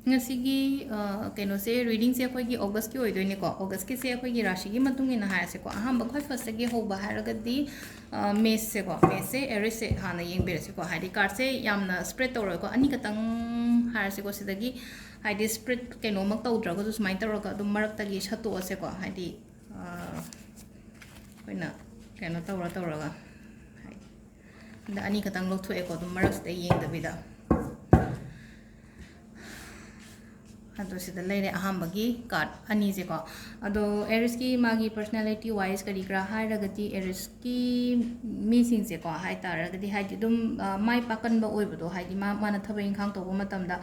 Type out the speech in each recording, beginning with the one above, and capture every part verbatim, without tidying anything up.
ꯉꯁꯤꯒꯤ ꯑ, ꯀꯩꯅꯣꯁꯦ, ꯔꯤꯗꯤꯡꯁꯦ ꯑꯩꯈꯣꯏꯒꯤ ꯑꯣꯒꯁꯀꯤ ꯑꯣꯏꯗꯣꯏꯅꯦꯀꯣ꯫ ꯑꯣꯒꯁꯀꯤꯁꯦ ꯑꯩꯈꯣꯏꯒꯤ ꯔꯥꯁꯤꯒꯤ ꯃꯇꯨꯡ ꯏꯟꯅ ꯍꯥꯏꯔꯁꯦꯀꯣ, ꯑꯍꯥꯟꯕ ꯈ꯭ꯋꯥꯏ ꯐꯥꯔꯁꯇꯒꯤ ꯍꯧꯕ ꯍꯥꯏꯔꯒꯗꯤ ꯃꯦꯁꯁꯦꯀꯣ, ꯃꯦꯁꯁꯦ ꯑꯦꯔꯤꯁꯁꯦ ꯍꯥꯟꯅ ꯌꯦꯡꯕꯤꯔꯁꯤꯀꯣ꯫ ꯍꯥꯏꯗꯤ ꯀꯥꯔꯠꯁꯦ ꯌꯥꯝꯅ ꯁ꯭ꯄ꯭ꯔꯦꯗ ꯇꯧꯔꯣꯏꯀꯣ, ꯑꯅꯤꯈꯛꯇꯪ ꯍꯥꯏꯔꯁꯤꯀꯣ꯫ ꯁꯤꯗꯒꯤ ꯍꯥꯏꯗꯤ ꯁ꯭ꯄ꯭ꯔꯦꯗ ꯀꯩꯅꯣꯃꯛ ꯇꯧꯗ꯭ꯔꯒꯁꯨ ꯁꯨꯃꯥꯏꯅ ꯇꯧꯔꯒ ꯑꯗꯨꯝ ꯃꯔꯛꯇꯒꯤ ꯁꯠꯇꯣꯛꯑꯁꯦꯀꯣ꯫ ꯍꯥꯏꯗꯤ ꯑ, ꯑꯩꯈꯣꯏꯅ ꯀꯩꯅꯣ ꯇꯧꯔ ꯇꯧꯔꯒ ꯍꯥꯏꯗꯤ ꯑꯅꯤꯈꯛꯇꯪ ꯂꯧꯊꯣꯛꯑꯦꯀꯣ, ꯑꯗꯨꯝ ꯃꯔꯛꯁꯤꯗ ꯌꯦꯡꯗꯕꯤꯗ꯫ ꯑꯗꯣ ꯁꯤꯗ ꯂꯩꯔꯦ ꯑꯍꯥꯟꯕꯒꯤ ꯀꯥꯔꯠ ꯑꯅꯤꯁꯦꯀꯣ꯫ ꯑꯗꯣ ꯑꯦꯔꯤꯁꯀꯤ ꯃꯥꯒꯤ ꯄꯔꯁꯅꯦꯂꯤꯇꯤ ꯋꯥꯏꯁ ꯀꯔꯤ ꯀꯔꯥ ꯍꯥꯏꯔꯒꯗꯤ, ꯑꯦꯔꯤꯁꯀꯤ ꯃꯤꯁꯤꯡꯁꯦꯀꯣ ꯍꯥꯏ ꯇꯥꯔꯒꯗꯤ, ꯍꯥꯏꯗꯤ ꯑꯗꯨꯝ ꯑ, ꯃꯥꯏ ꯄꯥꯛꯀꯟꯕ ꯑꯣꯏꯕꯗꯣ, ꯍꯥꯏꯗꯤ ꯃꯥ ꯃꯥꯅ ꯊꯕꯛ ꯏꯪꯈꯥꯡ ꯇꯧꯕ ꯃꯇꯝꯗ꯫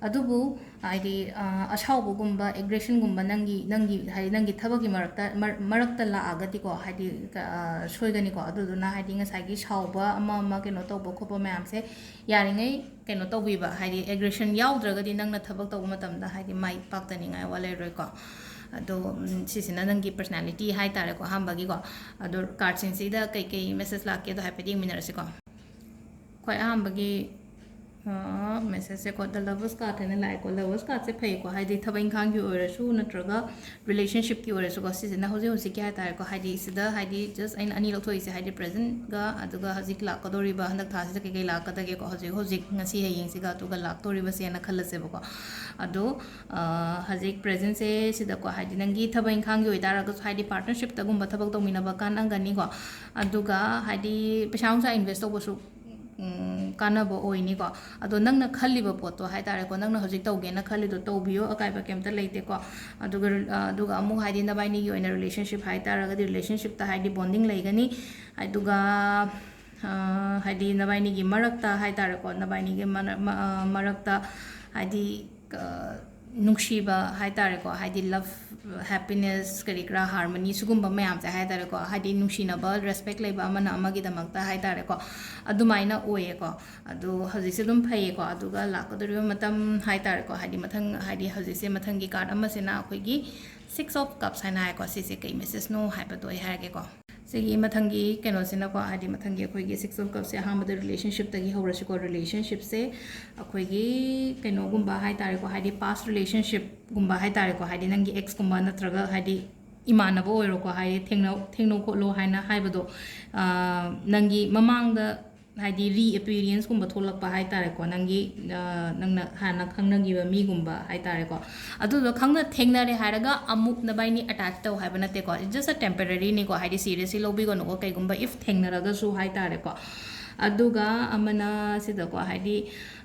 ꯑꯗꯨꯕꯨ ꯍꯥꯏꯗꯤ ꯑ, ꯑꯁꯥꯎꯕꯒꯨꯝꯕ, ꯑꯦꯒ꯭ꯔꯦꯁꯟꯒꯨꯝꯕ ꯅꯪꯒꯤ ꯅꯪꯒꯤ ꯍꯥꯏꯗꯤ ꯅꯪꯒꯤ ꯊꯕꯛꯀꯤ ꯃꯔꯛꯇ ꯃꯔ- ꯃꯔꯛꯇ ꯂꯥꯛꯑꯒꯗꯤꯀꯣ, ꯍꯥꯏꯗꯤ ꯑ, ꯁꯣꯏꯒꯅꯤꯀꯣ꯫ ꯑꯗꯨꯗꯨꯅ ꯍꯥꯏꯗꯤ ꯉꯁꯥꯏꯒꯤ ꯁꯥꯎꯕ ꯑꯃ ꯑꯃ ꯀꯩꯅꯣ ꯇꯧꯕ ꯈꯣꯠꯄ ꯃꯌꯥꯝꯁꯦ ꯌꯥꯔꯤꯉꯩ ꯀꯩꯅꯣ ꯇꯧꯕꯤꯕ, ꯍꯥꯏꯗꯤ ꯑꯦꯒ꯭ꯔꯦꯁꯟ ꯌꯥꯎꯗ꯭ꯔꯒꯗꯤ ꯅꯪꯅ ꯊꯕꯛ ꯇꯧꯕ ꯃꯇꯝꯗ ꯍꯥꯏꯗꯤ ꯃꯥꯏ ꯄꯥꯛꯇꯅꯤꯡꯉꯥꯏ ꯋꯥ ꯂꯩꯔꯣꯏꯀꯣ꯫ ꯑꯗꯣ ꯎꯝ, ꯁꯤꯁꯤꯅ ꯅꯪꯒꯤ ꯄꯔꯁꯅꯦꯂꯤꯇꯤ ꯍꯥꯏꯇꯥꯔꯦꯀꯣ, ꯑꯍꯥꯟꯕꯒꯤꯀꯣ꯫ ꯑꯗꯣ ꯀꯥꯔꯠꯁꯤꯡꯁꯤꯗ ꯀꯩꯀꯩ ꯃꯦꯁꯦꯖ ꯂꯥꯛꯀꯦꯗꯣ ꯍꯥꯏꯐꯦꯠ ꯌꯦꯡꯃꯤꯟꯅꯔꯁꯤꯀꯣ꯫ ꯈ꯭ꯋꯥꯏ ꯑꯍꯥꯟꯕꯒꯤ ꯃꯦꯁꯦꯖꯁꯦꯀꯣ, ꯗ ꯂꯚꯔꯁ ꯀꯥꯔꯠ ꯍꯥꯏꯅ ꯂꯥꯛꯑꯦꯀꯣ꯫ ꯂꯚꯔꯁ ꯀꯥꯔꯠꯁꯦ ꯐꯩꯀꯣ, ꯍꯥꯏꯗꯤ ꯊꯕꯛ ꯏꯪꯈꯥꯡꯒꯤ ꯑꯣꯏꯔꯁꯨ ꯅꯠꯇ꯭ꯔꯒ ꯔꯤꯂꯦꯁꯟꯁꯤꯞꯀꯤ ꯑꯣꯏꯔꯁꯨꯀꯣ꯫ ꯁꯤꯁꯤꯅ ꯍꯧꯖꯤꯛ ꯍꯧꯖꯤꯛꯀꯤ ꯍꯥꯏꯇꯥꯔꯦꯀꯣ, ꯍꯥꯏꯗꯤ ꯁꯤꯗ ꯍꯥꯏꯗꯤ ꯖꯁ ꯑꯩꯅ ꯑꯅꯤ ꯂꯧꯊꯣꯛꯏꯁꯦ, ꯍꯥꯏꯗꯤ ꯄ꯭ꯔꯦꯖꯦꯟꯒ ꯑꯗꯨꯒ ꯍꯧꯖꯤꯛ ꯂꯥꯛꯀꯗꯧꯔꯤꯕ, ꯍꯟꯗꯛ ꯊꯥꯁꯤꯗ ꯀꯩꯀꯩ ꯂꯥꯛꯀꯗꯒꯦꯀꯣ, ꯍꯧꯖꯤꯛ ꯍꯧꯖꯤꯛ ꯉꯁꯤ ꯍꯌꯦꯡꯁꯤꯒ ꯑꯗꯨꯒ ꯂꯥꯛꯇꯧꯔꯤꯕꯁꯦꯅ ꯈꯜꯂꯁꯦꯕꯀꯣ꯫ ꯑꯗꯣ ꯑ, ꯍꯧꯖꯤꯛ ꯄ꯭ꯔꯦꯖꯦꯟꯁꯦ ꯁꯤꯗꯀꯣ, ꯍꯥꯏꯗꯤ ꯅꯪꯒꯤ ꯊꯕꯛ ꯏꯪꯈꯥꯡꯒꯤ ꯑꯣꯏꯇꯥꯔꯒꯁꯨ, ꯍꯥꯏꯗꯤ ꯄꯥꯔꯠꯅꯔꯁꯤꯞꯇꯒꯨꯝꯕ ꯊꯕꯛ ꯇꯧꯃꯤꯟꯅꯕ ꯀꯥꯟꯅꯒꯅꯤꯀꯣ꯫ ꯑꯗꯨꯒ ꯍꯥꯏꯗꯤ ꯄꯩꯁꯥ ꯅꯨꯡꯁꯥ ꯏꯟꯚꯦꯁ ꯇꯧꯕꯁꯨ ꯎꯝ, ꯀꯥꯟꯅꯕ ꯑꯣꯏꯅꯤꯀꯣ꯫ ꯑꯗꯣ ꯅꯪꯅ ꯈꯜꯂꯤꯕ ꯄꯣꯠꯇꯣ ꯍꯥꯏꯇꯥꯔꯦꯀꯣ, ꯅꯪꯅ ꯍꯧꯖꯤꯛ ꯇꯧꯒꯦꯅ ꯈꯜꯂꯤꯗꯣ ꯇꯧꯕꯤꯌꯣ, ꯑꯀꯥꯏꯕ ꯀꯩꯝꯇ ꯂꯩꯇꯦꯀꯣ꯫ ꯑꯗꯨꯒ ꯑ, ꯑꯗꯨꯒ ꯑꯃꯨꯛ ꯍꯥꯏꯗꯤ ꯅꯕꯥꯏꯅꯤꯒꯤ ꯑꯣꯏꯅ ꯔꯤꯂꯦꯁꯟꯁꯤꯞ ꯍꯥꯏꯇꯥꯔꯒꯗꯤ, ꯔꯤꯂꯦꯁꯟꯁꯤꯞꯇ ꯍꯥꯏꯗꯤ ꯕꯣꯟꯗꯤꯡ ꯂꯩꯒꯅꯤ꯫ ꯑꯗꯨꯒ ꯑ, ꯍꯥꯏꯗꯤ ꯅꯕꯥꯏꯅꯤꯒꯤ ꯃꯔꯛꯇ ꯍꯥꯏꯇꯥꯔꯦꯀꯣ, ꯅꯕꯥꯏꯅꯤꯒꯤ ꯃꯅ- ꯃ- ꯑ, ꯃꯔꯛꯇ ꯍꯥꯏꯗꯤ ꯑ, ꯅꯨꯡꯁꯤꯕ ꯍꯥꯏꯇꯥꯔꯦꯀꯣ, ꯍꯥꯏꯗꯤ ꯂꯚ, ꯍꯦꯄꯤꯅꯦꯁ, ꯀꯔꯤ ꯀꯔꯥ, ꯍꯥꯔꯃꯅꯤ, ꯁꯤꯒꯨꯝꯕ ꯃꯌꯥꯝꯁꯦ ꯍꯥꯏꯇꯥꯔꯦꯀꯣ, ꯍꯥꯏꯗꯤ ꯅꯨꯡꯁꯤꯅꯕ, ꯔꯦꯁꯄꯦꯛ ꯂꯩꯕ ꯑꯃꯅ ꯑꯃꯒꯤꯗꯃꯛꯇ ꯍꯥꯏꯇꯥꯔꯦꯀꯣ, ꯑꯗꯨꯃꯥꯏꯅ ꯑꯣꯏꯌꯦꯀꯣ꯫ ꯑꯗꯣ ꯍꯧꯖꯤꯛꯁꯦ ꯑꯗꯨꯝ ꯐꯩꯌꯦꯀꯣ꯫ ꯑꯗꯨꯒ ꯂꯥꯛꯀꯗꯧꯔꯤꯕ ꯃꯇꯝ ꯍꯥꯏꯇꯥꯔꯦꯀꯣ, ꯍꯥꯏꯗꯤ ꯃꯊꯪ, ꯍꯥꯏꯗꯤ ꯍꯧꯖꯤꯛꯁꯦ ꯃꯊꯪꯒꯤ ꯀꯥꯔꯠ ꯑꯃꯁꯤꯅ ꯑꯩꯈꯣꯏꯒꯤ ꯁꯤꯛꯁ ꯑꯣꯐ ꯀꯞꯁ ꯍꯥꯏꯅ ꯍꯥꯏꯀꯣ꯫ ꯁꯤꯁꯦ ꯀꯩ ꯃꯦꯁꯦꯖꯅꯣ ꯍꯥꯏꯕꯗꯣ ꯑꯩ ꯍꯥꯏꯔꯒꯦꯀꯣ꯫ ꯁꯤꯒꯤ ꯃꯊꯪꯒꯤ ꯀꯩꯅꯣꯁꯤꯅꯀꯣ, ꯍꯥꯏꯗꯤ ꯃꯊꯪꯒꯤ ꯑꯩꯈꯣꯏꯒꯤ Six of Cupꯁꯦ ꯑꯍꯥꯟꯕꯗ relationshipꯇꯒꯤ ꯍꯧꯔꯁꯤꯀꯣ꯫ Relationshipꯁꯦ ꯑꯩꯈꯣꯏꯒꯤ ꯀꯩꯅꯣꯒꯨꯝꯕ ꯍꯥꯏ ꯇꯥꯔꯦꯀꯣ, ꯍꯥꯏꯗꯤ past relationshipꯒꯨꯝꯕ ꯍꯥꯏ ꯇꯥꯔꯦꯀꯣ, ꯍꯥꯏꯗꯤ ꯅꯪꯒꯤ exꯀꯨꯝꯕ ꯅꯠꯇ꯭ꯔꯒ ꯍꯥꯏꯗꯤ ꯏꯃꯥꯟꯅꯕ ꯑꯣꯏꯔꯣꯀꯣ, ꯍꯥꯏꯗꯤ ꯊꯦꯡꯅꯧ ꯊꯦꯡꯅꯧ ꯈꯣꯠꯂꯣ ꯍꯥꯏꯅ ꯍꯥꯏꯕꯗꯣ, ꯑ, ꯅꯪꯒꯤ ꯃꯃꯥꯡꯗ ꯍꯥꯏꯗꯤ reappearance ꯀꯨꯝꯕ ꯊꯣꯛꯂꯛꯄ ꯍꯥꯏ ꯇꯥꯔꯦꯀꯣ, ꯅꯪꯒꯤ, ꯑ, ꯅꯪꯅ ꯍꯥꯟꯅ ꯈꯪꯅꯈꯤꯕ ꯃꯤꯒꯨꯝꯕ ꯍꯥꯏ ꯇꯥꯔꯦꯀꯣ꯫ ꯑꯗꯨꯗꯣ ꯈꯪꯅ ꯊꯦꯡꯅꯔꯦ ꯍꯥꯏꯔꯒ ꯑꯃꯨꯛ ꯅꯕꯥꯏꯅꯤ attach ꯇꯧ ꯍꯥꯏꯕ ꯅꯠꯇꯦꯀꯣ, it's just a temporaryꯅꯤꯀꯣ, ꯍꯥꯏꯗꯤ seriously ꯂꯧꯕꯤꯒꯅꯨꯀꯣ, ꯀꯩꯒꯨꯝꯕ if ꯊꯦꯡꯅꯔꯒꯁꯨ ꯍꯥꯏ ꯇꯥꯔꯦꯀꯣ꯫ ꯑꯗꯨꯒ ꯑꯃꯅ ꯁꯤꯗꯀꯣ, ꯍꯥꯏꯗꯤ,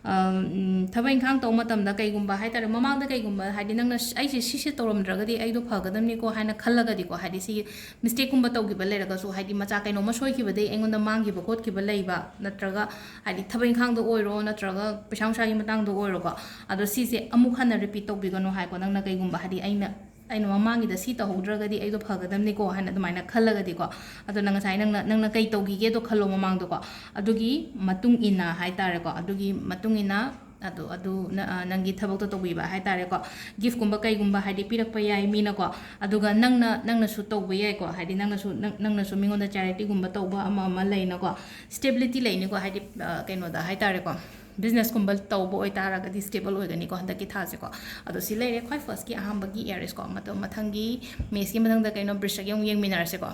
ꯑꯝ, ꯊꯕꯛ ꯏꯪꯈꯥꯡ ꯇꯧꯕ ꯃꯇꯝꯗ ꯀꯩꯒꯨꯝꯕ ꯍꯥꯏ ꯇꯥꯔꯦ, ꯃꯃꯥꯡꯗ ꯀꯩꯒꯨꯝꯕ ꯍꯥꯏꯗꯤ ꯅꯪꯅ ꯁ-, ꯑꯩꯁꯦ ꯁꯤꯁꯦ ꯇꯧꯔꯝꯗ꯭ꯔꯒꯗꯤ ꯑꯩꯗꯣ ꯐꯒꯗꯕꯅꯤꯀꯣ ꯍꯥꯏꯅ ꯈꯜꯂꯒꯗꯤꯀꯣ, ꯍꯥꯏꯗꯤ ꯁꯤ mistakeꯀꯨꯝꯕ ꯇꯧꯈꯤꯕ ꯂꯩꯔꯒꯁꯨ, ꯍꯥꯏꯗꯤ ꯃꯆꯥ ꯀꯩꯅꯣꯝꯃ ꯁꯣꯏꯈꯤꯕꯗꯒꯤ ꯑꯩꯉꯣꯟꯗ ꯃꯥꯡꯈꯤꯕ ꯈꯣꯠꯈꯤꯕ ꯂꯩꯕ, ꯅꯠꯇ꯭ꯔꯒ ꯍꯥꯏꯗꯤ ꯊꯕꯛ ꯏꯪꯈꯥꯡꯗ ꯑꯣꯏꯔꯣ ꯅꯠꯇ꯭ꯔꯒ ꯄꯩꯁꯥ ꯅꯨꯡꯁꯥꯒꯤ ꯃꯇꯥꯡꯗ ꯑꯣꯏꯔꯣꯀꯣ, ꯑꯗꯣ ꯁꯤꯁꯦ ꯑꯃꯨꯛ ꯍꯟꯅ repeat ꯇꯧꯕꯤꯒꯅꯨ ꯍꯥꯏꯀꯣ꯫ ꯅꯪꯅ ꯀꯩꯒꯨꯝꯕ ꯍꯥꯏꯗꯤ ꯑꯩꯅ, ꯑꯩꯅ ꯃꯃꯥꯡꯒꯤꯗ ꯁꯤ ꯇꯧꯍꯧꯗ꯭ꯔꯒꯗꯤ ꯑꯩꯗꯣ ꯐꯒꯗꯕꯅꯤꯀꯣ ꯍꯥꯏꯅ ꯑꯗꯨꯃꯥꯏꯅ ꯈꯜꯂꯒꯗꯤꯀꯣ, ꯑꯗꯣ ꯅꯪ ꯉꯁꯥꯏ ꯅꯪꯅ, ꯅꯪꯅ ꯀꯩ ꯇꯧꯈꯤꯒꯦꯗꯣ ꯈꯜꯂꯣ ꯃꯃꯥꯡꯗꯀꯣ, ꯑꯗꯨꯒꯤ ꯃꯇꯨꯡ ꯏꯟꯅ ꯍꯥꯏ ꯇꯥꯔꯦꯀꯣ, ꯑꯗꯨꯒꯤ ꯃꯇꯨꯡ ꯏꯟꯅ ꯑꯗꯨ, ꯑꯗꯨ ꯅ-, ꯑ, ꯅꯪꯒꯤ ꯊꯕꯛꯇꯣ ꯇꯧꯕꯤꯕ ꯍꯥꯏ ꯇꯥꯔꯦꯀꯣ꯫ Giftꯀꯨꯝꯕ ꯀꯩꯒꯨꯝꯕ ꯍꯥꯏꯗꯤ ꯄꯤꯔꯛꯄ ꯌꯥꯏ ꯃꯤꯅꯀꯣ, ꯑꯗꯨꯒ ꯅꯪꯅ, ꯅꯪꯅꯁꯨ ꯇꯧꯕ ꯌꯥꯏꯀꯣ, ꯍꯥꯏꯗꯤ ꯅꯪꯅꯁꯨ, ꯅꯪ-, ꯅꯪꯅꯁꯨ ꯃꯤꯉꯣꯟꯗ charityꯒꯨꯝꯕ ꯇꯧꯕ ꯑꯃ ꯑꯃ ꯂꯩꯅꯀꯣ, stability ꯂꯩꯅꯤꯀꯣ, ꯍꯥꯏꯗꯤ, ꯑ, ꯀꯩꯅꯣꯗ ꯍꯥꯏ ꯇꯥꯔꯦꯀꯣ, businessꯀꯨꯝꯕ ꯇꯧꯕ ꯑꯣꯏꯇꯥꯔꯒꯗꯤ stable ꯑꯣꯏꯒꯅꯤꯀꯣ ꯍꯟꯗꯛꯀꯤ ꯊꯥꯁꯦꯀꯣ꯫ ꯑꯗꯣ ꯁꯤ ꯂꯩꯔꯦ ꯈ꯭ꯋꯥꯏ firstꯀꯤ ꯑꯍꯥꯟꯕꯒꯤ Aries ꯀꯣ꯫ ꯃꯇꯝ ꯃꯊꯪꯒꯤ Meshꯀꯤ ꯃꯊꯪꯗ ꯀꯩꯅꯣ, ꯕ꯭ꯔꯤꯁꯒꯤ ꯑꯃꯨꯛ ꯌꯦꯡꯃꯤꯟꯅꯔꯁꯦꯀꯣ꯫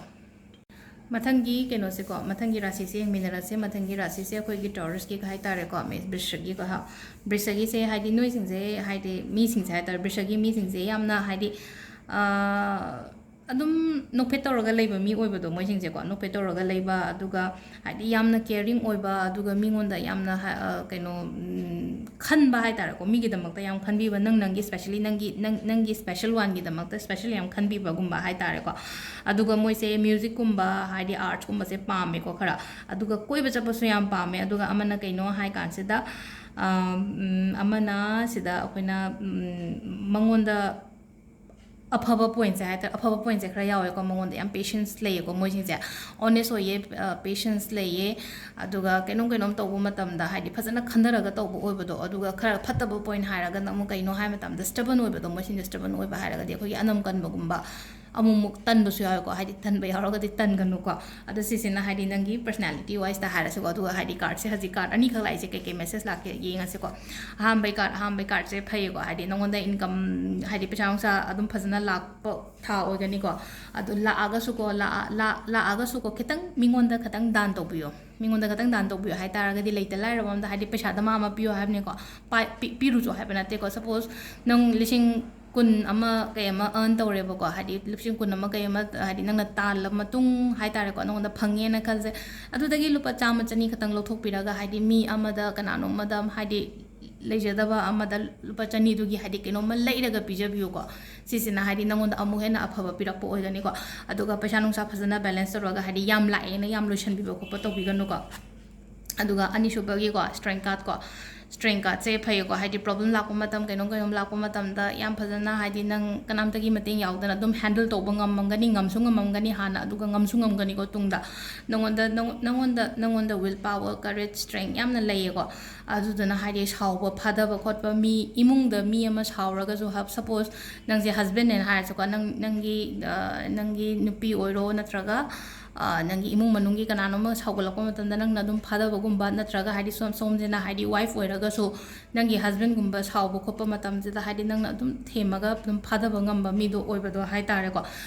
ꯃꯊꯪꯒꯤ ꯀꯩꯅꯣꯁꯦꯀꯣ, ꯃꯊꯪꯒꯤ ꯔꯥꯁꯤꯁꯦ ꯌꯦꯡꯃꯤꯟꯅꯔꯁꯦ꯫ ꯃꯊꯪꯒꯤ ꯔꯥꯁꯤꯁꯦ ꯑꯩꯈꯣꯏꯒꯤ Taurusꯀꯤ ꯍꯥꯏ ꯇꯥꯔꯦꯀꯣ, ꯃꯦ-, ꯕ꯭ꯔꯤꯁꯒꯤ ꯀꯣ, ꯍꯥ, ꯕ꯭ꯔꯤꯁꯒꯤꯁꯦ ꯍꯥꯏꯗꯤ ꯅꯣꯏꯁꯤꯡꯁꯦ, ꯍꯥꯏꯗꯤ ꯃꯤꯁꯤꯡꯁꯦ ꯍꯥꯏ ꯇꯥꯔꯦ, ꯕ꯭ꯔꯤꯁꯒꯤ ꯃꯤꯁꯤꯡꯁꯦ ꯌꯥꯝꯅ ꯍꯥꯏꯗꯤ, ꯑꯥ, ꯑꯗꯨꯝ ꯅꯣꯛꯐꯦꯠ ꯇꯧꯔꯒ ꯂꯩꯕ ꯃꯤ ꯑꯣꯏꯕꯗꯣ ꯃꯣꯏꯁꯤꯡꯁꯦꯀꯣ, ꯅꯣꯛꯐꯦꯠ ꯇꯧꯔꯒ ꯂꯩꯕ, ꯑꯗꯨꯒ ꯍꯥꯏꯗꯤ ꯌꯥꯝꯅ caring ꯑꯣꯏꯕ, ꯑꯗꯨꯒ ꯃꯤꯉꯣꯟꯗ ꯌꯥꯝꯅ ꯍꯥ-, ꯑ, ꯀꯩꯅꯣ, ꯎꯝ, ꯈꯟꯕ ꯍꯥꯏ ꯇꯥꯔꯦꯀꯣ, ꯃꯤꯒꯤꯗꯃꯛꯇ ꯌꯥꯝ ꯈꯟꯕꯤꯕ, ꯅꯪ, ꯅꯪꯒꯤ specially ꯅꯪꯒꯤ, ꯅꯪ, ꯅꯪꯒꯤ special oneꯒꯤꯗꯃꯛꯇ special ꯌꯥꯝ ꯈꯟꯕꯤꯕꯒꯨꯝꯕ ꯍꯥꯏ ꯇꯥꯔꯦꯀꯣ꯫ ꯑꯗꯨꯒ ꯃꯣꯏꯁꯦ musicꯀꯨꯝꯕ ꯍꯥꯏꯗꯤ artsꯀꯨꯝꯕꯁꯦ ꯄꯥꯝꯃꯦꯀꯣ ꯈꯔ, ꯑꯗꯨꯒ ꯀꯣꯏꯕ ꯆꯠꯄꯁꯨ ꯌꯥꯝ ꯄꯥꯝꯃꯦ꯫ ꯑꯗꯨꯒ ꯑꯃꯅ ꯀꯩꯅꯣ ꯍꯥꯏ ꯀꯥꯟꯁꯤꯗ, ꯑ, ꯎꯝ, ꯑꯃꯅ ꯁꯤꯗ ꯑꯩꯈꯣꯏꯅ, ꯎꯝ, ꯃꯉꯣꯟꯗ ꯑꯐꯕ pointꯁꯦ ꯍꯥꯏ ꯇꯥꯔꯦ, ꯑꯐꯕ pointꯁꯦ ꯈꯔ ꯌꯥꯎꯋꯦꯀꯣ꯫ ꯃꯉꯣꯟꯗ ꯌꯥꯝ patience ꯂꯩꯌꯦꯀꯣ ꯃꯣꯏꯁꯤꯡꯁꯦ, honest ꯑꯣꯏꯌꯦ, ꯑ, patience ꯂꯩꯌꯦ꯫ ꯑꯗꯨꯒ ꯀꯩꯅꯣꯝ ꯀꯩꯅꯣꯝ ꯇꯧꯕ ꯃꯇꯝꯗ ꯍꯥꯏꯗꯤ ꯐꯖꯅ ꯈꯟꯊꯔꯒ ꯇꯧꯕ ꯑꯣꯏꯕꯗꯣ꯫ ꯑꯗꯨꯒ ꯈꯔ ꯐꯠꯇꯕ point ꯍꯥꯏꯔꯒꯅ ꯑꯃꯨꯛ ꯀꯩꯅꯣ ꯍꯥꯏ ꯃꯇꯝꯗ stubborn ꯑꯣꯏꯕꯗꯣ, ꯃꯣꯏꯁꯤꯡꯁꯦ stubborn ꯑꯣꯏꯕ ꯍꯥꯏꯔꯒꯗꯤ ꯑꯩꯈꯣꯏꯒꯤ ꯑꯅꯝ ꯀꯟꯕꯒꯨꯝꯕ, ꯑꯃꯨꯛꯃꯨꯛ ꯇꯟꯕꯁꯨ ꯌꯥꯎꯋꯦꯀꯣ, ꯍꯥꯏꯗꯤ ꯇꯟꯕ ꯌꯥꯎꯔꯒꯗꯤ ꯇꯟꯒꯅꯨꯀꯣ꯫ ꯑꯗꯣ ꯁꯤꯁꯤꯅ ꯍꯥꯏꯗꯤ ꯅꯪꯒꯤ personality wise ꯇ ꯍꯥꯏꯔꯁꯤꯀꯣ꯫ ꯑꯗꯨꯒ ꯍꯥꯏꯗꯤ card ꯁꯦ, ꯍꯧꯖꯤꯛ card ꯑꯅꯤꯈꯛ ꯂꯥꯛꯏꯁꯦ, ꯀꯩꯀꯩ message ꯂꯥꯛꯀꯦ ꯌꯦꯡꯉꯁꯤꯀꯣ꯫ ꯑꯍꯥꯟꯕꯩ card, ꯑꯍꯥꯟꯕꯩ card ꯁꯦ ꯐꯩꯌꯦꯀꯣ, ꯍꯥꯏꯗꯤ ꯅꯉꯣꯟꯗ income, ꯍꯥꯏꯗꯤ ꯄꯩꯁꯥ ꯅꯨꯡꯁꯥ ꯑꯗꯨꯝ ꯐꯖꯅ ꯂꯥꯛꯄ ꯊꯥ ꯑꯣꯏꯒꯅꯤꯀꯣ꯫ ꯑꯗꯣ ꯂꯥꯛꯑꯒꯁꯨꯀꯣ, ꯂꯥꯛꯑ-, ꯂꯥꯛ-, ꯂꯥꯛꯑꯒꯁꯨꯀꯣ, ꯈꯤꯇꯪ ꯃꯤꯉꯣꯟꯗ ꯈꯤꯇꯪ ꯗꯥꯟ ꯇꯧꯕꯤꯌꯣ꯫ ꯃꯤꯉꯣꯟꯗ ꯈꯤꯇꯪ ꯗꯥꯟ ꯇꯧꯕꯤꯌꯣ ꯍꯥꯏꯇꯥꯔꯒꯗꯤ, ꯂꯩꯇ ꯂꯥꯏꯔꯕ ꯑꯝꯗ ꯍꯥꯏꯗꯤ ꯄꯩꯁꯥꯗ ꯃꯥ ꯑꯃ ꯄꯤꯌꯣ ꯍꯥꯏꯕꯅꯤꯀꯣ꯫ ꯄꯥꯏ-, ꯄꯤ-, ꯄꯤꯔꯨꯆꯣ ꯍꯥꯏꯕ ꯅꯠꯇꯦꯀꯣ꯫ Suppose ꯅꯪ ꯂꯤꯁꯤꯡ ꯀꯨꯟ ꯑꯃ ꯀꯩ ꯑꯃ earn ꯇꯧꯔꯦꯕꯀꯣ, ꯍꯥꯏꯗꯤ ꯂꯤꯁꯤꯡ ꯀꯨꯟ ꯑꯃ ꯀꯩ ꯑꯃ, ꯍꯥꯏꯗꯤ ꯅꯪꯅ ꯇꯥꯜꯂ ꯃꯇꯨꯡ ꯍꯥꯏꯇꯥꯔꯦꯀꯣ, ꯅꯉꯣꯟꯗ ꯐꯪꯉꯦꯅ ꯈꯜꯁꯦ꯫ ꯑꯗꯨꯗꯒꯤ ꯂꯨꯄꯥ ꯆꯥꯝꯃ ꯆꯅꯤ ꯈꯛꯇꯪ ꯂꯧꯊꯣꯛꯄꯤꯔꯒ, ꯍꯥꯏꯗꯤ ꯃꯤ ꯑꯃꯗ, ꯀꯅꯥꯅꯣꯝ ꯑꯃꯗ, ꯍꯥꯏꯗꯤ ꯂꯩꯖꯗꯕ ꯑꯃꯗ ꯂꯨꯄꯥ ꯆꯅꯤꯗꯨꯒꯤ ꯍꯥꯏꯗꯤ ꯀꯩꯅꯣꯝꯃ ꯂꯩꯔꯒ ꯄꯤꯖꯕꯤꯌꯨꯀꯣ꯫ ꯁꯤꯁꯤꯅ ꯍꯥꯏꯗꯤ ꯅꯉꯣꯟꯗ ꯑꯃꯨꯛ ꯍꯦꯟꯅ ꯑꯐꯕ ꯄꯤꯔꯛꯄ ꯑꯣꯏꯒꯅꯤꯀꯣ꯫ ꯑꯗꯨꯒ ꯄꯩꯁꯥ ꯅꯨꯡꯁꯥ ꯐꯖꯅ balance ꯇꯧꯔꯒ, ꯍꯥꯏꯗꯤ ꯌꯥꯝ ꯂꯥꯛꯑꯦꯅ ꯌꯥꯝ ꯂꯣꯏꯁꯟꯕꯤꯕ ꯈꯣꯠꯄ ꯇꯧꯕꯤꯒꯅꯨꯀꯣ꯫ ꯑꯗꯨꯒ ꯑꯅꯤꯁꯨꯕꯒꯤꯀꯣ, Strength card ꯀꯣ, Strength card ꯁꯦ ꯐꯩꯌꯦꯀꯣ, ꯍꯥꯏꯗꯤ problem ꯂꯥꯛꯄ ꯃꯇꯝ, ꯀꯩꯅꯣꯝ ꯀꯩꯅꯣꯝ ꯂꯥꯛꯄ ꯃꯇꯝꯗ ꯌꯥꯝ ꯐꯖꯅ, ꯍꯥꯏꯗꯤ ꯅꯪ ꯀꯅꯥꯝꯇꯒꯤ ꯃꯇꯦꯡ ꯌꯥꯎꯗꯅ ꯑꯗꯨꯝ handle ꯇꯧꯕ ꯉꯝꯃꯝꯒꯅꯤ, ꯉꯝꯁꯨ ꯉꯝꯃꯝꯒꯅꯤ ꯍꯥꯟꯅ, ꯑꯗꯨꯒ ꯉꯝꯁꯨ ꯉꯝꯒꯅꯤꯀꯣ ꯇꯨꯡꯗ꯫ ꯅꯉꯣꯟꯗ, ꯅꯪ-, ꯅꯉꯣꯟꯗ, ꯅꯉꯣꯟꯗ will power, courage, strength ꯌꯥꯝꯅ ꯂꯩꯌꯦꯀꯣ꯫ ꯑꯗꯨꯗꯨꯅ ꯍꯥꯏꯗꯤ ꯁꯥꯎꯕ ꯐꯥꯗꯕ ꯈꯣꯠꯄ, ꯃꯤ ꯏꯃꯨꯡꯗ ꯃꯤ ꯑꯃ ꯁꯥꯎꯔꯒꯁꯨ, ꯍ-, suppose ꯅꯪꯁꯦ husband ꯅꯦꯅ ꯍꯥꯏꯔꯁꯤꯀꯣ, ꯅꯪ, ꯅꯪꯒꯤ, ꯑ, ꯅꯪꯒꯤ ꯅꯨꯄꯤ ꯑꯣꯏꯔꯣ, ꯅꯠꯇ꯭ꯔꯒ, ꯑ, ꯅꯪꯒꯤ ꯏꯃꯨꯡ ꯃꯅꯨꯡꯒꯤ ꯀꯅꯥꯅꯣꯝ ꯑꯃ ꯁꯥꯎꯒꯠꯂꯛꯄ ꯃꯇꯝꯗ ꯅꯪꯅ ꯑꯗꯨꯝ ꯐꯥꯗꯕꯒꯨꯝꯕ, ꯅꯠꯇ꯭ꯔꯒ ꯍꯥꯏꯗꯤ ꯁꯣꯝ, ꯁꯣꯝꯁꯤꯅ ꯍꯥꯏꯗꯤ wife ꯑꯣꯏꯔꯒꯁꯨ ꯅꯪꯒꯤ husband ꯒꯨꯝꯕ ꯁꯥꯎꯕ ꯈꯣꯠꯄ ꯃꯇꯝꯁꯤꯗ ꯍꯥꯏꯗꯤ ꯅꯪꯅ ꯑꯗꯨꯝ ꯊꯦꯝꯃꯒ ꯑꯗꯨꯝ ꯐꯥꯗꯕ ꯉꯝꯕ ꯃꯤꯗꯣ ꯑꯣꯏꯕꯗꯣ ꯍꯥꯏꯇꯥꯔꯦꯀꯣ꯫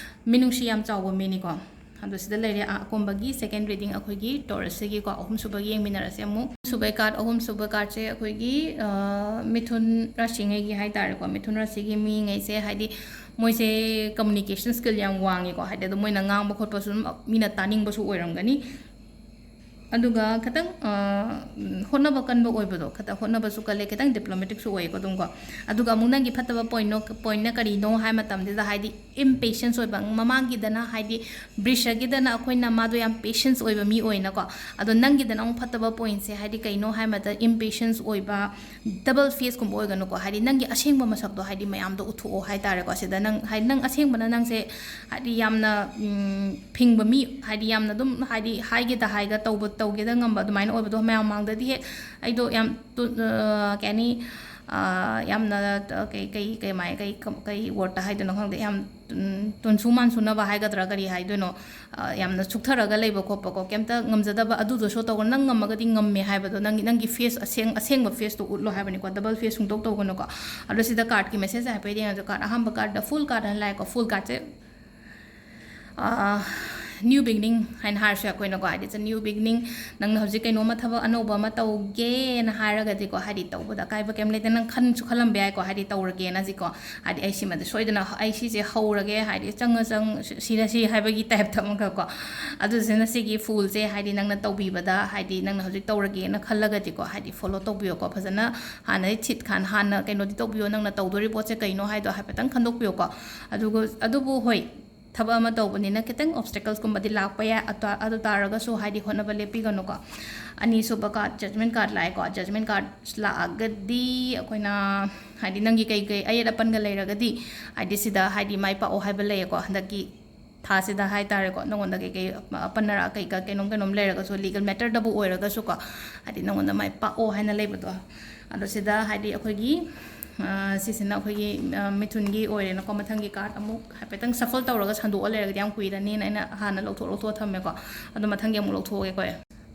ꯃꯤꯅꯨꯡꯁꯤ ꯌꯥꯝ ꯆꯥꯎꯕ ꯃꯤꯅꯤꯀꯣ꯫ ꯑꯗꯣ ꯁꯤꯗ ꯂꯩꯔꯦ, ꯑ-, ꯑꯀꯣꯟꯕꯒꯤ second reading ꯑꯩꯈꯣꯏꯒꯤ Taurus ꯁꯤꯒꯤꯀꯣ꯫ ꯑꯍꯨꯝꯁꯨꯕꯒꯤ ꯌꯦꯡꯃꯤꯟꯅꯔꯁꯦ ꯑꯃꯨꯛ꯫ ꯑꯍꯨꯝꯁꯨꯕꯩ card, ꯑꯍꯨꯝꯁꯨꯕ card ꯁꯦ ꯑꯩꯈꯣꯏꯒꯤ, ꯑ, ꯃꯤꯊꯨꯟ ꯔꯥꯁꯤꯉꯩꯒꯤ ꯍꯥꯏꯇꯥꯔꯦꯀꯣ꯫ ꯃꯤꯊꯨꯟ ꯔꯥꯁꯤꯒꯤ ꯃꯤꯉꯩꯁꯦ ꯍꯥꯏꯗꯤ ꯃꯣꯏꯁꯦ communication skill ꯌꯥꯝ ꯋꯥꯡꯉꯤꯀꯣ, ꯍꯥꯏꯗꯤ ꯑꯗꯨꯝ ꯃꯣꯏꯅ ꯉꯥꯡꯕ ꯈꯣꯠꯄꯁꯨ ꯑꯗꯨꯝ ꯃꯤꯅ ꯇꯥꯅꯤꯡꯕꯁꯨ ꯑꯣꯏꯔꯝꯒꯅꯤ꯫ ꯑꯗꯨꯒ ꯈꯤꯇꯪ, ꯑ, ꯎꯝ, ꯍꯣꯠꯅꯕ ꯀꯟꯕ ꯑꯣꯏꯕꯗꯣ, ꯈꯤꯇꯪ ꯍꯣꯠꯅꯕꯁꯨ ꯀꯜꯂꯦ, ꯈꯤꯇꯪ diplomatic ꯁꯨ ꯑꯣꯏꯌꯦꯀꯣ ꯑꯗꯨꯝꯀꯣ꯫ ꯑꯗꯨꯒ ꯑꯃꯨꯛ ꯅꯪꯒꯤ ꯐꯠꯇꯕ point ꯅꯣ, point ꯅ ꯀꯔꯤꯅꯣ ꯍꯥꯏ ꯃꯇꯝꯁꯤꯗ, ꯍꯥꯏꯗꯤ impatience ꯑꯣꯏꯕ꯫ ꯃꯃꯥꯡꯒꯤꯗꯅ ꯍꯥꯏꯗꯤ ꯕ꯭ꯔꯤꯁꯒꯤꯗꯅ ꯑꯩꯈꯣꯏꯅ ꯃꯥꯗꯣ ꯌꯥꯝ patience ꯑꯣꯏꯕ ꯃꯤ ꯑꯣꯏꯅꯀꯣ꯫ ꯑꯗꯣ ꯅꯪꯒꯤꯗꯅ ꯑꯃꯨꯛ ꯐꯠꯇꯕ point ꯁꯦ ꯍꯥꯏꯗꯤ ꯀꯩꯅꯣ ꯍꯥꯏ ꯃꯇꯝꯗ impatience ꯑꯣꯏꯕ, double face ꯀꯨꯝꯕ ꯑꯣꯏꯒꯅꯨꯀꯣ꯫ ꯍꯥꯏꯗꯤ ꯅꯪꯒꯤ ꯑꯁꯦꯡꯕ ꯃꯁꯛꯇꯣ ꯍꯥꯏꯗꯤ ꯃꯌꯥꯝꯗ ꯎꯠꯊꯣꯛꯑꯣ ꯍꯥꯏꯇꯥꯔꯦꯀꯣ꯫ ꯁꯤꯗ ꯅꯪ ꯍꯥꯏꯗꯤ ꯅꯪ ꯑꯁꯦꯡꯕꯅ ꯅꯪꯁꯦ ꯍꯥꯏꯗꯤ ꯌꯥꯝꯅ, ꯎꯝ, ꯐꯤꯡꯕ ꯃꯤ, ꯍꯥꯏꯗꯤ ꯌꯥꯝꯅ ꯑꯗꯨꯝ ꯍꯥꯏꯗꯤ ꯍꯥꯏꯒꯦꯗ ꯍꯥꯏꯒ ꯇꯧꯕ, ꯇꯧꯒꯦꯗ ꯉꯝꯕ ꯑꯗꯨꯃꯥꯏꯅ ꯑꯣꯏꯕꯗꯣ ꯃꯌꯥꯝ ꯃꯥꯡꯗꯗꯤ ꯍꯦꯛ ꯑꯩꯗꯣ ꯌꯥꯝ ꯇꯨ-, ꯑ, ꯀꯩ ꯍꯥꯏꯅꯤ, ꯌꯥꯝꯅ ꯀꯩ ꯀꯩ ꯀꯩꯃꯥꯏ ꯀꯩ ꯀꯩ ꯋꯥꯔꯗꯇ ꯍꯥꯏꯗꯣꯏꯅꯣ ꯈꯪꯗꯦ, ꯌꯥꯝ ꯇꯨꯟꯁꯨ ꯃꯥꯟꯁꯨꯅꯕ ꯍꯥꯏꯒꯗ꯭ꯔꯥ ꯀꯔꯤ ꯍꯥꯏꯗꯣꯏꯅꯣ, ꯌꯥꯝꯅ ꯁꯨꯛꯊꯔꯒ ꯂꯩꯕ ꯈꯣꯠꯄꯀꯣ, ꯀꯩꯝꯇ ꯉꯝꯖꯗꯕ, ꯑꯗꯨꯗꯣ ꯁꯣ ꯇꯧꯒꯅꯨ꯫ ꯅꯪ ꯉꯝꯃꯒꯗꯤ ꯉꯝꯃꯦ ꯍꯥꯏꯕꯗꯣ, ꯅꯪꯒꯤ ꯅꯪꯒꯤ ꯐꯦꯁ ꯑꯁꯦꯡ ꯑꯁꯦꯡꯕ ꯐꯦꯁꯇꯣ ꯎꯠꯂꯣ ꯍꯥꯏꯕꯅꯤꯀꯣ, ꯗꯕꯜ ꯐꯦꯁ ꯁꯨꯡꯇꯧ ꯇꯧꯒꯅꯨꯀꯣ꯫ ꯑꯗꯣ ꯁꯤꯗ ꯀꯥꯔꯠꯀꯤ ꯃꯦꯁꯦꯖꯁꯦ ꯍꯥꯏꯐꯦꯠ ꯌꯦꯡꯉꯁꯨ, ꯀꯥꯔꯠ ꯑꯍꯥꯟꯕ ꯀꯥꯔꯠꯇ ꯐꯨꯜ ꯀꯥꯔꯠ ꯍꯥꯏꯅ ꯂꯥꯛꯑꯦꯀꯣ꯫ ꯐꯨꯜ ꯀꯥꯔꯠꯁꯦ ꯅ꯭ꯌꯨ ꯕꯤꯒꯤꯅꯤꯡ ꯍꯥꯏꯅ ꯍꯥꯏꯔꯁꯨ ꯌꯥꯏ ꯑꯩꯈꯣꯏꯅꯀꯣ, ꯍꯥꯏꯗꯤ ꯏꯠꯁ ꯅ꯭ꯌꯨ ꯕꯤꯒꯤꯅꯤꯡ꯫ ꯅꯪꯅ ꯍꯧꯖꯤꯛ ꯀꯩꯅꯣꯝꯃ ꯊꯕꯛ ꯑꯅꯧꯕ ꯑꯃ ꯇꯧꯒꯦꯅ ꯍꯥꯏꯔꯒꯗꯤꯀꯣ, ꯍꯥꯏꯗꯤ ꯇꯧꯕꯗ ꯑꯀꯥꯏꯕ ꯀꯩꯝ ꯂꯩꯇꯦ꯫ ꯅꯪ ꯈꯟꯁꯨ ꯈꯜꯂꯝꯕ ꯌꯥꯏꯀꯣ, ꯍꯥꯏꯗꯤ ꯇꯧꯔꯒꯦꯅ ꯁꯤꯀꯣ, ꯍꯥꯏꯗꯤ ꯑꯩ ꯁꯤꯃꯗꯤ ꯁꯣꯏꯗꯅ ꯑꯩ ꯁꯤꯁꯦ ꯍꯧꯔꯒꯦ, ꯍꯥꯏꯗꯤ ꯆꯪꯉ ꯆꯪ ꯁꯤꯅ ꯁꯤ ꯍꯥꯏꯕꯒꯤ ꯇꯥꯏꯞꯇ ꯑꯃꯒꯀꯣ꯫ ꯑꯗꯨꯗꯨꯅ ꯁꯤꯒꯤ ꯐꯨꯜꯁꯦ ꯍꯥꯏꯗꯤ ꯅꯪꯅ ꯇꯧꯕꯤꯕꯗ, ꯍꯥꯏꯗꯤ ꯅꯪꯅ ꯍꯧꯖꯤꯛ ꯇꯧꯔꯒꯦꯅ ꯈꯜꯂꯒꯗꯤꯀꯣ, ꯍꯥꯏꯗꯤ ꯐꯣꯂꯣ ꯇꯧꯕꯤꯌꯣꯀꯣ ꯐꯖꯅ꯫ ꯍꯥꯟꯅꯗꯤ ꯊꯤꯠ ꯈꯥꯟ ꯍꯥꯟꯅ ꯀꯩꯅꯣꯗꯤ ꯇꯧꯕꯤꯌꯣ, ꯅꯪꯅ ꯇꯧꯗꯣꯔꯤ ꯄꯣꯠꯁꯦ ꯀꯩꯅꯣ ꯍꯥꯏꯗꯣ ꯍꯥꯏꯐꯦꯠꯇꯪ ꯈꯟꯗꯣꯛꯄꯤꯌꯣꯀꯣ꯫ ꯑꯗꯨꯒ ꯑꯗꯨꯕꯨ ꯍꯣꯏ, ꯊꯕꯛ ꯑꯃ ꯇꯧꯕꯅꯤꯅ ꯈꯤꯇꯪ ꯑꯣꯕꯁꯇꯦꯀꯜꯁꯀꯨꯝꯕꯗꯤ ꯂꯥꯛꯄ ꯌꯥꯏ꯫ ꯑꯗꯨ ꯇꯥ-, ꯑꯗꯨ ꯇꯥꯔꯒꯁꯨ ꯍꯥꯏꯗꯤ ꯍꯣꯠꯅꯕ ꯂꯦꯞꯄꯤꯒꯅꯨꯀꯣ꯫ ꯑꯅꯤꯁꯨꯕ ꯀꯥꯔꯠ ꯖꯖꯃꯦꯟ ꯀꯥꯔꯠ ꯂꯥꯛꯑꯦꯀꯣ꯫ ꯖꯖꯃꯦꯟ ꯀꯥꯔꯠ ꯂꯥꯛꯑꯒꯗꯤ ꯑꯩꯈꯣꯏꯅ ꯍꯥꯏꯗꯤ ꯅꯪꯒꯤ ꯀꯩ ꯀꯩ ꯑꯌꯦꯠ ꯑꯄꯟꯒ ꯂꯩꯔꯒꯗꯤ, ꯍꯥꯏꯗꯤ ꯁꯤꯗ ꯍꯥꯏꯗꯤ ꯃꯥꯏ ꯄꯥꯛꯑꯣ ꯍꯥꯏꯕ ꯂꯩꯌꯦꯀꯣ꯫ ꯍꯟꯗꯛꯀꯤ ꯊꯥꯁꯤꯗ ꯍꯥꯏꯇꯥꯔꯦꯀꯣ, ꯅꯉꯣꯟꯗ ꯀꯩ ꯀꯩ ꯑꯄꯟ ꯑꯔꯥꯛ ꯀꯩ ꯀ-, ꯀꯩꯅꯣꯝ ꯀꯩꯅꯣꯝ ꯂꯩꯔꯒꯁꯨ, ꯂꯤꯒꯦꯜ ꯃꯦꯇꯔꯗꯕꯨ ꯑꯣꯏꯔꯒꯁꯨꯀꯣ, ꯍꯥꯏꯗꯤ ꯅꯉꯣꯟꯗ ꯃꯥꯏ ꯄꯥꯛꯑꯣ ꯍꯥꯏꯅ ꯂꯩꯕꯗꯣ꯫ ꯑꯗꯣ ꯁꯤꯗ ꯍꯥꯏꯗꯤ ꯑꯩꯈꯣꯏꯒꯤ, ꯑ, ꯁꯤꯁꯤꯅ ꯑꯩꯈꯣꯏꯒꯤ, ꯑ, ꯃꯤꯊꯨꯟꯒꯤ ꯑꯣꯏꯔꯦꯅꯀꯣ꯫ ꯃꯊꯪꯒꯤ ꯀꯥꯔꯠ ꯑꯃꯨꯛ ꯍꯥꯏꯐꯦꯠꯇꯪ ꯁꯐꯜ ꯇꯧꯔꯒ ꯁꯟꯗꯣꯛꯑ ꯂꯩꯔꯒꯗꯤ ꯌꯥꯝ ꯀꯨꯏꯔꯅꯤꯅ ꯑꯩꯅ ꯍꯥꯟꯅ ꯂꯧꯊꯣꯛ ꯂꯧꯊꯣꯛꯑ ꯊꯝꯃꯦꯀꯣ꯫ ꯑꯗꯣ ꯃꯊꯪꯒꯤ ꯑꯃꯨꯛ ꯂꯧꯊꯣꯛꯑꯒꯦꯀꯣ꯫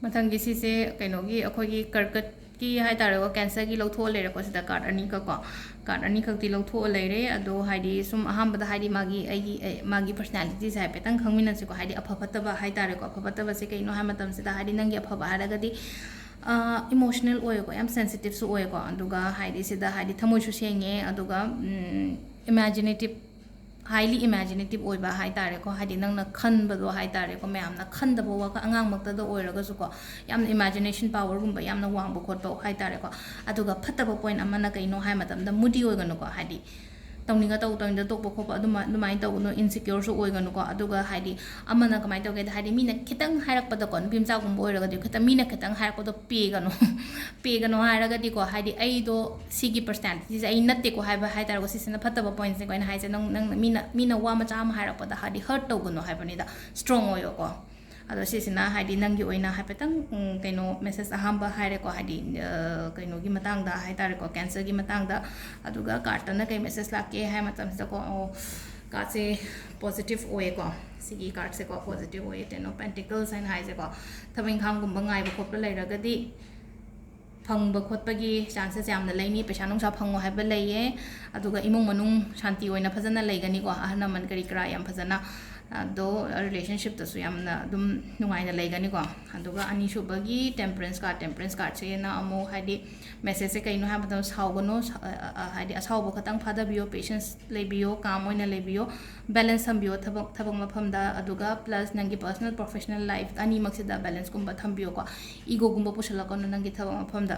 ꯃꯊꯪꯒꯤ ꯁꯤꯁꯦ ꯀꯩꯅꯣꯒꯤ, ꯑꯩꯈꯣꯏꯒꯤ ꯀꯔꯀꯠꯀꯤ ꯍꯥꯏꯇꯥꯔꯦꯀꯣ, ꯀꯦꯟꯁꯔꯒꯤ ꯂꯧꯊꯣꯛꯑ ꯂꯩꯔꯦꯀꯣ꯫ ꯁꯤꯗ ꯀꯥꯔꯠ ꯑꯅꯤꯈꯛꯀꯣ, ꯀꯥꯔꯠ ꯑꯅꯤꯈꯛꯇꯤ ꯂꯧꯊꯣꯛꯑ ꯂꯩꯔꯦ꯫ ꯑꯗꯣ ꯍꯥꯏꯗꯤ ꯁꯨꯝ ꯑꯍꯥꯟꯕꯗ ꯍꯥꯏꯗꯤ ꯃꯥꯒꯤ, ꯑꯩꯒꯤ, ꯑꯦ, ꯃꯥꯒꯤ ꯄꯔꯁꯅꯦꯂꯤꯇꯤꯁꯦ ꯍꯥꯏꯐꯦꯠꯇꯪ ꯈꯪꯃꯤꯟꯅꯁꯤꯀꯣ꯫ ꯍꯥꯏꯗꯤ ꯑꯐ ꯐꯠꯇꯕ ꯍꯥꯏꯇꯥꯔꯦꯀꯣ꯫ ꯑꯐ ꯐꯠꯇꯕꯁꯦ ꯀꯩꯅꯣ ꯍꯥꯏ ꯃꯇꯝꯁꯤꯗ, ꯍꯥꯏꯗꯤ ꯅꯪꯒꯤ ꯑꯐꯕ ꯍꯥꯏꯔꯒꯗꯤ, ꯏꯃꯣꯁꯅꯦꯜ ꯑꯣꯏꯌꯦꯀꯣ, ꯌꯥꯝ ꯁꯦꯟꯁꯤꯇꯤꯞꯁꯨ ꯑꯣꯏꯌꯦꯀꯣ꯫ ꯑꯗꯨꯒ ꯍꯥꯏꯗꯤ ꯁꯤꯗ ꯍꯥꯏꯗꯤ ꯊꯃꯣꯏꯁꯨ ꯁꯦꯡꯉꯦ, ꯑꯗꯨꯒ ꯏꯃꯦꯖꯤꯅꯦꯇꯤꯞ, ꯍꯥꯏꯂꯤ ꯏꯃꯦꯖꯤꯅꯦꯇꯤꯞ ꯑꯣꯏꯕ ꯍꯥꯏꯇꯥꯔꯦꯀꯣ꯫ ꯍꯥꯏꯗꯤ ꯅꯪꯅ ꯈꯟꯕꯗꯣ ꯍꯥꯏꯇꯥꯔꯦꯀꯣ, ꯃꯌꯥꯝꯅ ꯈꯟꯗꯕ ꯋꯥꯈꯜ, ꯑꯉꯥꯡꯃꯛꯇꯗ ꯑꯣꯏꯔꯒꯁꯨꯀꯣ, ꯌꯥꯝꯅ ꯏꯃꯦꯖꯤꯅꯦꯁꯟ ꯄꯥꯋꯔꯒꯨꯝꯕ ꯌꯥꯝꯅ ꯋꯥꯡꯕ ꯈꯣꯠꯄ ꯍꯥꯏꯇꯥꯔꯦꯀꯣ꯫ ꯑꯗꯨꯒ ꯐꯠꯇꯕ ꯄꯣꯏꯟ ꯑꯃꯅ ꯀꯩꯅꯣ ꯍꯥꯏ ꯃꯇꯝꯗ, ꯃꯨꯗꯤ ꯑꯣꯏꯒꯅꯨꯀꯣ꯫ ꯍꯥꯏꯗꯤ ꯇꯧꯅꯤꯡꯉ ꯇꯧ, ꯇꯧꯅꯤꯡꯗ ꯇꯣꯛꯄ ꯈꯣꯠꯄ ꯑꯗꯨꯃꯥꯏ-, ꯑꯗꯨꯃꯥꯏꯅ ꯇꯧꯒꯅꯨ, ꯏꯟꯁꯤꯀ꯭ꯌꯣꯔꯁꯨ ꯑꯣꯏꯒꯅꯨꯀꯣ꯫ ꯑꯗꯨꯒ ꯍꯥꯏꯗꯤ ꯑꯃꯅ ꯀꯃꯥꯏꯅ ꯇꯧꯒꯦꯗ, ꯍꯥꯏꯗꯤ ꯃꯤꯅ ꯈꯤꯇꯪ ꯍꯥꯏꯔꯛꯄꯗꯀꯣ, ꯅꯨꯄꯤ ꯃꯆꯥꯒꯨꯝꯕ ꯑꯣꯏꯔꯒꯗꯤ ꯈꯤꯇꯪ, ꯃꯤꯅ ꯈꯤꯇꯪ ꯍꯥꯏꯔꯛꯄꯗꯣ ꯄꯦꯒꯅꯨ꯫ ꯄꯦꯒꯅꯣ ꯍꯥꯏꯔꯒꯗꯤꯀꯣ, ꯍꯥꯏꯗꯤ ꯑꯩꯗꯣ ꯁꯤꯒꯤ ꯄꯔꯁꯅꯦꯂꯤꯇꯤꯁꯦ ꯑꯩ ꯅꯠꯇꯦꯀꯣ ꯍꯥꯏꯕ ꯍꯥꯏꯇꯥꯔꯦꯀꯣ꯫ ꯁꯤꯁꯤꯅ ꯐꯠꯇꯕ ꯄꯣꯏꯟꯠꯁꯅꯤꯀꯣ ꯑꯩꯅ ꯍꯥꯏꯁꯦ꯫ ꯅꯪ, ꯅꯪ ꯃꯤꯅ, ꯃꯤꯅ ꯋꯥ ꯃꯆꯥ ꯑꯃ ꯍꯥꯏꯔꯛꯄꯗ ꯍꯥꯏꯗꯤ ꯍꯔꯠ ꯇꯧꯒꯅꯣ ꯍꯥꯏꯕꯅꯤꯗ, ꯁ꯭ꯇꯔꯣꯡ ꯑꯣꯏꯌꯣꯀꯣ꯫ ꯑꯗꯣ ꯁꯤꯁꯤꯅ ꯍꯥꯏꯗꯤ ꯅꯪꯒꯤ ꯑꯣꯏꯅ ꯍꯥꯏꯐꯦꯠꯇꯪ, ꯎꯝ, ꯀꯩꯅꯣ, ꯃꯦꯁꯦꯖ ꯑꯍꯥꯟꯕ ꯍꯥꯏꯔꯦꯀꯣ, ꯍꯥꯏꯗꯤ, ꯑ, ꯀꯩꯅꯣꯒꯤ ꯃꯇꯥꯡꯗ ꯍꯥꯏꯇꯥꯔꯦꯀꯣ, ꯀꯦꯟꯁꯔꯒꯤ ꯃꯇꯥꯡꯗ꯫ ꯑꯗꯨꯒ ꯀꯥꯔꯠꯇꯅ ꯀꯩ ꯃꯦꯁꯦꯖ ꯂꯥꯛꯀꯦ ꯍꯥꯏ ꯃꯇꯝꯁꯤꯗꯀꯣ, ꯑꯣ, ꯀꯥꯔꯠꯁꯦ ꯄꯣꯖꯤꯇꯤꯚ ꯑꯣꯏꯌꯦꯀꯣ꯫ ꯁꯤꯒꯤ ꯀꯥꯔꯠꯁꯦꯀꯣ ꯄꯣꯖꯤꯇꯤꯚ ꯑꯣꯏꯌꯦ, Ten of Pentacles ꯍꯥꯏꯅ ꯍꯥꯏꯁꯦꯀꯣ꯫ ꯊꯕꯛ ꯏꯪꯈꯥꯡꯒꯨꯝꯕ ꯉꯥꯏꯕ ꯈꯣꯠꯄ ꯂꯩꯔꯒꯗꯤ ꯐꯪꯕ ꯈꯣꯠꯄꯒꯤ ꯆꯥꯟꯁꯦꯁ ꯌꯥꯝꯅ ꯂꯩꯅꯤ꯫ ꯄꯩꯁꯥ ꯅꯨꯡꯁꯥ ꯐꯪꯉꯣ ꯍꯥꯏꯕ ꯂꯩꯌꯦ꯫ ꯑꯗꯨꯒ ꯏꯃꯨꯡ ꯃꯅꯨꯡ ꯁꯥꯟꯇꯤ ꯑꯣꯏꯅ ꯐꯖꯅ ꯂꯩꯒꯅꯤꯀꯣ, ꯑꯍꯜ ꯂꯃꯟ ꯀꯔꯤ ꯀꯔꯥ ꯌꯥꯝ ꯐꯖꯅ꯫ ꯑꯗꯣ ꯔꯤꯂꯦꯁꯟꯁꯤꯞꯇꯁꯨ ꯌꯥꯝꯅ ꯑꯗꯨꯝ ꯅꯨꯡꯉꯥꯏꯅ ꯂꯩꯒꯅꯤꯀꯣ꯫ ꯑꯗꯨꯒ ꯑꯅꯤꯁꯨꯕꯒꯤ Temperance card, Temperance cardꯁꯤꯅ ꯑꯃꯨꯛ ꯍꯥꯏꯗꯤ ꯃꯦꯁꯦꯖꯁꯦ ꯀꯩꯅꯣ ꯍꯥꯏꯕ ꯃꯇꯝꯗ, ꯁꯥꯎꯒꯅꯨ, ꯁ-, ꯑ, ꯑ, ꯍꯥꯏꯗꯤ ꯑꯁꯥꯎꯕ ꯈꯇꯪ ꯐꯥꯗꯕꯤꯌꯣ, ꯄꯦꯁꯦꯟꯁ ꯂꯩꯕꯤꯌꯣ, ꯀꯥꯝ ꯑꯣꯏꯅ ꯂꯩꯕꯤꯌꯣ, ꯕꯦꯂꯦꯟꯁ ꯊꯝꯕꯤꯌꯣ ꯊꯕꯛ, ꯊꯕꯛ ꯃꯐꯝꯗ꯫ ꯑꯗꯨꯒ ꯄ꯭ꯂꯁ ꯅꯪꯒꯤ ꯄꯔꯁꯅꯦꯜ ꯄ꯭ꯔꯣꯐꯦꯁꯅꯦꯜ ꯂꯥꯏꯐ ꯑꯅꯤꯃꯛꯁꯤꯗ ꯕꯦꯂꯦꯟꯁꯀꯨꯝꯕ ꯊꯝꯕꯤꯌꯣꯀꯣ꯫ ꯏꯒꯣꯒꯨꯝꯕ ꯄꯨꯁꯜꯂꯛꯀꯅꯨ ꯅꯪꯒꯤ ꯊꯕꯛ ꯃꯐꯝꯗ꯫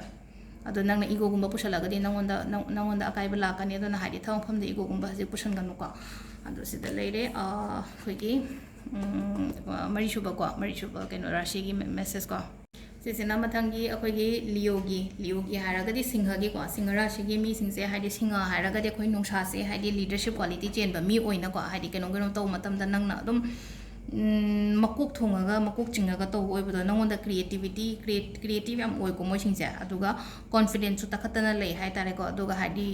ꯑꯗꯣ ꯅꯪꯅ ꯏꯒꯣꯒꯨꯝꯕ ꯄꯨꯁꯜꯂꯒꯗꯤ ꯅꯪꯉꯣꯟꯗ, ꯅꯪ-, ꯅꯪꯉꯣꯟꯗ ꯑꯀꯥꯏꯕ ꯂꯥꯛꯀꯅꯤ꯫ ꯑꯗꯨꯅ ꯍꯥꯏꯗꯤ ꯊꯕꯛ ꯃꯐꯝꯗ ꯏꯒꯣꯒꯨꯝꯕ ꯍꯧꯖꯤꯛ ꯄꯨꯁꯟꯒꯅꯨꯀꯣ꯫ ꯑꯗꯣ ꯁꯤꯗ ꯂꯩꯔꯦ, ꯑ, ꯑꯩꯈꯣꯏꯒꯤ, ꯎꯝ, ꯃꯔꯤꯁꯨꯕꯀꯣ, ꯃꯔꯤꯁꯨꯕ ꯀꯩꯅꯣ ꯔꯥꯁꯤꯒꯤ ꯃꯦ-, ꯃꯦꯁꯦꯖꯀꯣ꯫ ꯁꯤꯁꯤꯅ ꯃꯊꯪꯒꯤ ꯑꯩꯈꯣꯏꯒꯤ ꯂꯤꯑꯣꯒꯤ, ꯂꯤꯑꯣꯒꯤ ꯍꯥꯏꯔꯒꯗꯤ ꯁꯤꯡꯍꯒꯤꯀꯣ, ꯁꯤꯡꯍ ꯔꯥꯁꯤꯒꯤ ꯃꯤꯁꯤꯡꯁꯦ, ꯍꯥꯏꯗꯤ ꯁꯤꯡꯍ ꯍꯥꯏꯔꯒꯗꯤ ꯑꯩꯈꯣꯏ ꯅꯨꯡꯁꯥꯁꯦ, ꯍꯥꯏꯗꯤ ꯂꯤꯗꯔꯁꯤꯞ ꯀ꯭ꯋꯥꯂꯤꯇꯤ ꯆꯦꯟꯕ ꯃꯤ ꯑꯣꯏꯅꯀꯣ, ꯍꯥꯏꯗꯤ ꯀꯩꯅꯣꯝ ꯀꯩꯅꯣꯝ ꯇꯧꯕ ꯃꯇꯝꯗ ꯅꯪꯅ ꯑꯗꯨꯝ, ꯎꯝ, ꯃꯀꯣꯛ ꯊꯣꯡꯉꯒ, ꯃꯀꯣꯛ ꯆꯤꯡꯉꯒ ꯇꯧꯕ ꯑꯣꯏꯕꯗꯣ, ꯅꯪꯉꯣꯟꯗ ꯀ꯭ꯔꯤꯌꯦꯇꯤꯕꯤꯇꯤ, ꯀ꯭ꯔꯤꯌꯦꯠ-, ꯀ꯭ꯔꯤꯌꯦꯇꯤꯞ ꯌꯥꯝ ꯑꯣꯏꯀꯣ ꯃꯣꯏꯁꯤꯡꯁꯦ꯫ ꯑꯗꯨꯒ ꯀꯣꯟꯐꯤꯗꯦꯟꯁꯁꯨ ꯇꯥꯈꯠꯇꯅ ꯂꯩ ꯍꯥꯏꯇꯥꯔꯦꯀꯣ꯫ ꯑꯗꯨꯒ ꯍꯥꯏꯗꯤ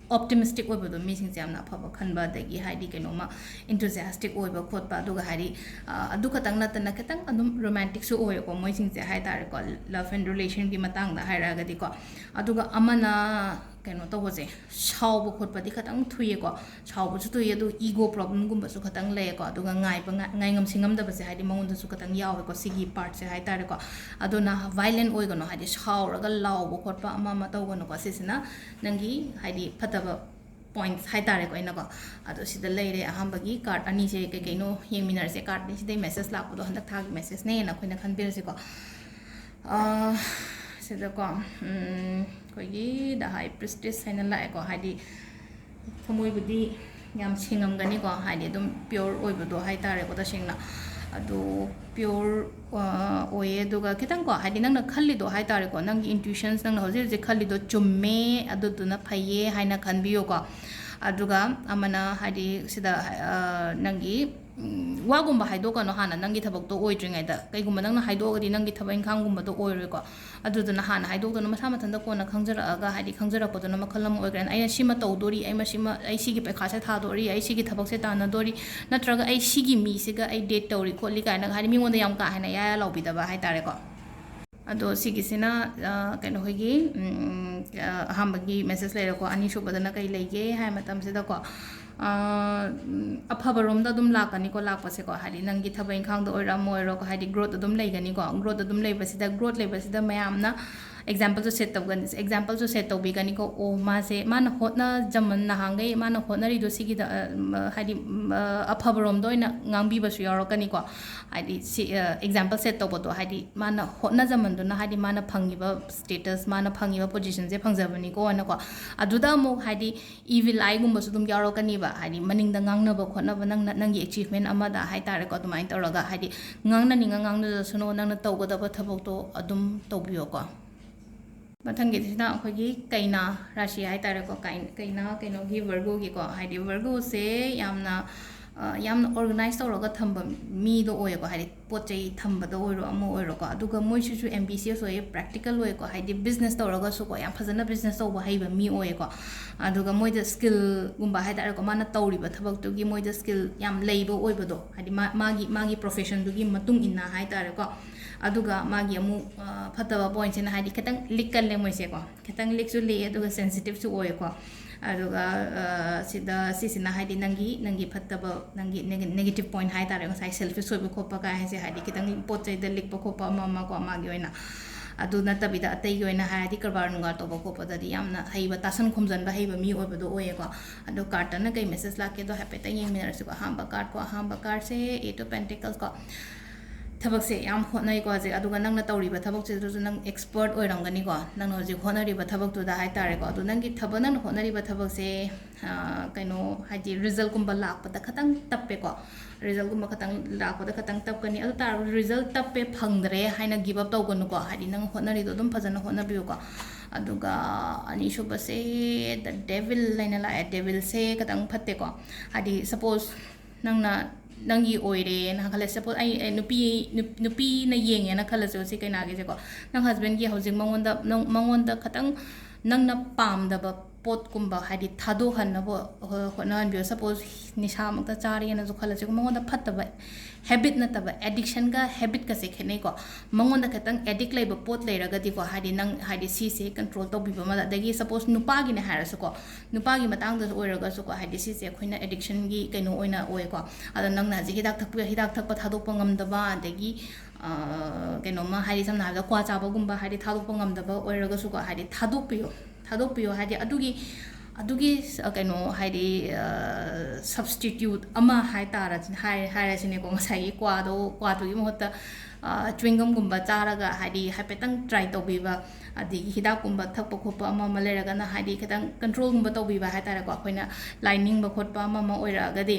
ꯑꯣꯞꯇꯤꯃꯤꯁꯇꯤꯛ ꯑꯣꯏꯕꯗꯣ, ꯃꯤꯁꯤꯡꯁꯦ ꯌꯥꯝꯅ ꯑꯐꯕ ꯈꯟꯕ, ꯑꯗꯒꯤ ꯍꯥꯏꯗꯤ ꯀꯩꯅꯣꯝꯃ ꯏꯟꯊꯨꯖꯤꯌꯥꯁꯇꯤꯛ ꯑꯣꯏꯕ ꯈꯣꯠꯄ, ꯑꯗꯨꯒ ꯍꯥꯏꯗꯤ, ꯑ, ꯑꯗꯨ ꯈꯛꯇꯪ ꯅꯠꯇꯅ ꯈꯤꯇꯪ ꯑꯗꯨꯝ ꯔꯣꯃꯥꯟꯇꯤꯛꯁꯨ ꯑꯣꯏꯌꯦꯀꯣ ꯃꯣꯏꯁꯤꯡꯁꯦ ꯍꯥꯏꯇꯥꯔꯦꯀꯣ, ꯂꯞ ꯑꯦꯟ ꯔꯤꯂꯦꯁꯟꯒꯤ ꯃꯇꯥꯡꯗ ꯍꯥꯏꯔꯛꯑꯒꯗꯤꯀꯣ꯫ ꯑꯗꯨꯒ ꯑꯃꯅ ꯀꯩꯅꯣ ꯇꯧꯕꯁꯦ, ꯁꯥꯎꯕ ꯈꯣꯠꯄꯗꯤ ꯈꯤꯇꯪ ꯊꯨꯏꯌꯦꯀꯣ, ꯁꯥꯎꯕꯁꯨ ꯊꯨꯏ, ꯑꯗꯨ ꯏꯒꯣ ꯄ꯭ꯔꯣꯕ꯭ꯂꯦꯝꯒꯨꯝꯕꯁꯨ ꯈꯤꯇꯪ ꯂꯩꯌꯦꯀꯣ, ꯑꯗꯨꯒ ꯉꯥꯏꯕ ꯉꯥꯏ-, ꯉꯥꯏꯉꯝ ꯁꯤꯉꯝꯗꯕꯁꯦ ꯍꯥꯏꯗꯤ ꯃꯉꯣꯟꯗꯁꯨ ꯈꯤꯇꯪ ꯌꯥꯎꯋꯦꯀꯣ ꯁꯤꯒꯤ ꯄꯥꯔꯠꯁꯦ ꯍꯥꯏꯇꯥꯔꯦꯀꯣ꯫ ꯑꯗꯨꯅ ꯚꯥꯏꯂꯦꯟ ꯑꯣꯏꯒꯅꯣ, ꯍꯥꯏꯗꯤ ꯁꯥꯎꯔꯒ ꯂꯥꯎꯕ ꯈꯣꯠꯄ ꯑꯃ ꯑꯃ ꯇꯧꯒꯅꯨꯀꯣ꯫ ꯁꯤꯁꯤꯅ ꯅꯪꯒꯤ ꯍꯥꯏꯗꯤ ꯐꯠꯇꯕ ꯄꯣꯏꯟꯠꯁ ꯍꯥꯏꯇꯥꯔꯦꯀꯣ ꯑꯩꯅꯀꯣ꯫ ꯑꯗꯣ ꯁꯤꯗ ꯂꯩꯔꯦ ꯑꯍꯥꯟꯕꯒꯤ ꯀꯥꯔꯠ ꯑꯅꯤꯁꯦ ꯀꯩ ꯀꯩꯅꯣ ꯌꯦꯡꯃꯤꯟꯅꯔꯁꯦ꯫ ꯀꯥꯔꯠ ꯑꯅꯤꯁꯤꯗꯩ ꯃꯦꯁꯦꯖ ꯂꯥꯛꯄꯗꯣ ꯍꯟꯗꯛ ꯊꯥꯒꯤ ꯃꯦꯁꯦꯖꯅꯦꯅ ꯑꯩꯈꯣꯏꯅ ꯈꯟꯕꯤꯔꯁꯤꯀꯣ꯫ ꯑꯥ, ꯁꯤꯗꯀꯣ, ꯎꯝ, ꯑꯩꯈꯣꯏꯒꯤ The High Priestess ꯍꯥꯏꯅ ꯂꯥꯛꯑꯦꯀꯣ, ꯍꯥꯏꯗꯤ ꯊꯃꯣꯏꯕꯨꯗꯤ ꯌꯥꯝ ꯁꯦꯡꯉꯝꯒꯅꯤꯀꯣ, ꯍꯥꯏꯗꯤ ꯑꯗꯨꯝ ꯄ꯭ꯌꯣꯔ ꯑꯣꯏꯕꯗꯣ ꯍꯥꯏꯇꯥꯔꯦꯀꯣ, ꯇꯁꯦꯡꯅ꯫ ꯑꯗꯣ ꯄ꯭ꯌꯣꯔ, ꯑ, ꯑꯣꯏꯌꯦ꯫ ꯑꯗꯨꯒ ꯈꯤꯇꯪꯀꯣ, ꯍꯥꯏꯗꯤ ꯅꯪꯅ ꯈꯜꯂꯤꯗꯣ ꯍꯥꯏꯇꯥꯔꯦꯀꯣ, ꯅꯪꯒꯤ ꯏꯟꯇ꯭ꯌꯨꯁꯟꯁ, ꯅꯪꯅ ꯍꯧꯖꯤꯛ ꯍꯧꯖꯤꯛ ꯈꯜꯂꯤꯗꯣ ꯆꯨꯝꯃꯦ, ꯑꯗꯨꯗꯨꯅ ꯐꯩꯌꯦ ꯍꯥꯏꯅ ꯈꯟꯕꯤꯌꯣꯀꯣ꯫ ꯑꯗꯨꯒ ꯑꯃꯅ ꯍꯥꯏꯗꯤ ꯁꯤꯗ, ꯑ, ꯅꯪꯒꯤ ꯎꯝ, ꯋꯥꯒꯨꯝꯕ ꯍꯥꯏꯗꯣꯛꯀꯅꯣ ꯍꯥꯟꯅ ꯅꯪꯒꯤ ꯊꯕꯛꯇꯣ ꯑꯣꯏꯗ꯭ꯔꯤꯉꯩꯗ꯫ ꯀꯩꯒꯨꯝꯕ ꯅꯪꯅ ꯍꯥꯏꯗꯣꯛꯑꯒꯗꯤ ꯅꯪꯒꯤ ꯊꯕꯛ ꯏꯪꯈꯥꯡꯒꯨꯝꯕꯗꯣ ꯑꯣꯏꯔꯣꯏꯀꯣ꯫ ꯑꯗꯨꯗꯨꯅ ꯍꯥꯟꯅ ꯍꯥꯏꯗꯣꯛꯇꯅ ꯃꯁꯥ ꯃꯊꯟꯇ ꯀꯣꯟꯅ ꯈꯪꯖꯔꯛꯑꯒ, ꯍꯥꯏꯗꯤ, ꯈꯪꯖꯔꯛꯄꯗꯨꯅ ꯃꯈꯜ ꯑꯃ ꯑꯣꯏꯈ꯭ꯔꯦꯅ, "ꯑꯩꯅ ꯁꯤꯃ ꯇꯧꯗꯣꯔꯤ, ꯑꯩ ꯃꯁꯤꯃ, ꯑꯩ ꯁꯤꯒꯤ ꯄꯩꯈꯥꯁꯦ ꯊꯥꯗꯣꯔꯤ, ꯑꯩ ꯁꯤꯒꯤ ꯊꯕꯛꯁꯦ ꯇꯥꯟꯅꯗꯣꯔꯤ, ꯅꯠꯇ꯭ꯔꯒ ꯑꯩ ꯁꯤꯒꯤ ꯃꯤꯁꯤꯒ ꯑꯩ date ꯇꯧꯔꯤ ꯈꯣꯠꯂꯤ" ꯀꯥꯏꯅꯒ, ꯍꯥꯏꯗꯤ, ꯃꯤꯉꯣꯟꯗ ꯌꯥꯝ ꯀꯥ ꯍꯦꯟꯅ ꯌꯥ ꯌꯥ ꯂꯥꯎꯕꯤꯗꯕ ꯍꯥꯏꯇꯥꯔꯦꯀꯣ꯫ ꯑꯗꯣ ꯁꯤꯒꯤꯁꯤꯅ, ꯑ, ꯀꯩꯅꯣ, ꯑꯩꯈꯣꯏꯒꯤ, ꯎꯝ, ꯑ, ꯑꯍꯥꯟꯕꯒꯤ message ꯂꯩꯔꯦꯀꯣ꯫ ꯑꯅꯤꯁꯨꯕꯗꯅ ꯀꯩ ꯂꯩꯒꯦ ꯍꯥꯏ ꯃꯇꯝꯁꯤꯗꯀꯣ, ꯑ, ꯎꯝ, ꯑꯐꯕꯔꯣꯝꯗ ꯑꯗꯨꯝ ꯂꯥꯛꯀꯅꯤꯀꯣ, ꯂꯥꯛꯄꯁꯦꯀꯣ꯫ ꯍꯥꯏꯗꯤ, ꯅꯪꯒꯤ ꯊꯕꯛ ꯏꯪꯈꯥꯡꯗ ꯑꯣꯏꯔꯣ, ꯑꯃ ꯑꯣꯏꯔꯣ, ꯍꯥꯏꯗꯤ, growth ꯑꯗꯨꯝ ꯂꯩꯒꯅꯤꯀꯣ꯫ Growth ꯑꯗꯨꯝ ꯂꯩꯕꯁꯤꯗ, growth ꯂꯩꯕꯁꯤꯗ ꯃꯌꯥꯝꯅ exampleꯁꯨ set ꯇꯧꯒꯅꯤ, exampleꯁꯨ set ꯇꯧꯕꯤꯒꯅꯤꯀꯣ꯫ "ꯑꯣ, ꯃꯥꯁꯦ, ꯃꯥꯅ ꯍꯣꯠꯅꯖꯃꯟ, ꯅꯍꯥꯟꯈꯩ ꯃꯥꯅ ꯍꯣꯠꯅꯔꯤꯗꯣ ꯁꯤꯒꯤꯗ, ꯑ, ꯃ-, ꯍꯥꯏꯗꯤ, ꯃ-, ꯑꯐꯕꯔꯣꯝꯗ ꯑꯣꯏꯅ ꯉꯥꯡꯕꯤꯕꯁꯨ ꯌꯥꯎꯔꯛꯀꯅꯤꯀꯣ"꯫ ꯍꯥꯏꯗꯤ, ꯁꯤ, ꯑ, example set ꯇꯧꯕꯗꯣ, ꯍꯥꯏꯗꯤ, ꯃꯥꯅ ꯍꯣꯠꯅꯖꯃꯟꯗꯨꯅ, ꯍꯥꯏꯗꯤ, ꯃꯥꯅ ꯐꯪꯉꯤꯕ status, ꯃꯥꯅ ꯐꯪꯉꯤꯕ positionꯁꯦ ꯐꯪꯖꯕꯅꯤꯀꯣ ꯍꯥꯏꯅꯀꯣ꯫ ꯑꯗꯨꯗ ꯑꯃꯨꯛ, ꯍꯥꯏꯗꯤ, evil eyeꯒꯨꯝꯕꯁꯨ ꯑꯗꯨꯝ ꯌꯥꯎꯔꯛꯀꯅꯤꯕ꯫ ꯍꯥꯏꯗꯤ, ꯃꯅꯤꯡꯗ ꯉꯥꯡꯅꯕ ꯈꯣꯠꯅꯕ, ꯅꯪꯅ, ꯅꯪꯒꯤ achievement ꯑꯃꯗ ꯍꯥꯏꯇꯥꯔꯦꯀꯣ, ꯑꯗꯨꯃꯥꯏꯅ ꯇꯧꯔꯒ, ꯍꯥꯏꯗꯤ, ꯉꯥꯡꯅꯅꯤꯡꯉ ꯉꯥꯡꯅꯖꯁꯅꯨ, ꯅꯪꯅ ꯇꯧꯒꯗꯕ ꯊꯕꯛꯇꯣ ꯑꯗꯨꯝ ꯇꯧꯕꯤꯌꯣꯀꯣ꯫ ꯃꯊꯪꯒꯤꯁꯤꯅ ꯑꯩꯈꯣꯏꯒꯤ ꯀꯩꯅꯥ ꯔꯥꯁꯤ ꯍꯥꯏꯇꯥꯔꯦꯀꯣ꯫ ꯀꯩ-, ꯀꯩꯅꯥ, ꯀꯩꯅꯣꯒꯤ, Virgoꯒꯤꯀꯣ꯫ ꯍꯥꯏꯗꯤ, Virgoꯁꯦ ꯌꯥꯝꯅ, ꯑ, ꯌꯥꯝꯅ organize ꯇꯧꯔꯒ ꯊꯝꯕ ꯃꯤꯗꯣ ꯑꯣꯏꯌꯦꯀꯣ꯫ ꯍꯥꯏꯗꯤ, ꯄꯣꯠ ꯆꯩ ꯊꯝꯕꯗ ꯑꯣꯏꯔꯣ, ꯑꯃ ꯑꯣꯏꯔꯣꯀꯣ꯫ ꯑꯗꯨꯒ ꯃꯣꯏꯁꯤꯁꯨ ambitious ꯑꯣꯏꯌꯦ, practical ꯑꯣꯏꯌꯦꯀꯣ꯫ ꯍꯥꯏꯗꯤ, business ꯇꯧꯔꯒꯁꯨꯀꯣ, ꯌꯥꯝ ꯐꯖꯅ business ꯇꯧꯕ ꯍꯩꯕ ꯃꯤ ꯑꯣꯏꯌꯦꯀꯣ꯫ ꯑꯗꯨꯒ ꯃꯣꯏꯗ skillꯒꯨꯝꯕ ꯍꯥꯏꯇꯥꯔꯦꯀꯣ, ꯃꯥꯅ ꯇꯧꯔꯤꯕ ꯊꯕꯛꯇꯨꯒꯤ ꯃꯣꯏꯗ skill ꯌꯥꯝ ꯂꯩꯕ ꯑꯣꯏꯕꯗꯣ, ꯍꯥꯏꯗꯤ, ꯃꯥ-, ꯃꯥꯒꯤ, ꯃꯥꯒꯤ professionꯗꯨꯒꯤ ꯃꯇꯨꯡ ꯏꯟꯅ ꯍꯥꯏꯇꯥꯔꯦꯀꯣ꯫ ꯑꯗꯨꯒ ꯃꯥꯒꯤ ꯑꯃꯨꯛ, ꯑ, ꯐꯠꯇꯕ pointꯁꯤꯅ, ꯍꯥꯏꯗꯤ, ꯈꯤꯇꯪ ꯂꯤꯛꯀꯜꯂꯦ ꯃꯣꯏꯁꯦꯀꯣ꯫ ꯈꯤꯇꯪ ꯂꯤꯛꯁꯨ ꯂꯤꯛꯑꯦ, ꯑꯗꯨꯒ sensitiveꯁꯨ ꯑꯣꯏꯌꯦꯀꯣ꯫ ꯑꯗꯨꯒ, ꯑ, ꯁꯤꯗ, ꯁꯤꯁꯤꯅ, ꯍꯥꯏꯗꯤ, ꯅꯪꯒꯤ, ꯅꯪꯒꯤ ꯐꯠꯇꯕ, ꯅꯪꯒꯤ neg-, negative point ꯍꯥꯏꯇꯥꯔꯦ, ꯉꯁꯥꯏ selfish ꯑꯣꯏꯕ ꯈꯣꯠꯄ ꯀꯥꯏ ꯍꯥꯏꯁꯦ, ꯍꯥꯏꯗꯤ, ꯈꯤꯇꯪ ꯄꯣꯠ ꯆꯩꯗ ꯂꯤꯛꯄ ꯈꯣꯠꯄ ꯑꯃ ꯑꯃ ꯀꯣ, ꯃꯥꯒꯤ ꯑꯣꯏꯅ꯫ ꯑꯗꯨ ꯅꯠꯇꯕꯤꯗ, ꯑꯇꯩꯒꯤ ꯑꯣꯏꯅ ꯍꯥꯏꯔꯗꯤ, ꯀꯔꯕꯥꯔ ꯅꯨꯡꯒꯥꯔ ꯇꯧꯕ ꯈꯣꯠꯄꯗꯗꯤ ꯌꯥꯝꯅ ꯍꯩꯕ, ꯇꯥꯁꯟ ꯈꯣꯝꯖꯟꯕ ꯍꯩꯕ ꯃꯤ ꯑꯣꯏꯕꯗꯣ ꯑꯣꯏꯌꯦꯀꯣ꯫ ꯑꯗꯣ cardꯇꯅ ꯀꯩ message ꯂꯥꯛꯀꯦꯗꯣ ꯍꯥꯏꯐꯦꯠꯇꯪ ꯌꯦꯡꯃꯤꯟꯅꯔꯁꯤꯀꯣ꯫ ꯑꯍꯥꯟꯕ cardꯀꯣ, ꯑꯍꯥꯟꯕ cardꯁꯦ Eight of Pentaclesꯀꯣ꯫ ꯊꯕꯛꯁꯦ ꯌꯥꯝ ꯍꯣꯠꯅꯩꯀꯣ ꯍꯧꯖꯤꯛ, ꯑꯗꯨꯒ ꯅꯪꯅ ꯇꯧꯔꯤꯕ ꯊꯕꯛꯁꯤꯗꯁꯨ ꯅꯪ expert ꯑꯣꯏꯔꯝꯒꯅꯤꯀꯣ, ꯅꯪꯅ ꯍꯧꯖꯤꯛ ꯍꯣꯠꯅꯔꯤꯕ ꯊꯕꯛꯇꯨꯗ ꯍꯥꯏꯇꯥꯔꯦꯀꯣ꯫ ꯑꯗꯨ ꯅꯪꯒꯤ ꯊꯕꯛ, ꯅꯪꯅ ꯍꯣꯠꯅꯔꯤꯕ ꯊꯕꯛꯁꯦ, ꯑ, ꯀꯩꯅꯣ, ꯍꯥꯏꯗꯤ, resultꯀꯨꯝꯕ ꯂꯥꯛꯄꯗ ꯈꯇꯪ ꯇꯞꯄꯦꯀꯣ꯫ Resultꯀꯨꯝꯕ ꯈꯇꯪ ꯂꯥꯛꯄꯗ ꯈꯇꯪ ꯇꯞꯀꯅꯤ꯫ ꯑꯗꯨ ꯇꯥꯔꯒꯁꯨ result ꯇꯞꯄꯦ, ꯐꯪꯗ꯭ꯔꯦ ꯍꯥꯏꯅ give up ꯇꯧꯒꯅꯨꯀꯣ꯫ ꯍꯥꯏꯗꯤ, ꯅꯪ ꯍꯣꯠꯅꯔꯤꯗꯣ ꯑꯗꯨꯝ ꯐꯖꯅ ꯍꯣꯠꯅꯕꯤꯌꯨꯀꯣ꯫ ꯑꯗꯨꯒ ꯑꯅꯤꯁꯨꯕꯁꯦ The Devil ꯍꯥꯏꯅ ꯂꯥꯛꯑꯦ꯫ Devilꯁꯦ ꯈꯇꯪ ꯐꯠꯇꯦꯀꯣ꯫ ꯍꯥꯏꯗꯤ, suppose ꯅꯪꯅ ꯅꯪꯒꯤ ꯑꯣꯏꯔꯦꯅ ꯈꯜꯂꯦ, ꯁꯄꯣꯁ ꯑꯩ ꯑꯩ ꯅꯨꯄꯤ ꯅꯨꯞ- ꯅꯨꯄꯤꯅ ꯌꯦꯡꯉꯦꯅ ꯈꯜꯂꯁꯦ, ꯁꯤ ꯀꯩꯅꯥꯒꯤꯁꯦꯀꯣ, ꯅꯪ ꯍꯁꯕꯦꯟꯒꯤ ꯍꯧꯖꯤꯛ ꯃꯉꯣꯟꯗ ꯅꯪ ꯃꯉꯣꯟꯗ ꯈꯇꯪ ꯅꯪꯅ ꯄꯥꯝꯗꯕ ꯄꯣꯠꯀꯨꯝꯕ, ꯍꯥꯏꯗꯤ ꯊꯥꯗꯣꯛꯍꯟꯅꯕ ꯍꯣ- ꯍꯣꯠꯅꯍꯟꯕꯤꯌꯣ꯫ ꯁꯄꯣꯁ ꯅꯤꯁꯥꯃꯛꯇ ꯆꯥꯔꯦꯅꯁꯨ ꯈꯜꯂꯁꯦꯀꯣ, ꯃꯉꯣꯟꯗ ꯐꯠꯇꯕ ꯍꯦꯕꯤꯠ ꯅꯠꯇꯕ, ꯑꯦꯗꯤꯛꯁꯟꯒ ꯍꯦꯕꯤꯠꯀꯁꯦ ꯈꯦꯠꯅꯩꯀꯣ꯫ ꯃꯉꯣꯟꯗ ꯈꯤꯇꯪ ꯑꯦꯗꯤꯛ ꯂꯩꯕ ꯄꯣꯠ ꯂꯩꯔꯒꯗꯤꯀꯣ, ꯍꯥꯏꯗꯤ ꯅꯪ ꯍꯥꯏꯗꯤ ꯁꯤꯁꯦ ꯀꯟꯇ꯭ꯔꯣꯜ ꯇꯧꯕꯤꯕ ꯑꯃ, ꯑꯗꯒꯤ ꯁꯄꯣꯁ ꯅꯨꯄꯥꯒꯤꯅꯦ ꯍꯥꯏꯔꯁꯨꯀꯣ, ꯅꯨꯄꯥꯒꯤ ꯃꯇꯥꯡꯗꯁꯨ ꯑꯣꯏꯔꯒꯁꯨꯀꯣ, ꯍꯥꯏꯗꯤ ꯁꯤꯁꯦ ꯑꯩꯈꯣꯏꯅ ꯑꯦꯗꯤꯛꯁꯟꯒꯤ ꯀꯩꯅꯣ ꯑꯣꯏꯅ ꯑꯣꯏꯀꯣ꯫ ꯑꯗꯣ ꯅꯪꯅ ꯍꯧꯖꯤꯛ ꯍꯤꯗꯥꯛ ꯊꯛꯄ ꯍꯤꯗꯥꯛ ꯊꯛꯄ ꯊꯥꯗꯣꯛꯄ ꯉꯝꯗꯕ, ꯑꯗꯒꯤ ꯑ, ꯀꯩꯅꯣꯝꯃ ꯍꯥꯏꯗꯤ ꯁꯝꯅ ꯍꯥꯏꯔꯕꯗ ꯀ꯭ꯋꯥ ꯆꯥꯕꯒꯨꯝꯕ ꯍꯥꯏꯗꯤ ꯊꯥꯗꯣꯛꯄ ꯉꯝꯗꯕ ꯑꯣꯏꯔꯒꯁꯨꯀꯣ, ꯍꯥꯏꯗꯤ ꯊꯥꯗꯣꯛꯄꯤꯌꯣ꯫ ꯊꯥꯗꯣꯛꯄꯤꯌꯣ ꯍꯥꯏꯗꯤ ꯑꯗꯨꯒꯤ ꯑꯗꯨꯒꯤ ꯁ- ꯀꯩꯅꯣ ꯍꯥꯏꯗꯤ ꯁꯕꯁꯇꯤꯇ꯭ꯌꯨꯠ ꯑꯃ ꯍꯥꯏ ꯇꯥꯔ ꯍꯥꯏ ꯍꯥꯏꯔꯁꯤꯅꯦꯀꯣ, ꯉꯁꯥꯏꯒꯤ ꯀ꯭ꯋꯥꯗꯣ ꯀ꯭ꯋꯥꯗꯨꯒꯤ ꯃꯍꯨꯠꯇ ꯆ꯭ꯋꯤꯡꯒꯝꯒꯨꯝꯕ ꯆꯥꯔꯒ ꯍꯥꯏꯗꯤ ꯍꯥꯏꯐꯦꯠꯇꯪ ꯇ꯭ꯔꯥꯏ ꯇꯧꯕꯤꯕ, ꯑꯗꯒꯤ ꯍꯤꯗꯥꯛꯀꯨꯝꯕ ꯊꯛꯄ ꯈꯣꯠꯄ ꯑꯃ ꯑꯃ ꯂꯩꯔꯒꯅ ꯍꯥꯏꯗꯤ ꯈꯤꯇꯪ ꯀꯟꯇ꯭ꯔꯣꯜꯒꯨꯝꯕ ꯇꯧꯕꯤꯕ ꯍꯥꯏ ꯇꯥꯔꯦꯀꯣ꯫ ꯑꯩꯈꯣꯏꯅ ꯂꯥꯏ ꯅꯤꯡꯕ ꯈꯣꯠꯄ ꯑꯃ ꯑꯃ ꯑꯣꯏꯔꯛꯑꯒꯗꯤ,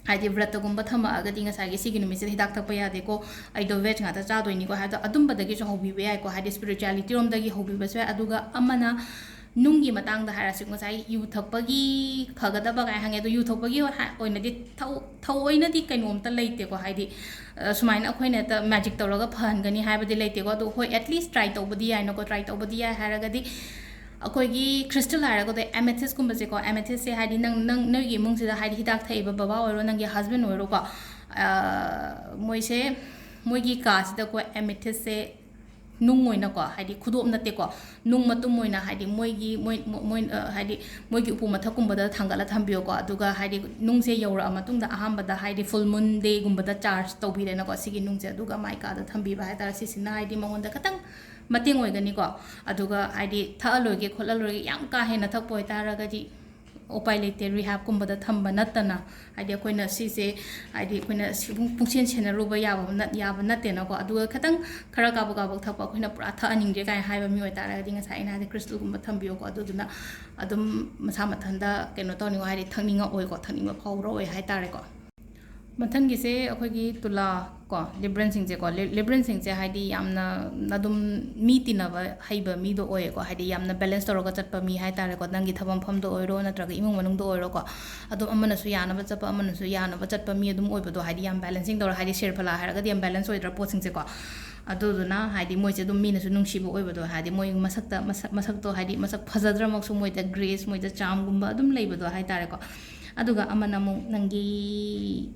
ꯍꯥꯏꯗꯤ ꯕ꯭ꯔꯇꯒꯨꯝꯕ ꯊꯝꯃꯛꯑꯒꯗꯤ ꯉꯁꯥꯏꯒꯤ ꯁꯤꯒꯤ ꯅꯨꯃꯤꯠꯁꯤꯗ ꯍꯤꯗꯥꯛ ꯊꯛꯄ ꯌꯥꯗꯦꯀꯣ, ꯑꯩꯗꯣ ꯚꯦꯖ ꯉꯥꯛꯇ ꯆꯥꯗꯣꯏꯅꯤꯀꯣ ꯍꯥꯏꯕꯗꯣ, ꯑꯗꯨꯝꯕꯗꯒꯤꯁꯨ ꯍꯧꯕꯤꯕ ꯌꯥꯏꯀꯣ, ꯍꯥꯏꯗꯤ ꯁ꯭ꯄꯤꯔꯤꯆꯨꯋꯦꯂꯤꯇꯤ ꯔꯣꯝꯗꯒꯤ ꯍꯧꯕꯤꯕꯁꯨ ꯌꯥꯏ꯫ ꯑꯗꯨꯒ ꯑꯃꯅ ꯅꯨꯡꯒꯤ ꯃꯇꯥꯡꯗ ꯍꯥꯏꯔꯁꯤ, ꯉꯁꯥꯏ ꯌꯨ ꯊꯛꯄꯒꯤ ꯐꯒꯗꯕ ꯀꯥꯏ ꯍꯪꯉꯦ, ꯑꯗꯣ ꯌꯨ ꯊꯛꯄꯒꯤ ꯍꯥ- ꯑꯣꯏꯅꯗꯤ ꯊꯧ- ꯊꯧꯑꯣꯏꯅꯗꯤ ꯀꯩꯅꯣꯝꯇ ꯂꯩꯇꯦꯀꯣ, ꯍꯥꯏꯗꯤ ꯑ, ꯁꯨꯃꯥꯏꯅ ꯑꯩꯈꯣꯏꯅ ꯍꯦꯛꯇ ꯃꯦꯖꯤꯛ ꯇꯧꯔꯒ ꯐꯍꯟꯒꯅꯤ ꯍꯥꯏꯕꯗꯤ ꯂꯩꯇꯦꯀꯣ꯫ ꯑꯗꯣ ꯍꯣꯏ, ꯑꯦꯠꯂꯤꯁ ꯇ꯭ꯔꯥꯏ ꯇꯧꯕꯗꯤ ꯌꯥꯏꯅꯀꯣ꯫ ꯇ꯭ꯔꯥꯏ ꯇꯧꯕꯗꯤ ꯌꯥꯏ ꯍꯥꯏꯔꯒꯗꯤ ꯑꯩꯈꯣꯏꯒꯤ ꯈ꯭ꯔꯤꯁꯇꯜ ꯍꯥꯏꯔꯒꯗꯤ ꯑꯦꯃꯦꯊꯤꯁꯀꯨꯝꯕꯁꯦꯀꯣ, ꯑꯦꯃꯦꯊꯤꯁꯁꯦ ꯍꯥꯏꯗꯤ ꯅꯪ ꯅꯪ ꯅꯣꯏꯒꯤ ꯏꯃꯨꯡꯁꯤꯗ ꯍꯥꯏꯗꯤ ꯍꯤꯗꯥꯛ ꯊꯛꯏꯕ ꯕꯕꯥ ꯑꯣꯏꯔꯣ, ꯅꯪꯒꯤ ꯍꯁꯕꯦꯟ ꯑꯣꯏꯔꯣꯀꯣ, ꯑ, ꯃꯣꯏꯁꯦ ꯃꯣꯏꯒꯤ ꯀꯥꯁꯤꯗꯀꯣ ꯑꯦꯃꯦꯊꯤꯁꯁꯦ ꯅꯨꯡ ꯑꯣꯏꯅꯀꯣ, ꯍꯥꯏꯗꯤ ꯈꯨꯗꯣꯞ ꯅꯠꯇꯦꯀꯣ, ꯅꯨꯡ ꯃꯇꯨꯝ ꯑꯣꯏꯅ ꯍꯥꯏꯗꯤ ꯃꯣꯏꯒꯤ ꯃꯣꯏ ꯃꯣꯏ ꯑ, ꯍꯥꯏꯗꯤ ꯃꯣꯏꯒꯤ ꯎꯄꯨ ꯃꯊꯛꯀꯨꯝꯕꯗ ꯊꯥꯡꯒꯠꯂ ꯊꯝꯕꯤꯌꯣꯀꯣ꯫ ꯑꯗꯨꯒ ꯍꯥꯏꯗꯤ ꯅꯨꯡꯁꯦ ꯌꯧꯔꯛꯑ ꯃꯇꯨꯡꯗ ꯑꯍꯥꯟꯕꯗ ꯍꯥꯏꯗꯤ ꯐꯨꯜ ꯃꯨꯟ ꯗꯦꯒꯨꯝꯕꯗ ꯆꯥꯔꯖ ꯇꯧꯕꯤꯔꯦꯅꯀꯣ, ꯁꯤꯒꯤ ꯅꯨꯡꯁꯦ ꯑꯗꯨꯒ ꯃꯥꯏ ꯀꯥꯗ ꯊꯝꯕꯤꯕ ꯍꯥꯏꯇꯥꯔꯦ꯫ ꯁꯤꯁꯤꯅ ꯍꯥꯏꯗꯤ ꯃꯉꯣꯟꯗ ꯈꯤꯇꯪ ꯃꯇꯦꯡ ꯑꯣꯏꯒꯅꯤꯀꯣ꯫ ꯑꯗꯨꯒ ꯍꯥꯏꯗꯤ ꯊꯛꯑ ꯂꯣꯏꯒꯦ ꯈꯣꯠꯂ ꯂꯣꯏꯒꯦ ꯌꯥꯝ ꯀꯥ ꯍꯦꯟꯅ ꯊꯛꯄ ꯑꯣꯏꯇꯥꯔꯒꯗꯤ ꯎꯄꯥꯏ ꯂꯩꯇꯦ, ꯔꯤꯍꯥꯞꯀꯨꯝꯕꯗ ꯊꯝꯕ ꯅꯠꯇꯅ꯫ ꯍꯥꯏꯗꯤ ꯑꯩꯈꯣꯏꯅ ꯁꯤꯁꯦ ꯍꯥꯏꯗꯤ ꯑꯩꯈꯣꯏꯅ ꯁꯤ ꯄꯨꯡ- ꯄꯨꯡꯁꯦꯟ ꯁꯦꯟꯅꯔꯨꯕ ꯌꯥꯕ ꯅꯠ- ꯌꯥꯕ ꯅꯠꯇꯦꯅꯀꯣ꯫ ꯑꯗꯨꯒ ꯈꯤꯇꯪ ꯈꯔ ꯀꯥꯕꯛ ꯀꯥꯕꯛ ꯊꯛꯄ, ꯑꯩꯈꯣꯏꯅ ꯄꯨꯔꯥ ꯊꯛꯍꯟꯅꯤꯡꯗ꯭ꯔꯦ ꯀꯥꯏꯅ ꯍꯥꯏꯕ ꯃꯤ ꯑꯣꯏꯇꯥꯔꯒꯗꯤ ꯉꯁꯥꯏ ꯑꯩꯅ ꯍꯥꯏꯗꯤ ꯀ꯭ꯔꯤꯁꯇꯜꯒꯨꯝꯕ ꯊꯝꯕꯤꯌꯣꯀꯣ꯫ ꯑꯗꯨꯗꯨꯅ ꯑꯗꯨꯝ ꯃꯁꯥ ꯃꯊꯟꯇ ꯀꯩꯅꯣ ꯇꯧꯅꯤꯡꯉꯣ ꯍꯥꯏꯗꯤ ꯊꯛꯅꯤꯡꯉꯛꯑꯣꯏꯀꯣ, ꯊꯛꯅꯤꯡꯕ ꯐꯥꯎꯔꯛꯑꯣꯏ ꯍꯥꯏꯇꯥꯔꯦꯀꯣ꯫ ꯃꯊꯪꯒꯤꯁꯦ ꯑꯩꯈꯣꯏꯒꯤ ꯇꯨꯂꯥ ꯀꯣ, ꯂꯤꯕ꯭ꯔꯟꯁꯤꯡꯁꯦꯀꯣ, ꯂꯤ- ꯂꯤꯕ꯭ꯔꯟꯁꯤꯡꯁꯦ ꯍꯥꯏꯗꯤ ꯌꯥꯝꯅ ꯑꯗꯨꯝ ꯃꯤ ꯇꯤꯟꯅꯕ ꯍꯩꯕ ꯃꯤꯗꯣ ꯑꯣꯏꯌꯦꯀꯣ, ꯍꯥꯏꯗꯤ ꯌꯥꯝꯅ ꯕꯦꯂꯦꯟꯁ ꯇꯧꯔꯒ ꯆꯠꯄ ꯃꯤ ꯍꯥꯏꯇꯥꯔꯦꯀꯣ, ꯅꯪꯒꯤ ꯊꯕꯛ ꯃꯐꯝꯗ ꯑꯣꯏꯔꯣ ꯅꯠꯇ꯭ꯔꯒ ꯏꯃꯨꯡ ꯃꯅꯨꯡꯗ ꯑꯣꯏꯔꯣꯀꯣ, ꯑꯗꯨꯝ ꯑꯃꯅꯁꯨ ꯌꯥꯅꯕ ꯆꯠꯄ ꯑꯃꯅꯁꯨ ꯌꯥꯅꯕ ꯆꯠꯄ ꯃꯤ ꯑꯗꯨꯝ ꯑꯣꯏꯕꯗꯣ, ꯍꯥꯏꯗꯤ ꯌꯥꯝ ꯕꯦꯂꯦꯟꯁꯤꯡ ꯇꯧꯔ, ꯍꯥꯏꯗꯤ ꯁꯤꯔꯐꯂꯥ ꯍꯥꯏꯔꯒꯗꯤ ꯌꯥꯝ ꯕꯦꯂꯦꯟꯁ ꯑꯣꯏꯗ꯭ꯔꯥ ꯄꯣꯠꯁꯤꯡꯁꯦꯀꯣ, ꯑꯗꯨꯗꯨꯅ ꯍꯥꯏꯗꯤ ꯃꯣꯏꯁꯦ ꯑꯗꯨꯝ ꯃꯤꯅꯁꯨ ꯅꯨꯡꯁꯤꯕ ꯑꯣꯏꯕꯗꯣ, ꯍꯥꯏꯗꯤ ꯃꯣꯏ ꯃꯁꯛꯇ ꯃꯁꯛ ꯃꯁꯛꯇꯣ ꯍꯥꯏꯗꯤ ꯃꯁꯛ ꯐꯖꯗ꯭ꯔꯃꯛꯁꯨ ꯃꯣꯏꯗ ꯒ꯭ꯔꯦꯁ, ꯃꯣꯏꯗ ꯆꯥꯝꯒꯨꯝꯕ ꯑꯗꯨꯝ ꯂꯩꯕꯗꯣ ꯍꯥꯏꯇꯥꯔꯦꯀꯣ꯫ ꯑꯗꯨꯒ ꯑꯃꯅ ꯑꯃꯨꯛ ꯅꯪꯒꯤ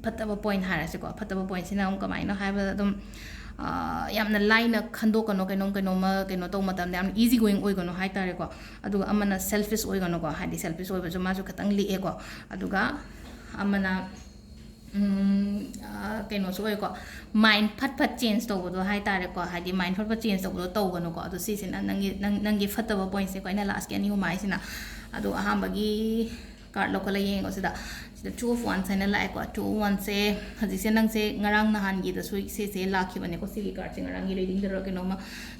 ꯐꯠꯇꯕ ꯄꯣꯏꯟ ꯍꯥꯏꯔꯁꯤꯀꯣ, ꯐꯠꯇꯕ ꯄꯣꯏꯟꯁꯤꯅ ꯑꯃꯨꯛ ꯀꯃꯥꯏꯅ ꯍꯥꯏꯕꯗ ꯑꯗꯨꯝ ꯑꯥ, ꯌꯥꯝꯅ ꯂꯥꯏꯅ ꯈꯟꯗꯣꯛꯀꯅꯣ, ꯀꯩꯅꯣꯝ ꯀꯩꯅꯣꯝꯃ ꯀꯩꯅꯣ ꯇꯧꯕ ꯃꯇꯝꯗ ꯌꯥꯝ ꯏꯖꯤ ꯒꯣꯌꯤꯡ ꯑꯣꯏꯒꯅꯣ ꯍꯥꯏꯇꯥꯔꯦꯀꯣ꯫ ꯑꯗꯨꯒ ꯑꯃꯅ ꯁꯦꯜꯐꯤꯁ ꯑꯣꯏꯒꯅꯨꯀꯣ, ꯍꯥꯏꯗꯤ ꯁꯦꯜꯐꯤꯁ ꯑꯣꯏꯕꯁꯨ ꯃꯥꯁꯨ ꯈꯤꯇꯪ ꯂꯤꯛꯑꯦꯀꯣ꯫ ꯑꯗꯨꯒ ꯑꯃꯅ ꯎꯝ, ꯑꯥ, ꯀꯩꯅꯣꯁꯨ ꯑꯣꯏꯀꯣ, ꯃꯥꯏꯟ ꯐꯠ ꯐꯠ ꯆꯦꯟꯖ ꯇꯧꯕꯗꯣ ꯍꯥꯏꯇꯥꯔꯦꯀꯣ, ꯍꯥꯏꯗꯤ ꯃꯥꯏꯟ ꯐꯠ ꯐꯠ ꯆꯦꯟꯖ ꯇꯧꯕꯗꯣ ꯇꯧꯒꯅꯨꯀꯣ꯫ ꯑꯗꯣ ꯁꯤꯁꯤꯅ ꯅꯪꯒꯤ ꯅꯪ ꯅꯪꯒꯤ ꯐꯠꯇꯕ ꯄꯣꯏꯟꯁꯦꯀꯣ, ꯑꯩꯅ ꯂꯥꯁꯀꯤ ꯑꯅꯤ ꯑꯍꯨꯝ ꯍꯥꯏꯁꯤꯅ꯫ ꯑꯗꯣ ꯑꯍꯥꯟꯕꯒꯤ ꯀꯥꯔꯠ ꯂꯧꯈꯠꯂ ꯌꯦꯡꯉꯣ ꯁꯤꯗ꯫ ꯁꯤꯗ Two of Wands ꯍꯥꯏꯅ ꯂꯥꯛꯑꯦꯀꯣ꯫ Two of Wandsꯁꯦ ꯍꯧꯖꯤꯛꯁꯦ ꯅꯪꯁꯦ ꯉꯔꯥꯡ ꯅꯍꯥꯟꯒꯤꯗꯁꯨ ꯁꯤꯁꯦ ꯂꯥꯛꯈꯤꯕꯅꯦꯀꯣ, ꯁꯤꯒꯤ ꯀꯥꯔꯠꯁꯦ ꯉꯔꯥꯡꯒꯤ ꯔꯤꯗꯤꯡꯗꯔ ꯀꯩꯅꯣꯝꯃ꯫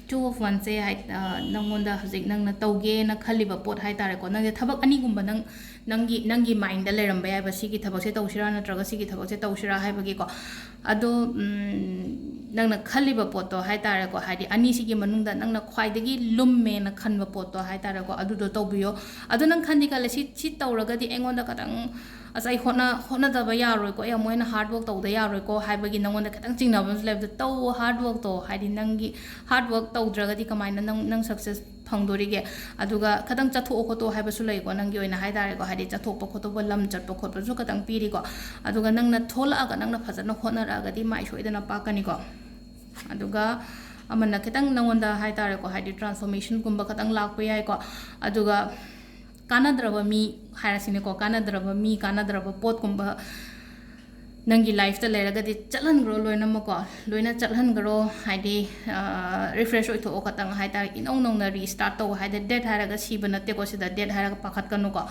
Two of Wandsꯁꯦ ꯍꯥꯏ-, ꯑ, ꯅꯪꯉꯣꯟꯗ ꯍꯧꯖꯤꯛ ꯅꯪꯅ ꯇꯧꯒꯦꯅ ꯈꯜꯂꯤꯕ ꯄꯣꯠ ꯍꯥꯏꯇꯥꯔꯦꯀꯣ, ꯅꯪꯁꯦ ꯊꯕꯛ ꯑꯅꯤꯒꯨꯝꯕ ꯅꯪ, ꯅꯪꯒꯤ, ꯅꯪꯒꯤ ꯃꯥꯏꯟꯗ ꯂꯩꯔꯝꯕ ꯌꯥꯏꯕ, ꯁꯤꯒꯤ ꯊꯕꯛꯁꯦ ꯇꯧꯁꯤꯔꯥ ꯅꯠꯇ꯭ꯔꯒ ꯁꯤꯒꯤ ꯊꯕꯛꯁꯦ ꯇꯧꯁꯤꯔꯥ ꯍꯥꯏꯕꯒꯤꯀꯣ꯫ ꯑꯗꯣ, ꯎꯝ, ꯅꯪꯅ ꯈꯜꯂꯤꯕ ꯄꯣꯠꯇꯣ ꯍꯥꯏꯇꯥꯔꯦꯀꯣ, ꯍꯥꯏꯗꯤ ꯑꯅꯤꯁꯤꯒꯤ ꯃꯅꯨꯡꯗ ꯅꯪꯅ ꯈ꯭ꯋꯥꯏꯗꯒꯤ ꯂꯨꯝꯃꯦꯅ ꯈꯟꯕ ꯄꯣꯠꯇꯣ ꯍꯥꯏꯇꯥꯔꯦꯀꯣ, ꯑꯗꯨꯗꯣ ꯇꯧꯕꯤꯌꯣ꯫ ꯑꯗꯣ ꯅꯪ ꯈꯟꯗꯤ ꯈꯜꯂꯦ, "ꯁꯤ, ꯁꯤ ꯇꯧꯔꯒꯗꯤ ꯑꯩꯉꯣꯟꯗ ꯈꯇꯪ, ꯑꯁ, ꯑꯩ ꯍꯣꯠꯅ-, ꯍꯣꯠꯅꯗꯕ ꯌꯥꯔꯣꯏꯀꯣ, ꯑꯩ ꯑꯃꯨꯛ ꯍꯦꯟꯅ ꯍꯥꯔꯗ ꯋꯥꯔꯛ ꯇꯧꯗ ꯌꯥꯔꯣꯏꯀꯣ" ꯍꯥꯏꯕꯒꯤ ꯅꯪꯉꯣꯟꯗ ꯈꯤꯇꯪ ꯆꯤꯡꯅꯕ ꯑꯃꯁꯨ ꯂꯩꯕꯗꯣ, ꯇꯧꯋꯣ ꯍꯥꯔꯗ ꯋꯥꯔꯛꯇꯣ, ꯍꯥꯏꯗꯤ ꯅꯪꯒꯤ ꯍꯥꯔꯗ ꯋꯥꯔꯛ ꯇꯧꯗ꯭ꯔꯒꯗꯤ ꯀꯃꯥꯏꯅ ꯅꯪ, ꯅꯪ ꯁꯛꯁꯦꯁ ꯐꯪꯗꯣꯔꯤꯒꯦ? ꯑꯗꯨꯒ ꯈꯤꯇꯪ ꯆꯠꯊꯣꯛꯑꯣ ꯈꯣꯠꯇꯣꯛꯑꯣ ꯍꯥꯏꯕꯁꯨ ꯂꯩꯀꯣ, ꯅꯪꯒꯤ ꯑꯣꯏꯅ ꯍꯥꯏꯇꯥꯔꯦꯀꯣ, ꯍꯥꯏꯗꯤ ꯆꯠꯊꯣꯛꯄ ꯈꯣꯠꯇꯣꯛꯄ, ꯂꯝ ꯆꯠꯄ ꯈꯣꯠꯄꯁꯨ ꯈꯤꯇꯪ ꯄꯤꯔꯤꯀꯣ꯫ ꯑꯗꯨꯒ ꯅꯪꯅ ꯊꯣꯛꯂꯛꯑꯒ ꯅꯪꯅ ꯐꯖꯅ ꯍꯣꯠꯅꯔꯛꯑꯒꯗꯤ ꯃꯥꯏ ꯁꯣꯏꯗꯅ ꯄꯥꯛꯀꯅꯤꯀꯣ꯫ ꯑꯗꯨꯒ ꯑꯃꯅ ꯈꯤꯇꯪ ꯅꯪꯉꯣꯟꯗ ꯍꯥꯏꯇꯥꯔꯦꯀꯣ, ꯍꯥꯏꯗꯤ ꯇ꯭ꯔꯥꯟꯁꯐꯣꯔꯃꯦꯁꯟꯒꯨꯝꯕ ꯈꯤꯇꯪ ꯂꯥꯛꯄ ꯌꯥꯏꯀꯣ꯫ ꯑꯗꯨꯒ ꯀꯥꯟꯅꯗ꯭ꯔꯕ ꯃꯤ ꯍꯥꯏꯔꯁꯤꯅꯦꯀꯣ, ꯀꯥꯟꯅꯗ꯭ꯔꯕ ꯃꯤ, ꯀꯥꯟꯅꯗ꯭ꯔꯕ ꯄꯣꯠꯀꯨꯝꯕ ꯅꯪꯒꯤ ꯂꯥꯏꯐꯇ ꯂꯩꯔꯒꯗꯤ ꯆꯠꯍꯟꯈ꯭ꯔꯣ ꯂꯣꯏꯅꯃꯛꯀꯣ, ꯂꯣꯏꯅ ꯆꯠꯍꯟꯈ꯭ꯔꯣ꯫ ꯍꯥꯏꯗꯤ, ꯑ, ꯔꯤꯐ꯭ꯔꯦꯁ ꯑꯣꯏꯊꯣꯛꯑꯣ ꯈꯇꯪ ꯍꯥꯏꯇꯥꯔꯦ, ꯏꯅꯧ ꯅꯧꯅ ꯔꯤꯁ꯭ꯇꯥꯔꯠ ꯇꯧ ꯍꯥꯏꯗꯤ꯫ ꯗꯦꯠ ꯍꯥꯏꯔꯒ ꯁꯤꯕ ꯅꯠꯇꯦꯀꯣ ꯁꯤꯗ, ꯗꯦꯠ ꯍꯥꯏꯔꯒ ꯄꯥꯈꯠꯀꯅꯨꯀꯣ꯫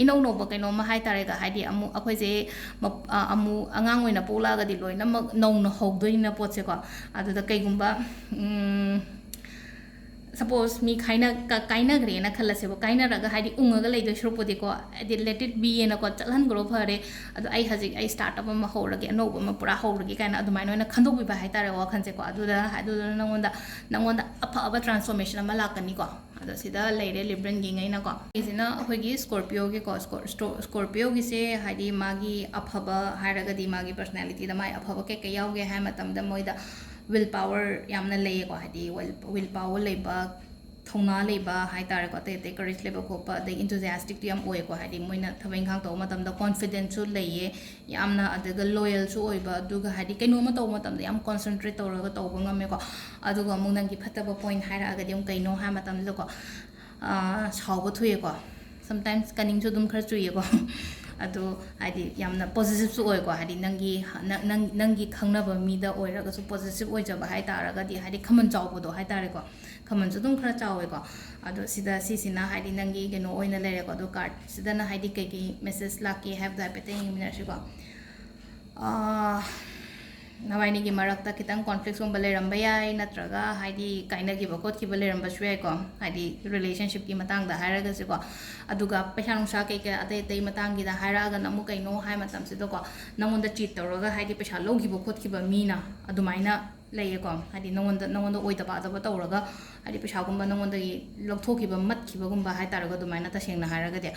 ꯏꯅꯧ ꯅꯧꯕ ꯀꯩꯅꯣꯝꯃ ꯍꯥꯏꯇꯥꯔꯦꯒ, ꯍꯥꯏꯗꯤ ꯑꯃꯨꯛ ꯑꯩꯈꯣꯏꯁꯦ ꯃꯞ-, ꯑ, ꯑꯃꯨꯛ ꯑꯉꯥꯡ ꯑꯣꯏꯅ ꯄꯣꯛꯂꯛꯑꯒꯗꯤ ꯂꯣꯏꯅꯃꯛ ꯅꯧꯅ ꯍꯧꯗꯣꯏꯅꯤꯅ ꯄꯣꯠꯁꯦꯀꯣ꯫ ꯑꯗꯨꯗ ꯀꯩꯒꯨꯝꯕ, ꯎꯝ, ꯁꯄꯣꯁ ꯃꯤ ꯈꯥꯏꯅ ꯀꯥꯏꯅꯈ꯭ꯔꯦꯅ ꯈꯜꯂꯁꯦꯕ, ꯀꯥꯏꯅꯔꯒ ꯍꯥꯏꯗꯤ ꯎꯪꯉꯒ ꯂꯩꯗꯣꯏ ꯁꯔꯨꯛꯄꯨꯗꯤꯀꯣ, ꯍꯥꯏꯗꯤ let it be ꯍꯥꯏꯅꯀꯣ, ꯆꯠꯍꯟꯈ꯭ꯔꯣ ꯐꯔꯦ, ꯑꯗꯣ ꯑꯩ ꯍꯧꯖꯤꯛ ꯑꯩ ꯁ꯭ꯇꯥꯔꯠ ꯑꯞ ꯑꯃ ꯍꯧꯔꯒꯦ, ꯑꯅꯧꯕ ꯑꯃ ꯄꯨꯔꯥ ꯍꯧꯔꯒꯦ ꯀꯥꯏꯅ ꯑꯗꯨꯃꯥꯏꯅ ꯑꯣꯏꯅ ꯈꯟꯗꯣꯛꯄꯤꯕ ꯍꯥꯏꯇꯥꯔꯦ ꯋꯥꯈꯜꯁꯦꯀꯣ꯫ ꯑꯗꯨꯗ ꯑꯗꯨꯗꯨꯅ ꯅꯪꯉꯣꯟꯗ ꯅꯪꯉꯣꯟꯗ ꯑꯐꯕ ꯇ꯭ꯔꯥꯟꯁꯐꯣꯔꯃꯦꯁꯟ ꯑꯃ ꯂꯥꯛꯀꯅꯤꯀꯣ꯫ ꯑꯗꯣ ꯁꯤꯗ ꯂꯩꯔꯦ ꯂꯤꯕ꯭ꯔꯟꯒꯤꯉꯩꯅꯀꯣ꯫ ꯁꯤꯁꯤꯅ ꯑꯩꯈꯣꯏꯒꯤ ꯁ꯭ꯀꯣꯔꯄꯤꯌꯣꯒꯤꯀꯣ꯫ ꯁ꯭ꯀꯣꯔꯄꯤꯌꯣꯒꯤꯁꯦ ꯍꯥꯏꯗꯤ ꯃꯥꯒꯤ ꯑꯐꯕ ꯍꯥꯏꯔꯒꯗꯤ ꯃꯥꯒꯤ ꯄꯔꯁꯅꯦꯂꯤꯇꯤꯗ ꯃꯥꯒꯤ ꯑꯐꯕ ꯀꯩꯀꯩ ꯌꯥꯎꯒꯦ ꯍꯥꯏ ꯃꯇꯝꯗ ꯃꯣꯏꯗ ꯋꯤꯜ ꯄꯥꯋꯔ ꯌꯥꯝꯅ ꯂꯩꯌꯦꯀꯣ꯫ ꯍꯥꯏꯗꯤ ꯋꯤꯜ ꯄꯥꯋꯔ ꯂꯩꯕ, ꯊꯧꯅꯥ ꯂꯩꯕ ꯍꯥꯏꯇꯥꯔꯦꯀꯣ꯫ ꯑꯇꯩ ꯑꯇꯩ ꯀꯔꯦꯖ ꯂꯩꯕ ꯈꯣꯠꯄ, ꯑꯗꯩ ꯏꯟꯊꯨꯖꯤꯌꯥꯁꯇꯤꯛꯇꯤ ꯌꯥꯝ ꯑꯣꯏꯌꯦꯀꯣ꯫ ꯍꯥꯏꯗꯤ ꯃꯣꯏꯅ ꯊꯕꯛ ꯏꯪꯈꯥꯡ ꯇꯧꯕ ꯃꯇꯝꯗ ꯀꯣꯟꯐꯤꯗꯦꯟꯁꯁꯨ ꯂꯩꯌꯦ ꯌꯥꯝꯅ, ꯑꯗꯨꯒ ꯂꯣꯌꯦꯜꯁꯨ ꯑꯣꯏꯕ, ꯑꯗꯨꯒ ꯍꯥꯏꯗꯤ ꯀꯩꯅꯣꯝꯃ ꯇꯧꯕ ꯃꯇꯝꯗ ꯌꯥꯝ ꯀꯣꯟꯁꯦꯟꯇ꯭ꯔꯦꯠ ꯇꯧꯔꯒ ꯇꯧꯕ ꯉꯝꯃꯦꯀꯣ꯫ ꯑꯗꯨꯒ ꯑꯃꯨꯛ ꯅꯪꯒꯤ ꯐꯠꯇꯕ ꯄꯣꯏꯟꯠ ꯍꯥꯏꯔꯛꯑꯒꯗꯤ ꯑꯃꯨꯛ ꯀꯩꯅꯣ ꯍꯥꯏ ꯃꯇꯝꯁꯤꯗꯀꯣ, ꯑꯥ, ꯁꯥꯎꯕ ꯊꯨꯏꯌꯦꯀꯣ꯫ ꯁꯝꯇꯥꯏꯝꯁ ꯀꯅꯤꯡꯁꯨ ꯑꯗꯨꯝ ꯈꯔ ꯆꯨꯏꯌꯦꯀꯣ꯫ ꯑꯗꯣ ꯍꯥꯏꯗꯤ ꯌꯥꯝꯅ ꯄꯣꯖꯦꯁꯤꯞꯁꯨ ꯑꯣꯏꯀꯣ꯫ ꯍꯥꯏꯗꯤ ꯅꯪꯒꯤ ꯅꯪ- ꯅꯪ- ꯅꯪꯒꯤ ꯈꯪꯅꯕ ꯃꯤꯗ ꯑꯣꯏꯔꯒꯁꯨ ꯄꯣꯖꯦꯁꯤꯞ ꯑꯣꯏꯖꯕ ꯍꯥꯏ ꯇꯥꯔꯒꯗꯤ, ꯍꯥꯏꯗꯤ ꯈꯝꯕꯟ ꯆꯥꯎꯕꯗꯣ ꯍꯥꯏ ꯇꯥꯔꯦꯀꯣ꯫ ꯈꯝꯕꯟꯁꯨ ꯑꯗꯨꯝ ꯈꯔ ꯆꯥꯎꯋꯦꯀꯣ꯫ ꯑꯗꯣ ꯁꯤꯗ ꯁꯤꯁꯤꯅ ꯍꯥꯏꯗꯤ ꯅꯪꯒꯤ ꯀꯩꯅꯣ ꯑꯣꯏꯅ ꯂꯩꯔꯦꯀꯣ꯫ ꯑꯗꯣ ꯀꯥꯔꯠꯁꯤꯗꯅ ꯍꯥꯏꯗꯤ ꯀꯩꯀꯩ ꯃꯦꯁꯦꯖ ꯂꯥꯛꯀꯦ ꯍꯥꯏꯕꯗꯣ ꯍꯥꯏꯐꯦꯠꯇꯪ ꯌꯦꯡꯃꯤꯟꯅꯔꯁꯤꯀꯣ꯫ ꯑꯥ, ꯅꯕꯥꯏꯅꯤꯒꯤ ꯃꯔꯛꯇ ꯈꯤꯇꯪ ꯀꯣꯟꯐ꯭ꯂꯤꯛꯁꯀꯨꯝꯕ ꯂꯩꯔꯝꯕ ꯌꯥꯏ, ꯅꯠꯇ꯭ꯔꯒ ꯍꯥꯏꯗꯤ ꯀꯥꯏꯅꯈꯤꯕ ꯈꯣꯠꯈꯤꯕ ꯂꯩꯔꯝꯕꯁꯨ ꯌꯥꯏꯀꯣ, ꯍꯥꯏꯗꯤ ꯔꯤꯂꯦꯁꯟꯁꯤꯞꯀꯤ ꯃꯇꯥꯡꯗ ꯍꯥꯏꯔꯒꯁꯨꯀꯣ꯫ ꯑꯗꯨꯒ ꯄꯩꯁꯥ ꯅꯨꯡꯁꯥ ꯀꯩꯀꯩ ꯑꯇꯩ ꯑꯇꯩ ꯃꯇꯥꯡꯒꯤꯗ ꯍꯥꯏꯔꯛꯑꯒꯅ ꯑꯃꯨꯛ ꯀꯩꯅꯣ ꯍꯥꯏ ꯃꯇꯝꯁꯤꯗꯀꯣ, ꯅꯪꯉꯣꯟꯗ ꯆꯤꯠ ꯇꯧꯔꯒ ꯍꯥꯏꯗꯤ ꯄꯩꯁꯥ ꯂꯧꯈꯤꯕ ꯈꯣꯠꯈꯤꯕ ꯃꯤꯅ ꯑꯗꯨꯃꯥꯏꯅ ꯂꯩꯌꯦꯀꯣ꯫ ꯍꯥꯏꯗꯤ ꯅꯉꯣꯟꯗ, ꯅꯉꯣꯟꯗ ꯑꯣꯏꯗ ꯄꯥꯗꯕ ꯇꯧꯔꯒ ꯍꯥꯏꯗꯤ ꯄꯩꯁꯥꯒꯨꯝꯕ ꯅꯉꯣꯟꯗꯒꯤ ꯂꯧꯊꯣꯛꯈꯤꯕ, ꯃꯠꯈꯤꯕꯒꯨꯝꯕ ꯍꯥꯏ ꯇꯥꯔꯦꯀꯣ, ꯑꯗꯨꯃꯥꯏꯅ ꯇꯁꯦꯡꯅ ꯍꯥꯏꯔꯒꯗꯤ꯫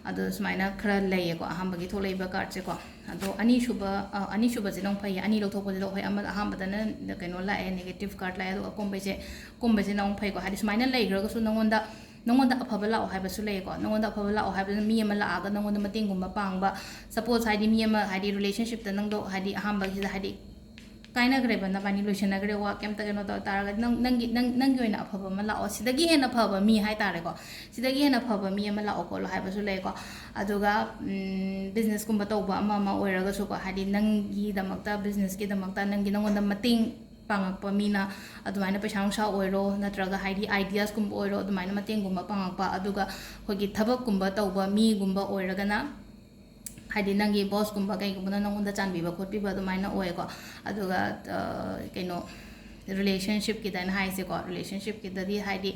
ꯑꯗꯣ ꯁꯨꯃꯥꯏꯅ ꯈꯔ ꯂꯩꯌꯦꯀꯣ ꯑꯍꯥꯟꯕꯒꯤ ꯊꯣꯛꯂꯛꯏꯕ ꯀꯥꯔꯠꯁꯦꯀꯣ꯫ ꯑꯗꯣ ꯑꯅꯤꯁꯨꯕ, ꯑ, ꯑꯅꯤꯁꯨꯕꯁꯤꯅ ꯑꯃꯨꯛ ꯐꯩꯌꯦ꯫ ꯑꯅꯤ ꯂꯧꯊꯣꯛꯄꯁꯤꯗ ꯑꯩꯈꯣꯏ ꯑꯃ, ꯑꯍꯥꯟꯕꯗꯅ ꯀꯩꯅꯣ ꯂꯥꯛꯑꯦ, ꯅꯦꯒꯦꯇꯤꯞ ꯀꯥꯔꯠ ꯂꯥꯛꯑꯦ, ꯑꯗꯨꯒ ꯑꯀꯣꯟꯕꯩꯁꯦ, ꯑꯀꯣꯟꯕꯁꯤꯅ ꯑꯃꯨꯛ ꯐꯩꯀꯣ꯫ ꯍꯥꯏꯗꯤ ꯁꯨꯃꯥꯏꯅ ꯂꯩꯈ꯭ꯔꯒꯁꯨ ꯅꯉꯣꯟꯗ, ꯅꯉꯣꯟꯗ ꯑꯐꯕ ꯂꯥꯛꯑꯣ ꯍꯥꯏꯕꯁꯨ ꯂꯩꯌꯦꯀꯣ꯫ ꯅꯉꯣꯟꯗ ꯑꯐꯕ ꯂꯥꯛꯑꯣ ꯍꯥꯏꯕꯗꯨꯅ ꯃꯤ ꯑꯃ ꯂꯥꯛꯑꯒ ꯅꯉꯣꯟꯗ ꯃꯇꯦꯡꯒꯨꯝꯕ ꯄꯥꯡꯕ, ꯁꯄꯣꯁ ꯍꯥꯏꯗꯤ ꯃꯤ ꯑꯃ ꯍꯥꯏꯗꯤ ꯔꯤꯂꯦꯁꯟꯁꯤꯞꯇ ꯅꯪꯗꯣ ꯍꯥꯏꯗꯤ ꯑꯍꯥꯟꯕꯒꯤꯗ ꯍꯥꯏꯗꯤ ꯀꯥꯏꯅꯈ꯭ꯔꯦꯕ, ꯅꯕꯥꯅꯤ ꯂꯣꯏꯁꯟꯅꯈ꯭ꯔꯦ, ꯋꯥ ꯀꯩꯝꯇ ꯀꯩꯅꯣ ꯇꯧ ꯇꯥꯔꯒꯗꯤ ꯅꯪ, ꯅꯪꯒꯤ, ꯅꯪ, ꯅꯪꯒꯤ ꯑꯣꯏꯅ ꯑꯐꯕ ꯑꯃ ꯂꯥꯛꯑꯣ, ꯁꯤꯗꯒꯤ ꯍꯦꯟꯅ ꯐꯕ ꯃꯤ ꯍꯥꯏ ꯇꯥꯔꯦꯀꯣ, ꯁꯤꯗꯒꯤ ꯍꯦꯟꯅ ꯐꯕ ꯃꯤ ꯑꯃ ꯂꯥꯛꯑꯣ ꯈꯣꯠꯂꯣ ꯍꯥꯏꯕꯁꯨ ꯂꯩꯀꯣ꯫ ꯑꯗꯨꯒ ꯕꯤꯖꯤꯅꯦꯁꯀꯨꯝꯕ ꯇꯧꯕ ꯑꯃ ꯑꯃ ꯑꯣꯏꯔꯒꯁꯨꯀꯣ, ꯍꯥꯏꯗꯤ ꯅꯪꯒꯤꯗꯃꯛꯇ, ꯕꯤꯖꯤꯅꯦꯁꯀꯤꯗꯃꯛꯇ ꯅꯪꯒꯤ, ꯅꯪꯉꯣꯟꯗ ꯃꯇꯦꯡ ꯄꯥꯡꯉꯛꯄ ꯃꯤꯅ ꯑꯗꯨꯃꯥꯏꯅ ꯄꯩꯁꯥ ꯅꯨꯡꯁꯥ ꯑꯣꯏꯔꯣ, ꯅꯠꯇ꯭ꯔꯒ ꯍꯥꯏꯗꯤ ꯑꯥꯏꯗꯤꯌꯥꯁꯀꯨꯝꯕ ꯑꯣꯏꯔꯣ, ꯑꯗꯨꯃꯥꯏꯅ ꯃꯇꯦꯡꯒꯨꯝꯕ ꯄꯥꯡꯉꯛꯄ꯫ ꯑꯗꯨꯒ ꯑꯩꯈꯣꯏꯒꯤ ꯊꯕꯛꯀꯨꯝꯕ ꯇꯧꯕ ꯃꯤꯒꯨꯝꯕ ꯑꯣꯏꯔꯒꯅ ꯍꯥꯏꯗꯤ ꯅꯪꯒꯤ ꯕꯣꯁꯀꯨꯝꯕ ꯀꯩꯒꯨꯝꯕꯅ ꯅꯪꯉꯣꯟꯗ ꯆꯥꯟꯕꯤꯕ ꯈꯣꯠꯄꯤꯕ ꯑꯗꯨꯃꯥꯏꯅ ꯑꯣꯏꯌꯦꯀꯣ꯫ ꯑꯗꯨꯒ, ꯑ, ꯀꯩꯅꯣ, ꯔꯤꯂꯦꯁꯟꯁꯤꯞꯀꯤꯗ ꯑꯩꯅ ꯍꯥꯏꯁꯦꯀꯣ, ꯔꯤꯂꯦꯁꯟꯁꯤꯞꯀꯤꯗꯗꯤ ꯍꯥꯏꯗꯤ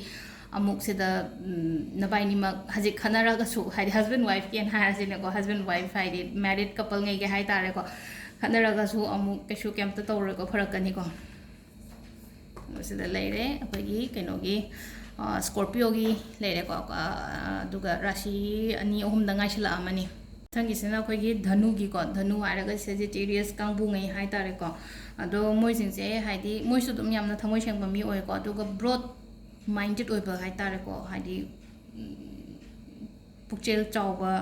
ꯑꯃꯨꯛ ꯁꯤꯗ ꯎꯝ, ꯅꯕꯥꯏꯅꯤꯃꯛ ꯍꯧꯖꯤꯛ ꯈꯠꯅꯔꯒꯁꯨ, ꯍꯥꯏꯗꯤ ꯍꯁꯕꯦꯟ ꯋꯥꯏꯐꯀꯤ ꯑꯩꯅ ꯍꯥꯏꯔꯁꯤꯅꯦꯀꯣ, ꯍꯁꯕꯦꯟ ꯋꯥꯏꯐ ꯍꯥꯏꯗꯤ ꯃꯦꯔꯤꯠ ꯀꯄꯜꯉꯩꯒꯤ ꯍꯥꯏꯇꯥꯔꯦꯀꯣ, ꯈꯠꯅꯔꯒꯁꯨ ꯑꯃꯨꯛ ꯀꯩꯁꯨ ꯀꯩꯝꯇ ꯇꯧꯔꯣꯏꯀꯣ, ꯐꯔꯛꯀꯅꯤꯀꯣ꯫ ꯁꯤꯗ ꯂꯩꯔꯦ ꯑꯩꯈꯣꯏꯒꯤ ꯀꯩꯅꯣꯒꯤ, ꯁ꯭ꯀꯣꯔꯄꯤꯌꯣꯒꯤ ꯂꯩꯔꯦꯀꯣ꯫ ꯑꯗꯨꯒ ꯔꯥꯁꯤ ꯑꯅꯤ ꯑꯍꯨꯝꯗ ꯉꯥꯏꯁꯤꯜꯂꯛꯑꯃꯅꯤ꯫ ꯃꯊꯪꯒꯤꯁꯤꯅ ꯑꯩꯈꯣꯏꯒꯤ ꯙꯅꯨꯒꯤꯀꯣ, ꯙꯅꯨ ꯍꯥꯏꯔꯒ ꯁꯦꯖꯤꯇꯦꯔꯤꯌꯁ ꯀꯥꯡꯕꯨꯉꯩ ꯍꯥꯏꯇꯥꯔꯦꯀꯣ꯫ ꯑꯗꯣ ꯃꯣꯏꯁꯤꯡꯁꯦ ꯍꯥꯏꯗꯤ ꯃꯣꯏꯁꯨ ꯑꯗꯨꯝ ꯌꯥꯝꯅ ꯊꯃꯣꯏ ꯁꯦꯡꯕ ꯃꯤ ꯑꯣꯏꯀꯣ, ꯑꯗꯨꯒ ꯕ꯭ꯔꯣꯗ ꯃꯥꯏꯟꯗꯦꯠ ꯑꯣꯏꯕ ꯍꯥꯏꯇꯥꯔꯦꯀꯣ, ꯍꯥꯏꯗꯤ ꯎꯝ, ꯄꯨꯛꯆꯦꯜ ꯆꯥꯎꯕ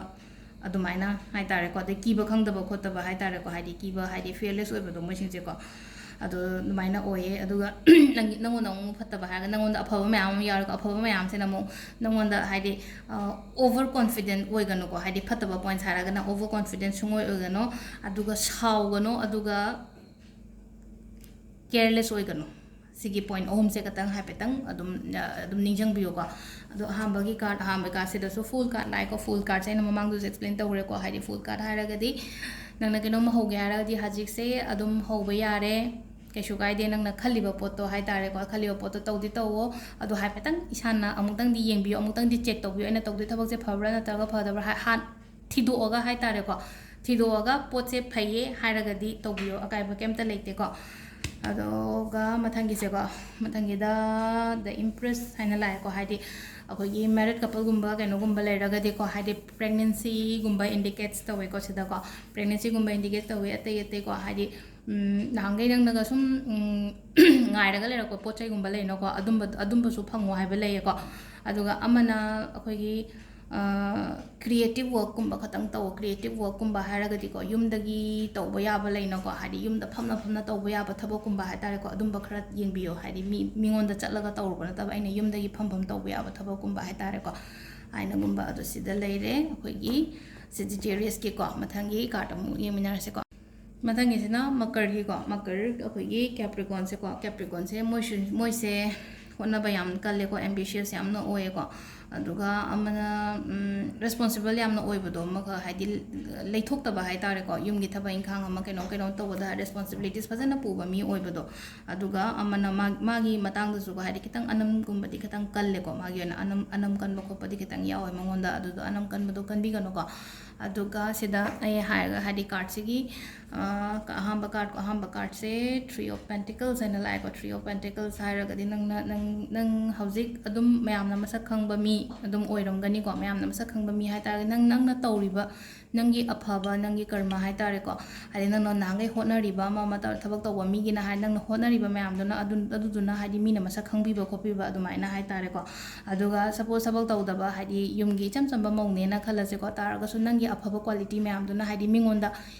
ꯑꯗꯨꯃꯥꯏꯅ ꯍꯥꯏꯇꯥꯔꯦꯀꯣ꯫ ꯑꯗꯩ ꯀꯤꯕ ꯈꯪꯗꯕ ꯈꯣꯠꯇꯕ ꯍꯥꯏꯇꯥꯔꯦꯀꯣ, ꯍꯥꯏꯗꯤ ꯀꯤꯕ ꯍꯥꯏꯗꯤ ꯐꯤꯌꯔꯂꯦꯁ ꯑꯣꯏꯕꯗꯣ ꯃꯣꯏꯁꯤꯡꯁꯦꯀꯣ꯫ ꯑꯗꯣ ꯑꯗꯨꯃꯥꯏꯅ ꯑꯣꯏꯌꯦ꯫ ꯑꯗꯨꯒ ꯅꯪ ꯅꯪꯉꯣꯟꯗ ꯑꯃꯨꯛ ꯐꯠꯇꯕ ꯍꯥꯏꯔꯒ ꯅꯪꯉꯣꯟꯗ ꯑꯐꯕ ꯃꯌꯥꯝ ꯑꯃ ꯌꯥꯎꯔꯒ, ꯑꯐꯕ ꯃꯌꯥꯝꯁꯤꯅ ꯑꯃꯨꯛ ꯅꯪꯉꯣꯟꯗ ꯍꯥꯏꯗꯤ ꯑꯣꯚꯔ ꯀꯣꯟꯐꯤꯗꯦꯟ ꯑꯣꯏꯒꯅꯨꯀꯣ꯫ ꯍꯥꯏꯗꯤ ꯐꯠꯇꯕ ꯄꯣꯏꯟꯠꯁ ꯍꯥꯏꯔꯒꯅ ꯑꯣꯚꯔ ꯀꯣꯟꯐꯤꯗꯦꯟ ꯁꯨꯡꯑꯣꯏ ꯑꯣꯏꯒꯅꯨ, ꯑꯗꯨꯒ ꯁꯥꯎꯒꯅꯨ, ꯑꯗꯨꯒ ꯀꯦꯌꯔꯂꯦꯁ ꯑꯣꯏꯒꯅꯨ꯫ ꯁꯤꯒꯤ ꯄꯣꯏꯟꯠ ꯑꯍꯨꯝꯁꯦ ꯈꯇꯪ ꯍꯥꯏꯐꯦꯠꯇꯪ ꯑꯗꯨꯝ ꯑꯗꯨꯝ ꯅꯤꯡꯁꯤꯡꯕꯤꯌꯨꯀꯣ꯫ ꯑꯗꯣ ꯑꯍꯥꯟꯕꯒꯤ ꯀꯥꯔꯠ, ꯑꯍꯥꯟꯕ ꯀꯥꯔꯠꯁꯤꯗꯁꯨ ꯐꯨꯜ ꯀꯥꯔꯠ ꯂꯥꯛꯑꯦꯀꯣ꯫ ꯐꯨꯜ ꯀꯥꯔꯠꯁꯦ ꯑꯩꯅ ꯃꯃꯥꯡꯗꯁꯨ ꯑꯦꯛꯁꯄ꯭ꯂꯦꯟ ꯇꯧꯈ꯭ꯔꯦꯀꯣ꯫ ꯍꯥꯏꯗꯤ ꯐꯨꯜ ꯀꯥꯔꯠ ꯍꯥꯏꯔꯒꯗꯤ ꯅꯪꯅ ꯀꯩꯅꯣꯝꯃ ꯍꯧꯒꯦ ꯍꯥꯏꯔꯒꯗꯤ ꯍꯧꯖꯤꯛꯁꯦ ꯑꯗꯨꯝ ꯍꯧꯕ ꯌꯥꯔꯦ, ꯀꯩꯁꯨ ꯀꯥꯏꯗꯦ꯫ ꯅꯪꯅ ꯈꯜꯂꯤꯕ ꯄꯣꯠꯇꯣ ꯍꯥꯏꯇꯥꯔꯦꯀꯣ, ꯈꯜꯂꯤꯕ ꯄꯣꯠꯇꯣ ꯇꯧꯗꯤ ꯇꯧꯋꯣ꯫ ꯑꯗꯣ ꯍꯥꯏꯐꯦꯠꯇꯪ ꯏꯁꯥꯅ ꯑꯃꯨꯛꯇꯪꯗꯤ ꯌꯦꯡꯕꯤꯌꯨ, ꯑꯃꯨꯛꯇꯪꯗꯤ ꯆꯦꯛ ꯇꯧꯕꯤꯌꯨ, ꯑꯩꯅ ꯇꯧꯗꯣꯏ ꯊꯕꯛꯁꯦ ꯐꯕ꯭ꯔꯥ ꯅꯠꯇ꯭ꯔꯒ ꯐꯗꯕ꯭ꯔꯥ ꯍꯥ- ꯍꯥꯟ ꯊꯤꯗꯣꯛꯑꯒ ꯍꯥꯏꯇꯥꯔꯦꯀꯣ꯫ ꯊꯤꯗꯣꯛꯑꯒ ꯄꯣꯠꯁꯦ ꯐꯩꯌꯦ ꯍꯥꯏꯔꯒꯗꯤ ꯇꯧꯕꯤꯌꯣ, ꯑꯀꯥꯏꯕ ꯀꯩꯝꯇ ꯂꯩꯇꯦꯀꯣ꯫ ꯑꯗꯨꯒ ꯃꯊꯪꯒꯤꯁꯦꯀꯣ, ꯃꯊꯪꯒꯤꯗ ꯗ ꯏꯝꯄ꯭ꯔꯦꯁ ꯍꯥꯏꯅ ꯂꯥꯛꯑꯦꯀꯣ꯫ ꯍꯥꯏꯗꯤ ꯑꯩꯈꯣꯏꯒꯤ ꯃꯦꯔꯤꯠ ꯀꯄꯜꯒꯨꯝꯕ ꯀꯩꯅꯣꯒꯨꯝꯕ ꯂꯩꯔꯒꯗꯤꯀꯣ, ꯍꯥꯏꯗꯤ ꯄ꯭ꯔꯦꯒꯅꯦꯟꯁꯤꯒꯨꯝꯕ ꯏꯟꯗꯤꯀꯦꯠꯁ ꯇꯧꯋꯦꯀꯣ ꯁꯤꯗꯀꯣ꯫ ꯄ꯭ꯔꯦꯒꯅꯦꯟꯁꯤꯒꯨꯝꯕ ꯏꯟꯗꯤꯀꯦꯠ ꯇꯧꯋꯦ꯫ ꯑꯇꯩ ꯑꯇꯩꯀꯣ, ꯍꯥꯏꯗꯤ ꯎꯝ, ꯅꯍꯥꯟꯈꯩ ꯅꯪꯅꯒ ꯁꯨꯝ ꯎꯝ, ꯉꯥꯏꯔꯒ ꯂꯩꯔꯛꯄ ꯄꯣꯠ ꯆꯩꯒꯨꯝꯕ ꯂꯩꯅꯀꯣ, ꯑꯗꯨꯝꯕ ꯑꯗꯨꯝꯕꯁꯨ ꯐꯪꯉꯣ ꯍꯥꯏꯕ ꯂꯩꯌꯦꯀꯣ꯫ ꯑꯗꯨꯒ ꯑꯃꯅ ꯑꯩꯈꯣꯏꯒꯤ ꯀ꯭ꯔꯤꯌꯦꯇꯤꯞ ꯋꯥꯔꯛꯀꯨꯝꯕ ꯈꯇꯪ ꯇꯧ꯫ ꯀ꯭ꯔꯤꯌꯦꯇꯤꯞ ꯋꯥꯔꯛꯀꯨꯝꯕ ꯍꯥꯏꯔꯒꯗꯤꯀꯣ, ꯌꯨꯝꯗꯒꯤ ꯇꯧꯕ ꯌꯥꯕ ꯂꯩꯅꯀꯣ, ꯍꯥꯏꯗꯤ ꯌꯨꯝꯗ ꯐꯝꯅ ꯐꯝꯅ ꯇꯧꯕ ꯌꯥꯕ ꯊꯕꯛꯀꯨꯝꯕ ꯍꯥꯏꯇꯥꯔꯦꯀꯣ, ꯑꯗꯨꯝꯕ ꯈꯔ ꯌꯦꯡꯕꯤꯌꯣ꯫ ꯍꯥꯏꯗꯤ ꯃꯤ ꯃꯤꯉꯣꯟꯗ ꯆꯠꯂꯒ ꯇꯧꯔꯨꯕ ꯅꯠꯇꯕ, ꯑꯩꯅ ꯌꯨꯝꯗꯒꯤ ꯐꯝ ꯐꯝ ꯇꯧꯕ ꯌꯥꯕ ꯊꯕꯛꯀꯨꯝꯕ ꯍꯥꯏꯇꯥꯔꯦꯀꯣ, ꯍꯥꯏꯅꯒꯨꯝꯕ꯫ ꯑꯗꯣ ꯁꯤꯗ ꯂꯩꯔꯦ ꯑꯩꯈꯣꯏꯒꯤ ꯁꯦꯖꯤꯇꯦꯔꯤꯌꯁꯀꯤꯀꯣ꯫ ꯃꯊꯪꯒꯤ ꯀꯥꯔꯠ ꯑꯃꯨꯛ ꯌꯦꯡꯃꯤꯟꯅꯔꯁꯤꯀꯣ꯫ ꯃꯊꯪꯒꯤꯁꯤꯅ ꯃꯀꯔꯒꯤꯀꯣ꯫ ꯃꯀꯔ ꯑꯩꯈꯣꯏꯒꯤ ꯀꯦꯄ꯭ꯔꯤꯀꯣꯟꯁꯦꯀꯣ꯫ ꯀꯦꯄ꯭ꯔꯤꯀꯣꯟꯁꯦ ꯃꯣꯏꯁꯨ ꯃꯣꯏꯁꯦ ꯍꯣꯠꯅꯕ ꯌꯥꯝ ꯀꯜꯂꯦꯀꯣ, ꯑꯦꯝꯕꯤꯁꯤꯌꯁ ꯌꯥꯝꯅ ꯑꯣꯏꯌꯦꯀꯣ꯫ ꯑꯗꯨꯒ ꯑꯃꯅ ꯔꯦꯁꯄꯣꯟꯁꯤꯕꯜ ꯌꯥꯝꯅ ꯑꯣꯏꯕꯗꯣ, ꯑꯃꯈꯛ ꯍꯥꯏꯗꯤ ꯂꯩꯊꯣꯛꯇꯕ ꯍꯥꯏ ꯇꯥꯔꯦꯀꯣ, ꯌꯨꯝꯒꯤ ꯊꯕꯛ ꯏꯪꯈꯥꯡ ꯑꯃ ꯀꯩꯅꯣ ꯀꯩꯅꯣ ꯇꯧꯕꯗ ꯔꯦꯁꯄꯣꯟꯁꯤꯕꯤꯂꯤꯇꯤꯁ ꯐꯖꯅ ꯄꯨꯕ ꯃꯤ ꯑꯣꯏꯕꯗꯣ꯫ ꯑꯗꯨꯒ ꯑꯃꯅ ꯃꯥ- ꯃꯥꯒꯤ ꯃꯇꯥꯡꯗꯁꯨꯀꯣ, ꯍꯥꯏꯗꯤ ꯈꯤꯇꯪ ꯑꯅꯝꯒꯨꯝꯕꯗꯤ ꯈꯤꯇꯪ ꯀꯜꯂꯦꯀꯣ, ꯃꯥꯒꯤ ꯑꯣꯏꯅ ꯑꯅꯝ ꯑꯅꯝ ꯀꯟꯕ ꯈꯣꯠꯄꯗꯤ ꯈꯤꯇꯪ ꯌꯥꯎꯋꯦ ꯃꯉꯣꯟꯗ꯫ ꯑꯗꯨꯗꯣ ꯑꯅꯝ ꯀꯟꯕꯗꯣ ꯀꯟꯕꯤꯒꯅꯨꯀꯣ꯫ ꯑꯗꯨꯒ ꯁꯤꯗ ꯑꯩ ꯍꯥꯏꯔꯒ, ꯍꯥꯏꯗꯤ ꯀꯥꯔꯠꯁꯤꯒꯤ ꯑꯍꯥꯟꯕ ꯀꯥꯔꯠ ꯑꯍꯥꯟꯕ ꯀꯥꯔꯠꯁꯦ ꯊ꯭ꯔꯤ ꯑꯣꯐ ꯄꯦꯟꯇꯤꯀꯜꯁ ꯍꯥꯏꯅ ꯂꯥꯛꯑꯦꯀꯣ꯫ ꯊ꯭ꯔꯤ ꯑꯣꯐ ꯄꯦꯟꯇꯤꯀꯜꯁ ꯍꯥꯏꯔꯒꯗꯤ ꯅꯪꯅ ꯅꯪ ꯅꯪ ꯍꯧꯖꯤꯛ ꯑꯗꯨꯝ ꯃꯌꯥꯝꯅ ꯃꯁꯛ ꯈꯪꯕ ꯃꯤ ꯑꯗꯨꯝ ꯑꯣꯏꯔꯝꯒꯅꯤꯀꯣ꯫ ꯃꯌꯥꯝꯅ ꯃꯁꯛ ꯈꯪꯕ ꯃꯤ ꯍꯥꯏꯇꯥꯔꯒꯗꯤ ꯅꯪ ꯅꯪꯅ ꯇꯧꯔꯤꯕ ꯅꯪꯒꯤ ꯑꯐꯕ, ꯅꯪꯒꯤ ꯀꯔꯃ ꯍꯥꯏꯇꯥꯔꯦꯀꯣ꯫ ꯍꯥꯏꯗꯤ ꯅꯪꯅ ꯅꯍꯥꯟꯈꯩ ꯍꯣꯠꯅꯔꯤꯕ ꯑꯃ ꯑꯃ ꯇꯧ- ꯊꯕꯛ ꯇꯧꯕ ꯃꯤꯒꯤꯅ ꯍꯥꯏ, ꯅꯪꯅ ꯍꯣꯠꯅꯔꯤꯕ ꯃꯌꯥꯝꯗꯨꯅ ꯑꯗꯨ- ꯑꯗꯨꯗꯨꯅ ꯍꯥꯏꯗꯤ ꯃꯤꯅ ꯃꯁꯛ ꯈꯪꯕꯤꯕ ꯈꯣꯠꯄꯤꯕ ꯑꯗꯨꯃꯥꯏꯅ ꯍꯥꯏꯇꯥꯔꯦꯀꯣ꯫ ꯑꯗꯨꯒ ꯁꯄꯣꯁ ꯊꯕꯛ ꯇꯧꯗꯕ, ꯍꯥꯏꯗꯤ ꯌꯨꯝꯒꯤ ꯏꯆꯝ ꯆꯝꯕ ꯃꯧꯅꯦꯅ ꯈꯜꯂꯁꯦꯀꯣ, ꯇꯥꯔꯒꯁꯨ ꯅꯪꯒꯤ ꯑꯐꯕ ꯀ꯭ꯋꯥꯂꯤꯇꯤ ꯃꯌꯥꯝꯗꯨꯅ ꯍꯥꯏꯗꯤ ꯃꯤꯉꯣꯟꯗ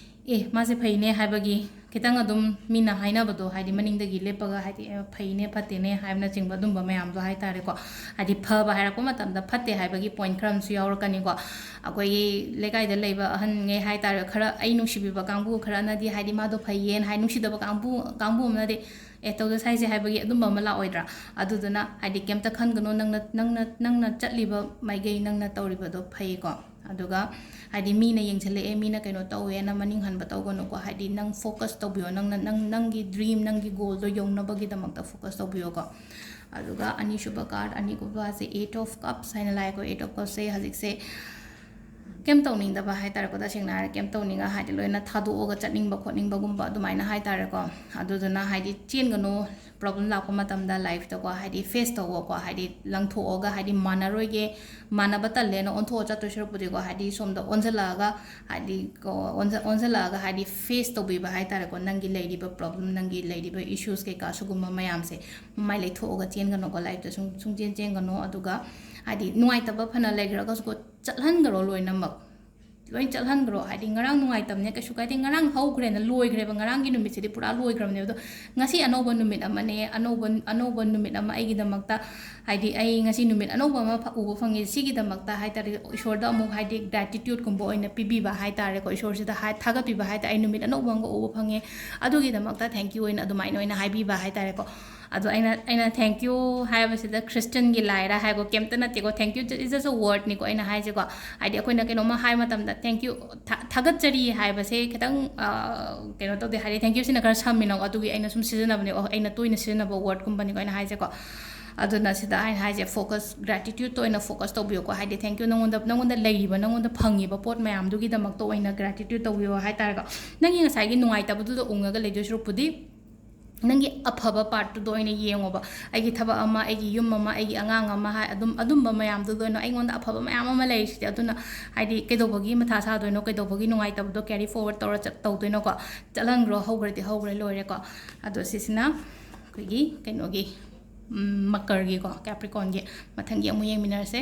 "ꯑꯦ, ꯃꯥꯁꯦ ꯐꯩꯅꯦ" ꯍꯥꯏꯕꯒꯤ ꯈꯤꯇꯪ ꯑꯗꯨꯝ ꯃꯤꯅ ꯍꯥꯏꯅꯕꯗꯣ, ꯍꯥꯏꯗꯤ ꯃꯅꯤꯡꯗꯒꯤ ꯂꯦꯞꯄꯒ ꯍꯥꯏꯗꯤ "ꯑꯦ, ꯐꯩꯅꯦ ꯐꯠꯇꯦꯅꯦ" ꯍꯥꯏꯕꯅꯆꯤꯡꯕ ꯑꯗꯨꯝꯕ ꯃꯌꯥꯝꯗꯣ ꯍꯥꯏꯇꯥꯔꯦꯀꯣ꯫ ꯍꯥꯏꯗꯤ ꯐꯕ ꯍꯥꯏꯔꯛꯄ ꯃꯇꯝꯗ ꯐꯠꯇꯦ ꯍꯥꯏꯕꯒꯤ ꯄꯣꯏꯟ ꯈꯔ ꯑꯃꯁꯨ ꯌꯥꯎꯔꯛꯀꯅꯤꯀꯣ꯫ ꯑꯩꯈꯣꯏꯒꯤ ꯂꯩꯀꯥꯏꯗ ꯂꯩꯕ ꯑꯍꯟꯉꯩ ꯍꯥꯏꯇꯥꯔꯦ, ꯈꯔ ꯑꯩ ꯅꯨꯡꯁꯤꯕꯤꯕ ꯀꯥꯡꯕꯨ ꯈꯔꯅꯗꯤ ꯍꯥꯏꯗꯤ "ꯃꯥꯗꯣ ꯐꯩꯌꯦꯅ" ꯍꯥꯏ, ꯅꯨꯡꯁꯤꯗꯕ ꯀꯥꯡꯕꯨ ꯀꯥꯡꯕꯨ ꯑꯃꯅꯗꯤ "ꯑꯦ, ꯇꯧꯗ ꯁꯥꯏꯁꯦ" ꯍꯥꯏꯕꯒꯤ ꯑꯗꯨꯝꯕ ꯑꯃ ꯂꯥꯛꯑꯣꯏꯗ꯭ꯔꯥ? ꯑꯗꯨꯗꯨꯅ ꯍꯥꯏꯗꯤ ꯀꯩꯝꯇ ꯈꯟꯒꯅꯨ, ꯅꯪꯅ ꯅꯪꯅ ꯅꯪꯅ ꯆꯠꯂꯤꯕ ꯃꯥꯏꯒꯩ ꯅꯪꯅ ꯇꯧꯔꯤꯕꯗꯣ ꯐꯩꯀꯣ꯫ ꯑꯗꯨꯒ ꯍꯥꯏꯗꯤ ꯃꯤꯅ ꯌꯦꯡꯁꯤꯜꯂꯛꯑꯦ, ꯃꯤꯅ ꯀꯩꯅꯣ ꯇꯧꯋꯦꯅ ꯃꯅꯤꯡ ꯍꯟꯕ ꯇꯧꯒꯅꯨꯀꯣ꯫ ꯍꯥꯏꯗꯤ ꯅꯪ ꯐꯣꯀꯁ ꯇꯧꯕꯤꯌꯣ, ꯅꯪꯅ ꯅꯪ ꯅꯪꯒꯤ ꯗ꯭ꯔꯤꯝ, ꯅꯪꯒꯤ ꯒꯣꯜꯗꯣ ꯌꯧꯅꯕꯒꯤꯗꯃꯛꯇ ꯐꯣꯀꯁ ꯇꯧꯕꯤꯌꯣꯀꯣ꯫ ꯑꯗꯨꯒ ꯑꯅꯤꯁꯨꯕ ꯀꯥꯔꯠ, ꯑꯅꯤꯁꯨꯕꯁꯦ ꯑꯦꯠ ꯑꯣꯐ ꯀꯞꯁ ꯍꯥꯏꯅ ꯂꯥꯛꯑꯦꯀꯣ꯫ ꯑꯦꯠ ꯑꯣꯐ ꯀꯞꯁꯦ ꯍꯧꯖꯤꯛꯁꯦ ꯀꯩꯝ ꯇꯧꯅꯤꯡꯗꯕ ꯍꯥꯏꯇꯥꯔꯦꯀꯣ꯫ ꯇꯁꯦꯡꯅ ꯍꯥꯏꯔ ꯀꯩꯝ ꯇꯧꯅꯤꯡꯉ ꯍꯥꯏꯗꯤ ꯂꯣꯏꯅ ꯊꯥꯗꯣꯛꯑꯒ ꯆꯠꯅꯤꯡꯕ ꯈꯣꯠꯅꯤꯡꯕꯒꯨꯝꯕ ꯑꯗꯨꯃꯥꯏꯅ ꯍꯥꯏꯇꯥꯔꯦꯀꯣ꯫ ꯑꯗꯨꯗꯨꯅ ꯍꯥꯏꯗꯤ ꯆꯦꯟꯒꯅꯨ, ꯄ꯭ꯔꯣꯕ꯭ꯂꯦꯝ ꯂꯥꯛꯄ ꯃꯇꯝꯗ ꯂꯥꯏꯐꯇꯀꯣ, ꯍꯥꯏꯗꯤ ꯐꯦꯁ ꯇꯧꯋꯣꯀꯣ꯫ ꯍꯥꯏꯗꯤ ꯂꯪꯊꯣꯛꯑꯒ, ꯍꯥꯏꯗꯤ ꯃꯥꯟꯅꯔꯣꯏꯒꯦ, ꯃꯥꯟꯅꯕ ꯇꯜꯂꯦꯅ ꯑꯣꯟꯊꯣꯛꯑ ꯆꯠꯇꯣꯏ ꯁꯔꯨꯛꯄꯨꯗꯤꯀꯣ, ꯍꯥꯏꯗꯤ ꯁꯣꯝꯗ ꯑꯣꯟꯁꯤꯜꯂꯛꯑꯒ, ꯍꯥꯏꯗꯤ ꯀꯣ- ꯑꯣꯟꯁ- ꯑꯣꯟꯁꯤꯜꯂꯛꯑꯒ ꯍꯥꯏꯗꯤ ꯐꯦꯁ ꯇꯧꯕꯤꯕ ꯍꯥꯏꯇꯥꯔꯦꯀꯣ꯫ ꯅꯪꯒꯤ ꯂꯩꯔꯤꯕ ꯄ꯭ꯔꯣꯕ꯭ꯂꯦꯝ, ꯅꯪꯒꯤ ꯂꯩꯔꯤꯕ ꯏꯁꯨꯁ ꯀꯩꯀꯥ ꯁꯤꯒꯨꯝꯕ ꯃꯌꯥꯝꯁꯦ ꯃꯃꯥꯏ ꯂꯩꯊꯣꯛꯑꯒ ꯆꯦꯟꯒꯅꯨꯀꯣ꯫ ꯂꯥꯏꯐꯇ ꯁꯨꯝ ꯁꯨꯡꯆꯦꯟ ꯆꯦꯟꯒꯅꯨ꯫ ꯑꯗꯨꯒ ꯍꯥꯏꯗꯤ ꯅꯨꯡꯉꯥꯏꯇꯕ ꯐꯅ ꯂꯩꯈ꯭ꯔꯒꯁꯨꯀꯣ, ꯆꯠꯍꯟꯈ꯭ꯔꯣ ꯂꯣꯏꯅꯃꯛ꯫ ꯂꯣꯏ ꯆꯠꯍꯟꯈ꯭ꯔꯣ꯫ ꯍꯥꯏꯗꯤ ꯉꯔꯥꯡ ꯅꯨꯡꯉꯥꯏꯇꯕꯅꯦ, ꯀꯩꯁꯨ ꯀꯥꯏꯗꯦ, ꯉꯔꯥꯡ ꯍꯧꯈ꯭ꯔꯦꯅ ꯂꯣꯏꯈ꯭ꯔꯦꯕ, ꯉꯔꯥꯡꯒꯤ ꯅꯨꯃꯤꯠꯁꯤꯗꯤ ꯄꯨꯔꯥ ꯂꯣꯏꯈ꯭ꯔꯕꯅꯦꯕ꯫ ꯑꯗꯣ ꯉꯁꯤ ꯑꯅꯧꯕ ꯅꯨꯃꯤꯠ ꯑꯃꯅꯦ, ꯑꯅꯧꯕ ꯑꯅꯧꯕ ꯅꯨꯃꯤꯠ ꯑꯃ ꯑꯩꯒꯤꯗꯃꯛꯇ, ꯍꯥꯏꯗꯤ ꯑꯩ ꯉꯁꯤ ꯅꯨꯃꯤꯠ ꯑꯅꯧꯕ ꯑꯃ ꯐ- ꯎꯕ ꯐꯪꯉꯦ, ꯁꯤꯒꯤꯗꯃꯛꯇ ꯍꯥꯏꯇꯥꯔꯦ ꯏꯁꯣꯔꯗ ꯑꯃꯨꯛ ꯍꯥꯏꯗꯤ ꯒ꯭ꯔꯦꯇꯤꯇ꯭ꯌꯨꯠꯀꯨꯝꯕ ꯑꯣꯏꯅ ꯄꯤꯕꯤꯕ ꯍꯥꯏꯇꯥꯔꯦꯀꯣ꯫ ꯏꯁꯣꯔꯁꯤꯗ ꯍꯥꯏ- ꯊꯥꯒꯠꯄꯤꯕ ꯍꯥꯏꯇꯥꯔꯦ, "ꯑꯩ ꯅꯨꯃꯤꯠ ꯑꯅꯧꯕ ꯑꯃꯒ ꯎꯕ ꯐꯪꯉꯦ, ꯑꯗꯨꯒꯤꯗꯃꯛꯇ ꯊꯦꯡꯀ꯭ꯌꯨ" ꯑꯣꯏꯅ ꯑꯗꯨꯃꯥꯏꯅ ꯑꯣꯏꯅ ꯍꯥꯏꯕꯤꯕ ꯍꯥꯏꯇꯥꯔꯦꯀꯣ꯫ ꯑꯗꯣ ꯑꯩꯅ ꯑꯩꯅ thank you ꯍꯥꯏꯕꯁꯤꯗ ꯈ꯭ꯔꯤꯁꯇꯤꯌꯟꯒꯤ ꯂꯥꯏꯔ ꯍꯥꯏꯀꯣ, ꯀꯩꯝꯇ ꯅꯠꯇꯦꯀꯣ, thank you is just a wordꯅꯤꯀꯣ ꯑꯩꯅ ꯍꯥꯏꯁꯦꯀꯣ꯫ ꯍꯥꯏꯗꯤ ꯑꯩꯈꯣꯏꯅ ꯀꯩꯅꯣꯝꯃ ꯍꯥꯏ ꯃꯇꯝꯗ thank you, ꯊꯥ- ꯊꯥꯒꯠꯆꯔꯤ ꯍꯥꯏꯕꯁꯦ ꯈꯤꯇꯪ, ꯑ, ꯀꯩꯅꯣ ꯇꯧꯗꯦ꯫ ꯍꯥꯏꯗꯤ thank youꯁꯤꯅ ꯈꯔ ꯁꯝꯃꯤꯅꯀꯣ, ꯑꯗꯨꯒꯤ ꯑꯩꯅ ꯁꯨꯝ ꯁꯤꯖꯤꯟꯅꯕꯅꯦ, ꯑꯩꯅ ꯇꯣꯏꯅ ꯁꯤꯖꯤꯟꯅꯕ wordꯀꯨꯝꯕꯅꯤꯀꯣ ꯑꯩꯅ ꯍꯥꯏꯁꯦꯀꯣ꯫ ꯑꯗꯨꯅ ꯁꯤꯗ ꯑꯩꯅ ꯍꯥꯏꯁꯦ focus, gratitudeꯇ ꯑꯣꯏꯅ focus ꯇꯧꯕꯤꯌꯨꯀꯣ꯫ ꯍꯥꯏꯗꯤ thank you, ꯅꯉꯣꯟꯗ ꯅꯉꯣꯟꯗ ꯂꯩꯔꯤꯕ, ꯅꯉꯣꯟꯗ ꯐꯪꯉꯤꯕ ꯄꯣꯠ ꯃꯌꯥꯝꯗꯨꯒꯤꯗꯃꯛꯇ ꯑꯣꯏꯅ gratitude ꯇꯧꯕꯤꯌꯣ ꯍꯥꯏꯇꯥꯔꯦꯀꯣ꯫ ꯅꯪꯒꯤ ꯉꯁꯥꯏꯒꯤ ꯅꯨꯡꯉꯥꯏꯇꯕꯗꯨꯗ ꯎꯡꯉꯒ ꯂꯩꯗꯣꯏ ꯁꯔꯨꯛꯄꯨꯗꯤ ꯅꯪꯒꯤ ꯑꯐꯕ partꯇꯨꯗ ꯑꯣꯏꯅ ꯌꯦꯡꯉꯣꯕ꯫ ꯑꯩꯒꯤ ꯊꯕꯛ ꯑꯃ, ꯑꯩꯒꯤ ꯌꯨꯝ ꯑꯃ, ꯑꯩꯒꯤ ꯑꯉꯥꯡ ꯑꯃ ꯍꯥꯏ, ꯑꯗꯨꯝ ꯑꯗꯨꯝꯕ ꯃꯌꯥꯝꯗꯨꯗ ꯑꯣꯏꯅ, ꯑꯩꯉꯣꯟꯗ ꯑꯐꯕ ꯃꯌꯥꯝ ꯑꯃ ꯂꯩꯔꯤꯁꯤꯗꯤ, ꯑꯗꯨꯅ ꯍꯥꯏꯗꯤ ꯀꯩꯗꯧꯕꯒꯤ ꯃꯊꯥ ꯁꯥꯗꯣꯏꯅꯣ, ꯀꯩꯗꯧꯕꯒꯤ ꯅꯨꯡꯉꯥꯏꯇꯕꯗꯣ carry forward ꯇꯧꯔ ꯆꯠ- ꯇꯧꯗꯣꯏꯅꯣꯀꯣ꯫ ꯆꯠꯍꯟꯈ꯭ꯔꯣ, ꯍꯧꯈ꯭ꯔꯗꯤ ꯍꯧꯈ꯭ꯔꯦ, ꯂꯣꯏꯔꯦꯀꯣ꯫ ꯑꯗꯣ ꯁꯤꯁꯤꯅ ꯑꯩꯈꯣꯏꯒꯤ ꯀꯩꯅꯣꯒꯤ, ꯎꯝ, ꯃꯀꯔꯒꯤꯀꯣ, Capricornꯒꯤ꯫ ꯃꯊꯪꯒꯤ ꯑꯃꯨꯛ ꯌꯦꯡꯃꯤꯟꯅꯔꯁꯦ꯫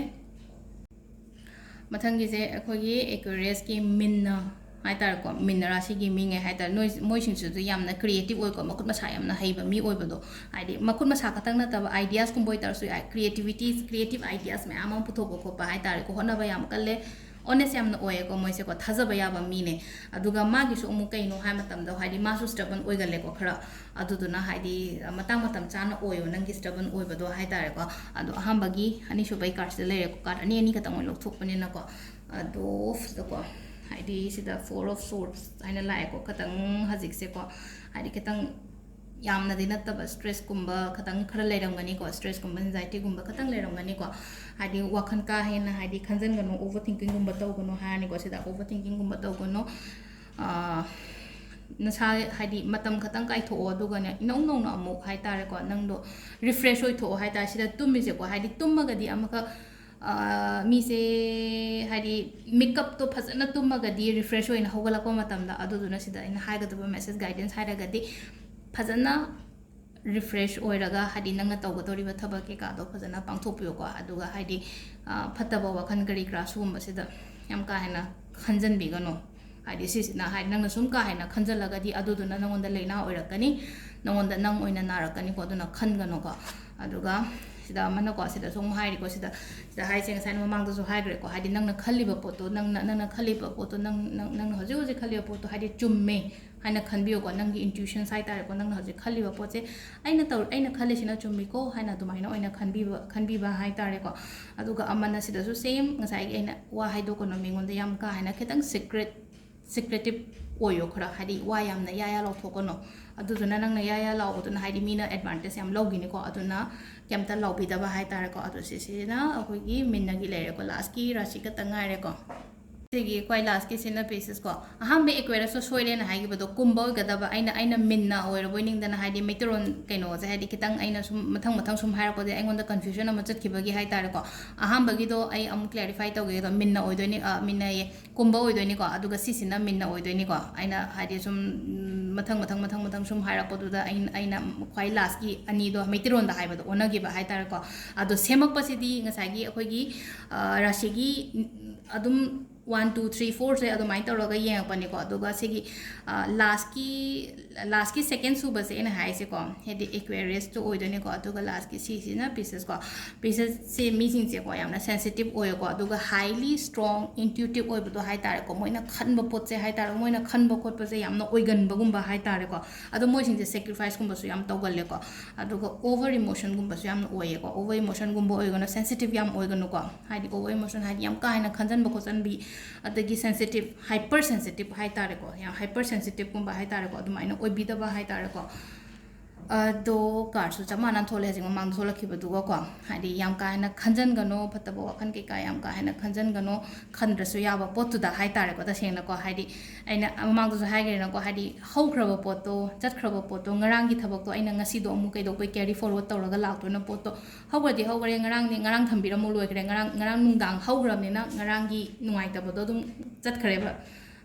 ꯃꯊꯪꯒꯤꯁꯦ ꯑꯩꯈꯣꯏꯒꯤ Aquariusꯀꯤ ꯃꯤꯟꯅ ꯍꯥꯏꯇꯥꯔꯦꯀꯣ, ꯃꯤꯟꯅ ꯔꯥꯁꯤꯒꯤ ꯃꯤꯉꯩ ꯍꯥꯏꯇꯥꯔꯦ꯫ ꯅꯣꯏ, ꯃꯣꯏꯁꯤꯡꯁꯤꯁꯨ ꯌꯥꯝꯅ creative ꯑꯣꯏꯀꯣ, ꯃꯈꯨꯠ ꯃꯁꯥ ꯌꯥꯝꯅ ꯍꯩꯕ ꯃꯤ ꯑꯣꯏꯕꯗꯣ꯫ ꯍꯥꯏꯗꯤ ꯃꯈꯨꯠ ꯃꯁꯥ ꯈꯛꯇꯪ ꯅꯠꯇꯕ, ideasꯀꯨꯝꯕ ꯑꯣꯏꯇꯥꯔꯁꯨ ꯌꯥꯏ, creativity, creative ideas ꯃꯌꯥꯝ ꯑꯃ ꯄꯨꯊꯣꯛꯄ ꯈꯣꯠꯄ ꯍꯥꯏꯇꯥꯔꯦꯀꯣ, ꯍꯣꯠꯅꯕ ꯌꯥꯝ ꯀꯜꯂꯦ, honest ꯌꯥꯝꯅ ꯑꯣꯏꯌꯦꯀꯣ ꯃꯣꯏꯁꯦꯀꯣ, ꯊꯥꯖꯕ ꯌꯥꯕ ꯃꯤꯅꯦ꯫ ꯑꯗꯨꯒ ꯃꯥꯒꯤꯁꯨ ꯑꯃꯨꯛ ꯀꯩꯅꯣ ꯍꯥꯏ ꯃꯇꯝꯗ, ꯍꯥꯏꯗꯤ ꯃꯥꯁꯨ stubborn ꯑꯣꯏꯒꯜꯂꯦꯀꯣ ꯈꯔ, ꯑꯗꯨꯗꯨꯅ ꯍꯥꯏꯗꯤ ꯃꯇꯥꯡ ꯃꯇꯝ ꯆꯥꯅ ꯑꯣꯏꯌꯣ ꯅꯪꯒꯤ stubborn ꯑꯣꯏꯕꯗꯣ ꯍꯥꯏꯇꯥꯔꯦꯀꯣ꯫ ꯑꯗꯣ ꯑꯍꯥꯟꯕꯒꯤ ꯑꯅꯤꯁꯨꯕꯒꯤ cardꯁꯤꯗ ꯂꯩꯔꯦꯀꯣ, card ꯑꯅꯤ ꯑꯅꯤ ꯈꯛꯇꯪ ꯑꯣꯏꯅ ꯂꯧꯊꯣꯛꯄꯅꯤꯅꯀꯣ꯫ ꯑꯗꯣ ꯁꯤꯗꯀꯣ, ꯍꯥꯏꯗꯤ ꯁꯤꯗ Four of Swords ꯍꯥꯏꯅ ꯂꯥꯛꯑꯦꯀꯣ, ꯈꯇꯪ ꯍꯧꯖꯤꯛꯁꯦꯀꯣ, ꯍꯥꯏꯗꯤ ꯈꯤꯇꯪ ꯌꯥꯝꯅꯗꯤ ꯅꯠꯇꯕ, stressꯀꯨꯝꯕ ꯈꯇꯪ ꯈꯔ ꯂꯩꯔꯝꯒꯅꯤꯀꯣ, stressꯀꯨꯝꯕ, anxietyꯒꯨꯝꯕ ꯈꯇꯪ ꯂꯩꯔꯝꯒꯅꯤꯀꯣ꯫ ꯍꯥꯏꯗꯤ ꯋꯥꯈꯜ ꯀꯥ ꯍꯦꯟꯅ ꯍꯥꯏꯗꯤ ꯈꯟꯖꯟꯒꯅꯨ, overthinkingꯒꯨꯝꯕ ꯇꯧꯒꯅꯨ ꯍꯥꯏꯔꯅꯤꯀꯣ꯫ ꯁꯤꯗ overthinkingꯒꯨꯝꯕ ꯇꯧꯒꯅꯨ꯫ ꯑꯥ, ꯅꯁꯥ ꯍꯥꯏꯗꯤ ꯃꯇꯝ ꯈꯇꯪ ꯀꯥꯏꯊꯣꯛꯑꯣ, ꯑꯗꯨꯒꯅꯦ ꯏꯅꯧ ꯅꯧꯅ ꯑꯃꯨꯛ ꯍꯥꯏꯇꯥꯔꯦꯀꯣ, ꯅꯪꯗꯣ refresh ꯑꯣꯏꯊꯣꯛꯑꯣ ꯍꯥꯏꯇꯥꯔꯦ꯫ ꯁꯤꯗ ꯇꯨꯝꯃꯤꯁꯦꯀꯣ, ꯍꯥꯏꯗꯤ ꯇꯨꯝꯃꯒꯗꯤ ꯑꯃꯈꯛ, ꯑꯥ, ꯃꯤꯁꯦ ꯍꯥꯏꯗꯤ makeupꯇꯣ ꯐꯖꯅ ꯇꯨꯝꯃꯒꯗꯤ refresh ꯑꯣꯏꯅ ꯍꯧꯒꯠꯂꯛꯄ ꯃꯇꯝꯗ, ꯑꯗꯨꯗꯨꯅ ꯁꯤꯗ ꯑꯩꯅ ꯍꯥꯏꯒꯗꯕ message, guidance ꯍꯥꯏꯔꯒꯗꯤ ꯐꯖꯅ refresh ꯑꯣꯏꯔꯒ ꯍꯥꯏꯗꯤ ꯅꯪꯅ ꯇꯧꯒꯗꯧꯔꯤꯕ ꯊꯕꯛ ꯀꯩꯀꯥꯗꯣ ꯐꯖꯅ ꯄꯥꯡꯊꯣꯛꯄꯤꯌꯨꯀꯣ꯫ ꯑꯗꯨꯒ ꯍꯥꯏꯗꯤ, ꯑꯥ, ꯐꯠꯇꯕ ꯋꯥꯈꯜ ꯀꯔꯤ ꯀꯔꯥ ꯁꯤꯒꯨꯝꯕꯁꯤꯗ ꯌꯥꯝ ꯀꯥ ꯍꯦꯟꯅ ꯈꯟꯖꯟꯕꯤꯒꯅꯨ꯫ ꯍꯥꯏꯗꯤ ꯁꯤꯁꯤꯅ ꯍꯥꯏꯗꯤ ꯅꯪꯅ ꯁꯨꯝ ꯀꯥ ꯍꯦꯟꯅ ꯈꯟꯖꯜꯂꯒꯗꯤ ꯑꯗꯨꯗꯨꯅ ꯅꯪꯉꯣꯟꯗ ꯂꯥꯏꯅꯥ ꯑꯣꯏꯔꯛꯀꯅꯤ, ꯅꯪꯉꯣꯟꯗ, ꯅꯪ ꯑꯣꯏꯅ ꯅꯥꯔꯛꯀꯅꯤꯀꯣ, ꯑꯗꯨꯅ ꯈꯟꯒꯅꯨꯀꯣ꯫ ꯑꯗꯨꯒ ꯁꯤꯗ ꯑꯃꯅꯀꯣ, ꯁꯤꯗꯁꯨ ꯑꯃꯨꯛ ꯍꯥꯏꯔꯤꯀꯣ, ꯁꯤꯗ, ꯁꯤꯗ ꯍꯥꯏꯁꯦ ꯉꯁꯥꯏꯅ ꯃꯃꯥꯡꯗꯁꯨ ꯍꯥꯏꯈ꯭ꯔꯦꯀꯣ, ꯍꯥꯏꯗꯤ ꯅꯪꯅ ꯈꯜꯂꯤꯕ ꯄꯣꯠꯇꯣ, ꯅꯪꯅ, ꯅꯪꯅ ꯈꯜꯂꯤꯕ ꯄꯣꯠꯇꯣ, ꯅꯪ, ꯅꯪ, ꯅꯪꯅ ꯍꯧꯖꯤꯛ ꯍꯧꯖꯤꯛ ꯈꯜꯂꯤꯕ ꯄꯣꯠꯇꯣ ꯍꯥꯏꯗꯤ ꯆꯨꯝꯃꯦ ꯍꯥꯏꯅ ꯈꯟꯕꯤꯌꯨꯀꯣ, ꯅꯪꯒꯤ intuitions ꯍꯥꯏꯇꯥꯔꯦꯀꯣ, ꯅꯪꯅ ꯍꯧꯖꯤꯛ ꯈꯜꯂꯤꯕ ꯄꯣꯠꯁꯦ, "ꯑꯩꯅ ꯇꯧ-, ꯑꯩꯅ ꯈꯜꯂꯤꯁꯤꯅ ꯆꯨꯝꯃꯤꯀꯣ" ꯍꯥꯏꯅ ꯑꯗꯨꯃꯥꯏꯅ ꯑꯣꯏꯅ ꯈꯟꯕꯤꯕ, ꯈꯟꯕꯤꯕ ꯍꯥꯏꯇꯥꯔꯦꯀꯣ꯫ ꯑꯗꯨꯒ ꯑꯃꯅ ꯁꯤꯗꯁꯨ same, ꯉꯁꯥꯏꯒꯤ ꯑꯩꯅ ꯋꯥ ꯍꯥꯏꯗꯣꯛꯀꯅꯨ ꯃꯤꯉꯣꯟꯗ, ꯌꯥꯝ ꯀꯥ ꯍꯦꯟꯅ ꯈꯤꯇꯪ secret, secretive ꯑꯣꯏꯌꯣ ꯈꯔ, ꯍꯥꯏꯗꯤ ꯋꯥ ꯌꯥꯝꯅ ꯌꯥ ꯌꯥ ꯂꯥꯎꯊꯣꯛꯀꯅꯣ꯫ ꯑꯗꯨꯗꯨꯅ ꯅꯪꯅ ꯌꯥ ꯌꯥ ꯂꯥꯎꯕꯗꯨꯅ ꯍꯥꯏꯗꯤ ꯃꯤꯅ advantage ꯌꯥꯝ ꯂꯧꯈꯤꯅꯤꯀꯣ, ꯑꯗꯨꯅ ꯀꯩꯝꯇ ꯂꯥꯎꯕꯤꯗꯕ ꯍꯥꯏꯇꯥꯔꯦꯀꯣ꯫ ꯑꯗꯣ ꯁꯤꯁꯤꯅ ꯑꯩꯈꯣꯏꯒꯤ ꯃꯤꯟꯅꯒꯤ ꯂꯩꯔꯦꯀꯣ, lastꯀꯤ ꯔꯥꯁꯤ ꯈꯛꯇ ꯉꯥꯏꯔꯦꯀꯣ꯫ ꯁꯤꯒꯤ ꯈ꯭ꯋꯥꯏ lastꯀꯤꯁꯤꯅ Pisces ꯀꯣ꯫ ꯑꯍꯥꯟꯕ Aquariusꯇꯣ ꯁꯣꯏꯔꯦꯅ ꯍꯥꯏꯈꯤꯕꯗꯣ ꯀꯨꯝꯕ ꯑꯣꯏꯒꯗꯕ, ꯑꯩꯅ, ꯑꯩꯅ ꯃꯤꯟꯅ ꯑꯣꯏꯔꯕꯣꯏ ꯅꯤꯡꯗꯅ, ꯍꯥꯏꯗꯤ ꯃꯩꯇꯩꯔꯣꯟ ꯀꯩꯅꯣꯁꯦ, ꯍꯥꯏꯗꯤ ꯈꯤꯇꯪ ꯑꯩꯅ ꯁꯨꯝ ꯃꯊꯪ ꯃꯊꯪ ꯁꯨꯝ ꯍꯥꯏꯔꯛꯄꯗ ꯑꯩꯉꯣꯟꯗ confusion ꯑꯃ ꯆꯠꯈꯤꯕꯒꯤ ꯍꯥꯏꯇꯥꯔꯦꯀꯣ꯫ ꯑꯍꯥꯟꯕꯒꯤꯗꯣ ꯑꯩ ꯑꯃꯨꯛ clarify ꯇꯧꯒꯦ꯫ ꯑꯗꯣ ꯃꯤꯟꯅ ꯑꯣꯏꯗꯣꯏꯅꯤ, ꯑ, ꯃꯤꯟꯅꯌꯦ, ꯀꯨꯝꯕ ꯑꯣꯏꯗꯣꯏꯅꯤꯀꯣ, ꯑꯗꯨꯒ ꯁꯤꯁꯤꯅ ꯃꯤꯟꯅ ꯑꯣꯏꯗꯣꯏꯅꯤꯀꯣ꯫ ꯑꯩꯅ ꯍꯥꯏꯗꯤ ꯁꯨꯝ, ꯎꯝ, ꯃꯊꯪ ꯃꯊꯪ ꯃꯊꯪ ꯃꯊꯪ ꯁꯨꯝ ꯍꯥꯏꯔꯛꯄꯗꯨꯗ ꯑꯩꯅ, ꯑꯩꯅ ꯈ꯭ꯋꯥꯏ lastꯀꯤ ꯑꯅꯤꯗꯣ ꯃꯩꯇꯩꯔꯣꯟꯗ ꯍꯥꯏꯕꯗꯣ ꯑꯣꯟꯅꯈꯤꯕ ꯍꯥꯏꯇꯥꯔꯦꯀꯣ꯫ ꯑꯗꯣ ꯁꯦꯝꯃꯛꯄꯁꯤꯗꯤ ꯉꯁꯥꯏꯒꯤ ꯑꯩꯈꯣꯏꯒꯤ, ꯑ, ꯔꯥꯁꯤꯒꯤ, ꯎꯝ, ꯑꯗꯨꯝ one, two, three, fourꯁꯦ ꯑꯗꯨꯃꯥꯏꯅ ꯇꯧꯔꯒ ꯌꯦꯡꯉꯛꯄꯅꯤꯀꯣ꯫ ꯑꯗꯨꯒ ꯁꯤꯒꯤ, ꯑ, lastꯀꯤ, lastꯀꯤ second ꯁꯨꯕꯁꯦ ꯑꯩꯅ ꯍꯥꯏꯁꯦꯀꯣ, ꯍꯥꯏꯗꯤ Aquariusꯇꯣ ꯑꯣꯏꯗꯣꯏꯅꯤꯀꯣ꯫ ꯑꯗꯨꯒ lastꯀꯤ ꯁꯤꯁꯤꯅ Pisces ꯀꯣ꯫ Piscesꯁꯦ ꯃꯤꯁꯤꯡꯁꯦꯀꯣ ꯌꯥꯝꯅ sensitive ꯑꯣꯏꯌꯦꯀꯣ, ꯑꯗꯨꯒ highly strong, intuitive ꯑꯣꯏꯕꯗꯣ ꯍꯥꯏꯇꯥꯔꯦꯀꯣ꯫ ꯃꯣꯏꯅ ꯈꯟꯕ ꯄꯣꯠꯁꯦ ꯍꯥꯏꯇꯥꯔꯦ, ꯃꯣꯏꯅ ꯈꯟꯕ ꯈꯣꯠꯄꯁꯦ ꯌꯥꯝꯅ ꯑꯣꯏꯒꯟꯕꯒꯨꯝꯕ ꯍꯥꯏꯇꯥꯔꯦꯀꯣ꯫ ꯑꯗꯣ ꯃꯣꯏꯁꯤꯡꯁꯦ sacrificeꯀꯨꯝꯕꯁꯨ ꯌꯥꯝ ꯇꯧꯒꯜꯂꯦꯀꯣ꯫ ꯑꯗꯨꯒ over emotionꯒꯨꯝꯕꯁꯨ ꯌꯥꯝꯅ ꯑꯣꯏꯌꯦꯀꯣ꯫ Over emotionꯒꯨꯝꯕ ꯑꯣꯏꯒꯅꯨ, sensitive ꯌꯥꯝ ꯑꯣꯏꯒꯅꯨꯀꯣ꯫ ꯍꯥꯏꯗꯤ over emotion ꯍꯥꯏꯗꯤ ꯌꯥꯝ ꯀꯥ ꯍꯦꯟꯅ ꯈꯟꯖꯟꯕ ꯈꯣꯠꯆꯟꯕꯤ, ꯑꯗꯒꯤ sensitive, hyper sensitive ꯍꯥꯏꯇꯥꯔꯦꯀꯣ, ꯌꯥꯝ hyper sensitiveꯀꯨꯝꯕ ꯍꯥꯏꯇꯥꯔꯦꯀꯣ, ꯑꯗꯨꯃꯥꯏꯅ ꯑꯣꯏꯕꯤꯗꯕ ꯍꯥꯏꯇꯥꯔꯦꯀꯣ꯫ ꯑꯗꯣ cardꯁꯨ ꯆꯞ ꯃꯥꯟꯅ ꯊꯣꯛꯂꯦ ꯍꯧꯖꯤꯛ ꯃꯃꯥꯡꯗ ꯊꯣꯛꯂꯛꯈꯤꯕꯗꯨꯒꯀꯣ꯫ ꯍꯥꯏꯗꯤ ꯌꯥꯝ ꯀꯥ ꯍꯦꯟꯅ ꯈꯟꯖꯟꯒꯅꯣ, ꯐꯠꯇꯕ ꯋꯥꯈꯜ ꯀꯩꯀꯥ ꯌꯥꯝ ꯀꯥ ꯍꯦꯟꯅ ꯈꯟꯖꯟꯒꯅꯣ, ꯈꯟꯗ꯭ꯔꯁꯨ ꯌꯥꯕ ꯄꯣꯠꯇꯨꯗ ꯍꯥꯏꯇꯥꯔꯦꯀꯣ꯫ ꯇꯁꯦꯡꯅꯀꯣ, ꯍꯥꯏꯗꯤ ꯑꯩꯅ ꯃꯃꯥꯡꯗꯁꯨ ꯍꯥꯏꯈ꯭ꯔꯦꯅꯀꯣ, ꯍꯥꯏꯗꯤ ꯍꯧꯈ꯭ꯔꯕ ꯄꯣꯠꯇꯣ, ꯆꯠꯈ꯭ꯔꯕ ꯄꯣꯠꯇꯣ, ꯉꯔꯥꯡꯒꯤ ꯊꯕꯛꯇꯣ ꯑꯩꯅ ꯉꯁꯤꯗꯣ ꯑꯃꯨꯛ ꯀꯩꯗꯧꯕꯩ carry forward ꯇꯧꯔꯒ ꯂꯥꯛꯇꯣꯏꯅꯣ? ꯄꯣꯠꯇꯣ ꯍꯧꯈ꯭ꯔꯗꯤ ꯍꯧꯈ꯭ꯔꯦ, ꯉꯔꯥꯡꯗꯤ ꯉꯔꯥꯡ ꯊꯝꯕꯤꯔꯝꯃꯣ, ꯂꯣꯏꯈ꯭ꯔꯦ꯫ ꯉꯔꯥꯡ, ꯉꯔꯥꯡ ꯅꯨꯡꯗꯥꯡ ꯍꯧꯈ꯭ꯔꯕꯅꯤꯅ ꯉꯔꯥꯡꯒꯤ ꯅꯨꯡꯉꯥꯏꯇꯕꯗꯣ ꯑꯗꯨꯝ ꯆꯠꯈ꯭ꯔꯦꯕ꯫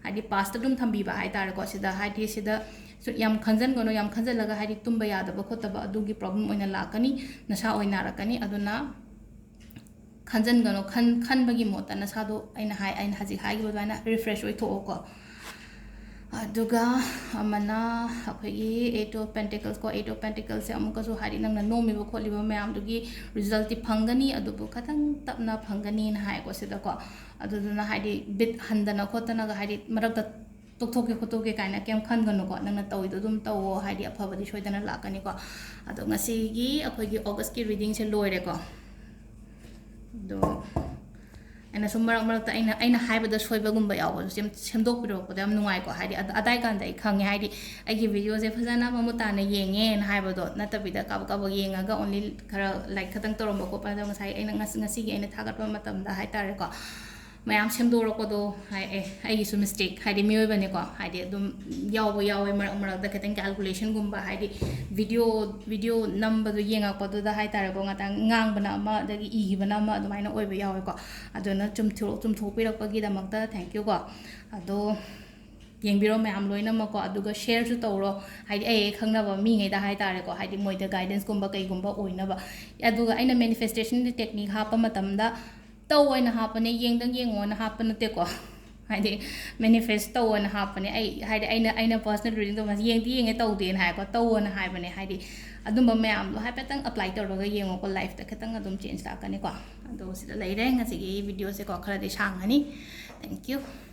ꯍꯥꯏꯗꯤ pastꯇ ꯑꯗꯨꯝ ꯊꯝꯕꯤꯕ ꯍꯥꯏꯇꯥꯔꯦꯀꯣ꯫ ꯁꯤꯗ ꯍꯥꯏꯗꯤ ꯁꯤꯗ ꯁꯨ-, ꯌꯥꯝ ꯈꯟꯖꯟꯒꯅꯨ, ꯌꯥꯝ ꯈꯟꯖꯜꯂꯒ ꯍꯥꯏꯗꯤ ꯇꯨꯝꯕ ꯌꯥꯗꯕ ꯈꯣꯠꯇꯕ ꯑꯗꯨꯒꯤ problem ꯑꯣꯏꯅ ꯂꯥꯛꯀꯅꯤ, ꯅꯁꯥ ꯑꯣꯏꯅ ꯅꯥꯔꯛꯀꯅꯤ꯫ ꯑꯗꯨꯅ ꯈꯟꯖꯟꯒꯅꯨ, ꯈꯟ-, ꯈꯟꯕꯒꯤ ꯃꯍꯨꯠꯇ ꯅꯁꯥꯗꯣ ꯑꯩꯅ ꯍꯥꯏ, ꯑꯩꯅ ꯍꯧꯖꯤꯛ ꯍꯥꯏꯈꯤꯕ ꯑꯗꯨꯃꯥꯏꯅ refresh ꯑꯣꯏꯊꯣꯛꯑꯣꯀꯣ꯫ ꯑꯗꯨꯒ ꯑꯃꯅ ꯑꯩꯈꯣꯏꯒꯤ Eight of Pentacles ꯀꯣ꯫ Eight of Pentacles ꯁꯦ ꯑꯃꯨꯛꯀꯁꯨ ꯍꯥꯏꯗꯤ ꯅꯪꯅ ꯅꯣꯝꯃꯤꯕ ꯈꯣꯠꯂꯤꯕ ꯃꯌꯥꯝꯗꯨꯒꯤ result ꯇꯤ ꯐꯪꯒꯅꯤ, ꯑꯗꯨꯕꯨ ꯈꯇꯪ ꯇꯞꯅ ꯐꯪꯒꯅꯤꯅ ꯍꯥꯏꯀꯣ ꯁꯤꯗꯀꯣ꯫ ꯑꯗꯨꯗꯨꯅ ꯍꯥꯏꯗꯤ ꯕꯤꯠ ꯍꯟꯗꯅ ꯈꯣꯠꯇꯅꯒ ꯍꯥꯏꯗꯤ ꯃꯔꯛꯇ ꯇꯣꯛꯊꯣꯛꯀꯦ ꯈꯣꯠꯇꯣꯛꯀꯦ ꯀꯥꯏꯅ ꯀꯩꯝ ꯈꯟꯒꯅꯨꯀꯣ꯫ ꯅꯪꯅ ꯇꯧꯔꯤꯗꯣ ꯑꯗꯨꯝ ꯇꯧꯋꯣ, ꯍꯥꯏꯗꯤ ꯑꯐꯕꯗꯤ ꯁꯣꯏꯗꯅ ꯂꯥꯛꯀꯅꯤꯀꯣ꯫ ꯑꯗꯣ ꯉꯁꯤꯒꯤ ꯑꯩꯈꯣꯏꯒꯤ August ꯀꯤ reading ꯁꯦ ꯂꯣꯏꯔꯦꯀꯣ꯫ ꯑꯗꯣ ꯑꯩꯅ ꯁꯨꯝ ꯃꯔꯛ ꯃꯔꯛꯇ ꯑꯩꯅ, ꯑꯩꯅ ꯍꯥꯏꯕꯗ ꯁꯣꯏꯕꯒꯨꯝꯕ ꯌꯥꯎꯕꯁꯨ ꯁꯦꯝ-, ꯁꯦꯝꯗꯣꯛꯄꯤꯔꯛꯄꯗ ꯌꯥꯝ ꯅꯨꯡꯉꯥꯏꯀꯣ꯫ ꯍꯥꯏꯗꯤ ꯑꯗ-, ꯑꯗꯥꯏ ꯀꯥꯟꯗ ꯑꯩ ꯈꯪꯉꯦ, ꯍꯥꯏꯗꯤ ꯑꯩꯒꯤ video ꯁꯦ ꯐꯖꯅ ꯃꯃꯨꯠ ꯇꯥꯅ ꯌꯦꯡꯉꯦꯅ ꯍꯥꯏꯕꯗꯣ ꯅꯠꯇꯕꯤꯗ ꯀꯥꯕꯛ ꯀꯥꯕꯛ ꯌꯦꯡꯉꯒ only ꯈꯔ like ꯈꯛꯇꯪ ꯇꯧꯔꯝꯕ ꯈꯣꯠꯄ꯫ ꯑꯗꯣ ꯉꯁꯥꯏ ꯑꯩꯅ ꯉꯁ-, ꯉꯁꯤꯒꯤ ꯑꯩꯅ ꯊꯥꯒꯠꯄ ꯃꯇꯝꯗ ꯍꯥꯏꯇꯥꯔꯦꯀꯣ, ꯃꯌꯥꯝ ꯁꯦꯝꯗꯣꯔꯛꯄꯗꯣ ꯍꯥꯏ-, ꯑꯦ, ꯑꯩꯒꯤꯁꯨ mistake, ꯍꯥꯏꯗꯤ ꯃꯤꯑꯣꯏꯕꯅꯤꯀꯣ, ꯍꯥꯏꯗꯤ ꯑꯗꯨꯝ ꯌꯥꯎꯕ ꯌꯥꯎꯋꯦ ꯃꯔꯛ ꯃꯔꯛꯇ ꯈꯤꯇꯪ calculation ꯒꯨꯝꯕ, ꯍꯥꯏꯗꯤ video, video ꯅꯝꯕꯗꯣ ꯌꯦꯡꯉꯛꯄꯗꯨꯗ ꯍꯥꯏꯇꯥꯔꯦꯀꯣ, ꯉꯥꯛꯇꯪ ꯉꯥꯡꯕꯅ ꯑꯃ ꯑꯗꯒꯤ ꯏꯈꯤꯕꯅ ꯑꯃ ꯑꯗꯨꯃꯥꯏꯅ ꯑꯣꯏꯕ ꯌꯥꯎꯋꯦꯀꯣ꯫ ꯑꯗꯨꯅ ꯆꯨꯝꯊꯣꯛ-, ꯆꯨꯝꯊꯣꯛꯄꯤꯔꯛꯄꯒꯤꯗꯃꯛꯇ thank you ꯀꯣ꯫ ꯑꯗꯣ ꯌꯦꯡꯕꯤꯔꯣ ꯃꯌꯥꯝ ꯂꯣꯏꯅꯃꯛꯀꯣ, ꯑꯗꯨꯒ share ꯁꯨ ꯇꯧꯔꯣ, ꯍꯥꯏꯗꯤ ꯑꯩ, ꯑꯩ ꯈꯪꯅꯕ ꯃꯤꯉꯩꯗ ꯍꯥꯏꯇꯥꯔꯦꯀꯣ, ꯍꯥꯏꯗꯤ ꯃꯣꯏꯗ guidance ꯀꯨꯝꯕ ꯀꯩꯒꯨꯝꯕ ꯑꯣꯏꯅꯕ꯫ ꯑꯗꯨꯒ ꯑꯩꯅ manifestation ꯒꯤ technique ꯍꯥꯞꯄ ꯃꯇꯝꯗ ꯇꯧ ꯑꯣꯏꯅ ꯍꯥꯞꯄꯅꯦ, ꯌꯦꯡꯗꯪ ꯌꯦꯡꯉꯣꯅ ꯍꯥꯞꯄ ꯅꯠꯇꯦꯀꯣ꯫ ꯍꯥꯏꯗꯤ manifest ꯇꯧꯑꯣꯅ ꯍꯥꯞꯄꯅꯦ꯫ ꯑꯩ, ꯍꯥꯏꯗꯤ ꯑꯩꯅ, ꯑꯩꯅ personal reading ꯇꯧꯕꯁꯦ ꯌꯦꯡꯗꯤ ꯌꯦꯡꯉꯦ ꯇꯧꯗꯦꯅ ꯍꯥꯏꯀꯣ, ꯇꯧꯑꯣꯅ ꯍꯥꯏꯕꯅꯦ꯫ ꯍꯥꯏꯗꯤ ꯑꯗꯨꯝꯕ ꯃꯌꯥꯝꯗꯣ ꯍꯥꯏꯐꯦꯠꯇꯪ apply ꯇꯧꯔꯒ ꯌꯦꯡꯉꯣꯀꯣ, life ꯇ ꯈꯤꯇꯪ ꯑꯗꯨꯝ change ꯂꯥꯛꯀꯅꯤꯀꯣ꯫ ꯑꯗꯣ ꯁꯤꯗ ꯂꯩꯔꯦ ꯉꯁꯤꯒꯤ video ꯁꯦꯀꯣ, ꯈꯔꯗꯤ ꯁꯥꯡꯉꯅꯤ꯫ Thank you꯫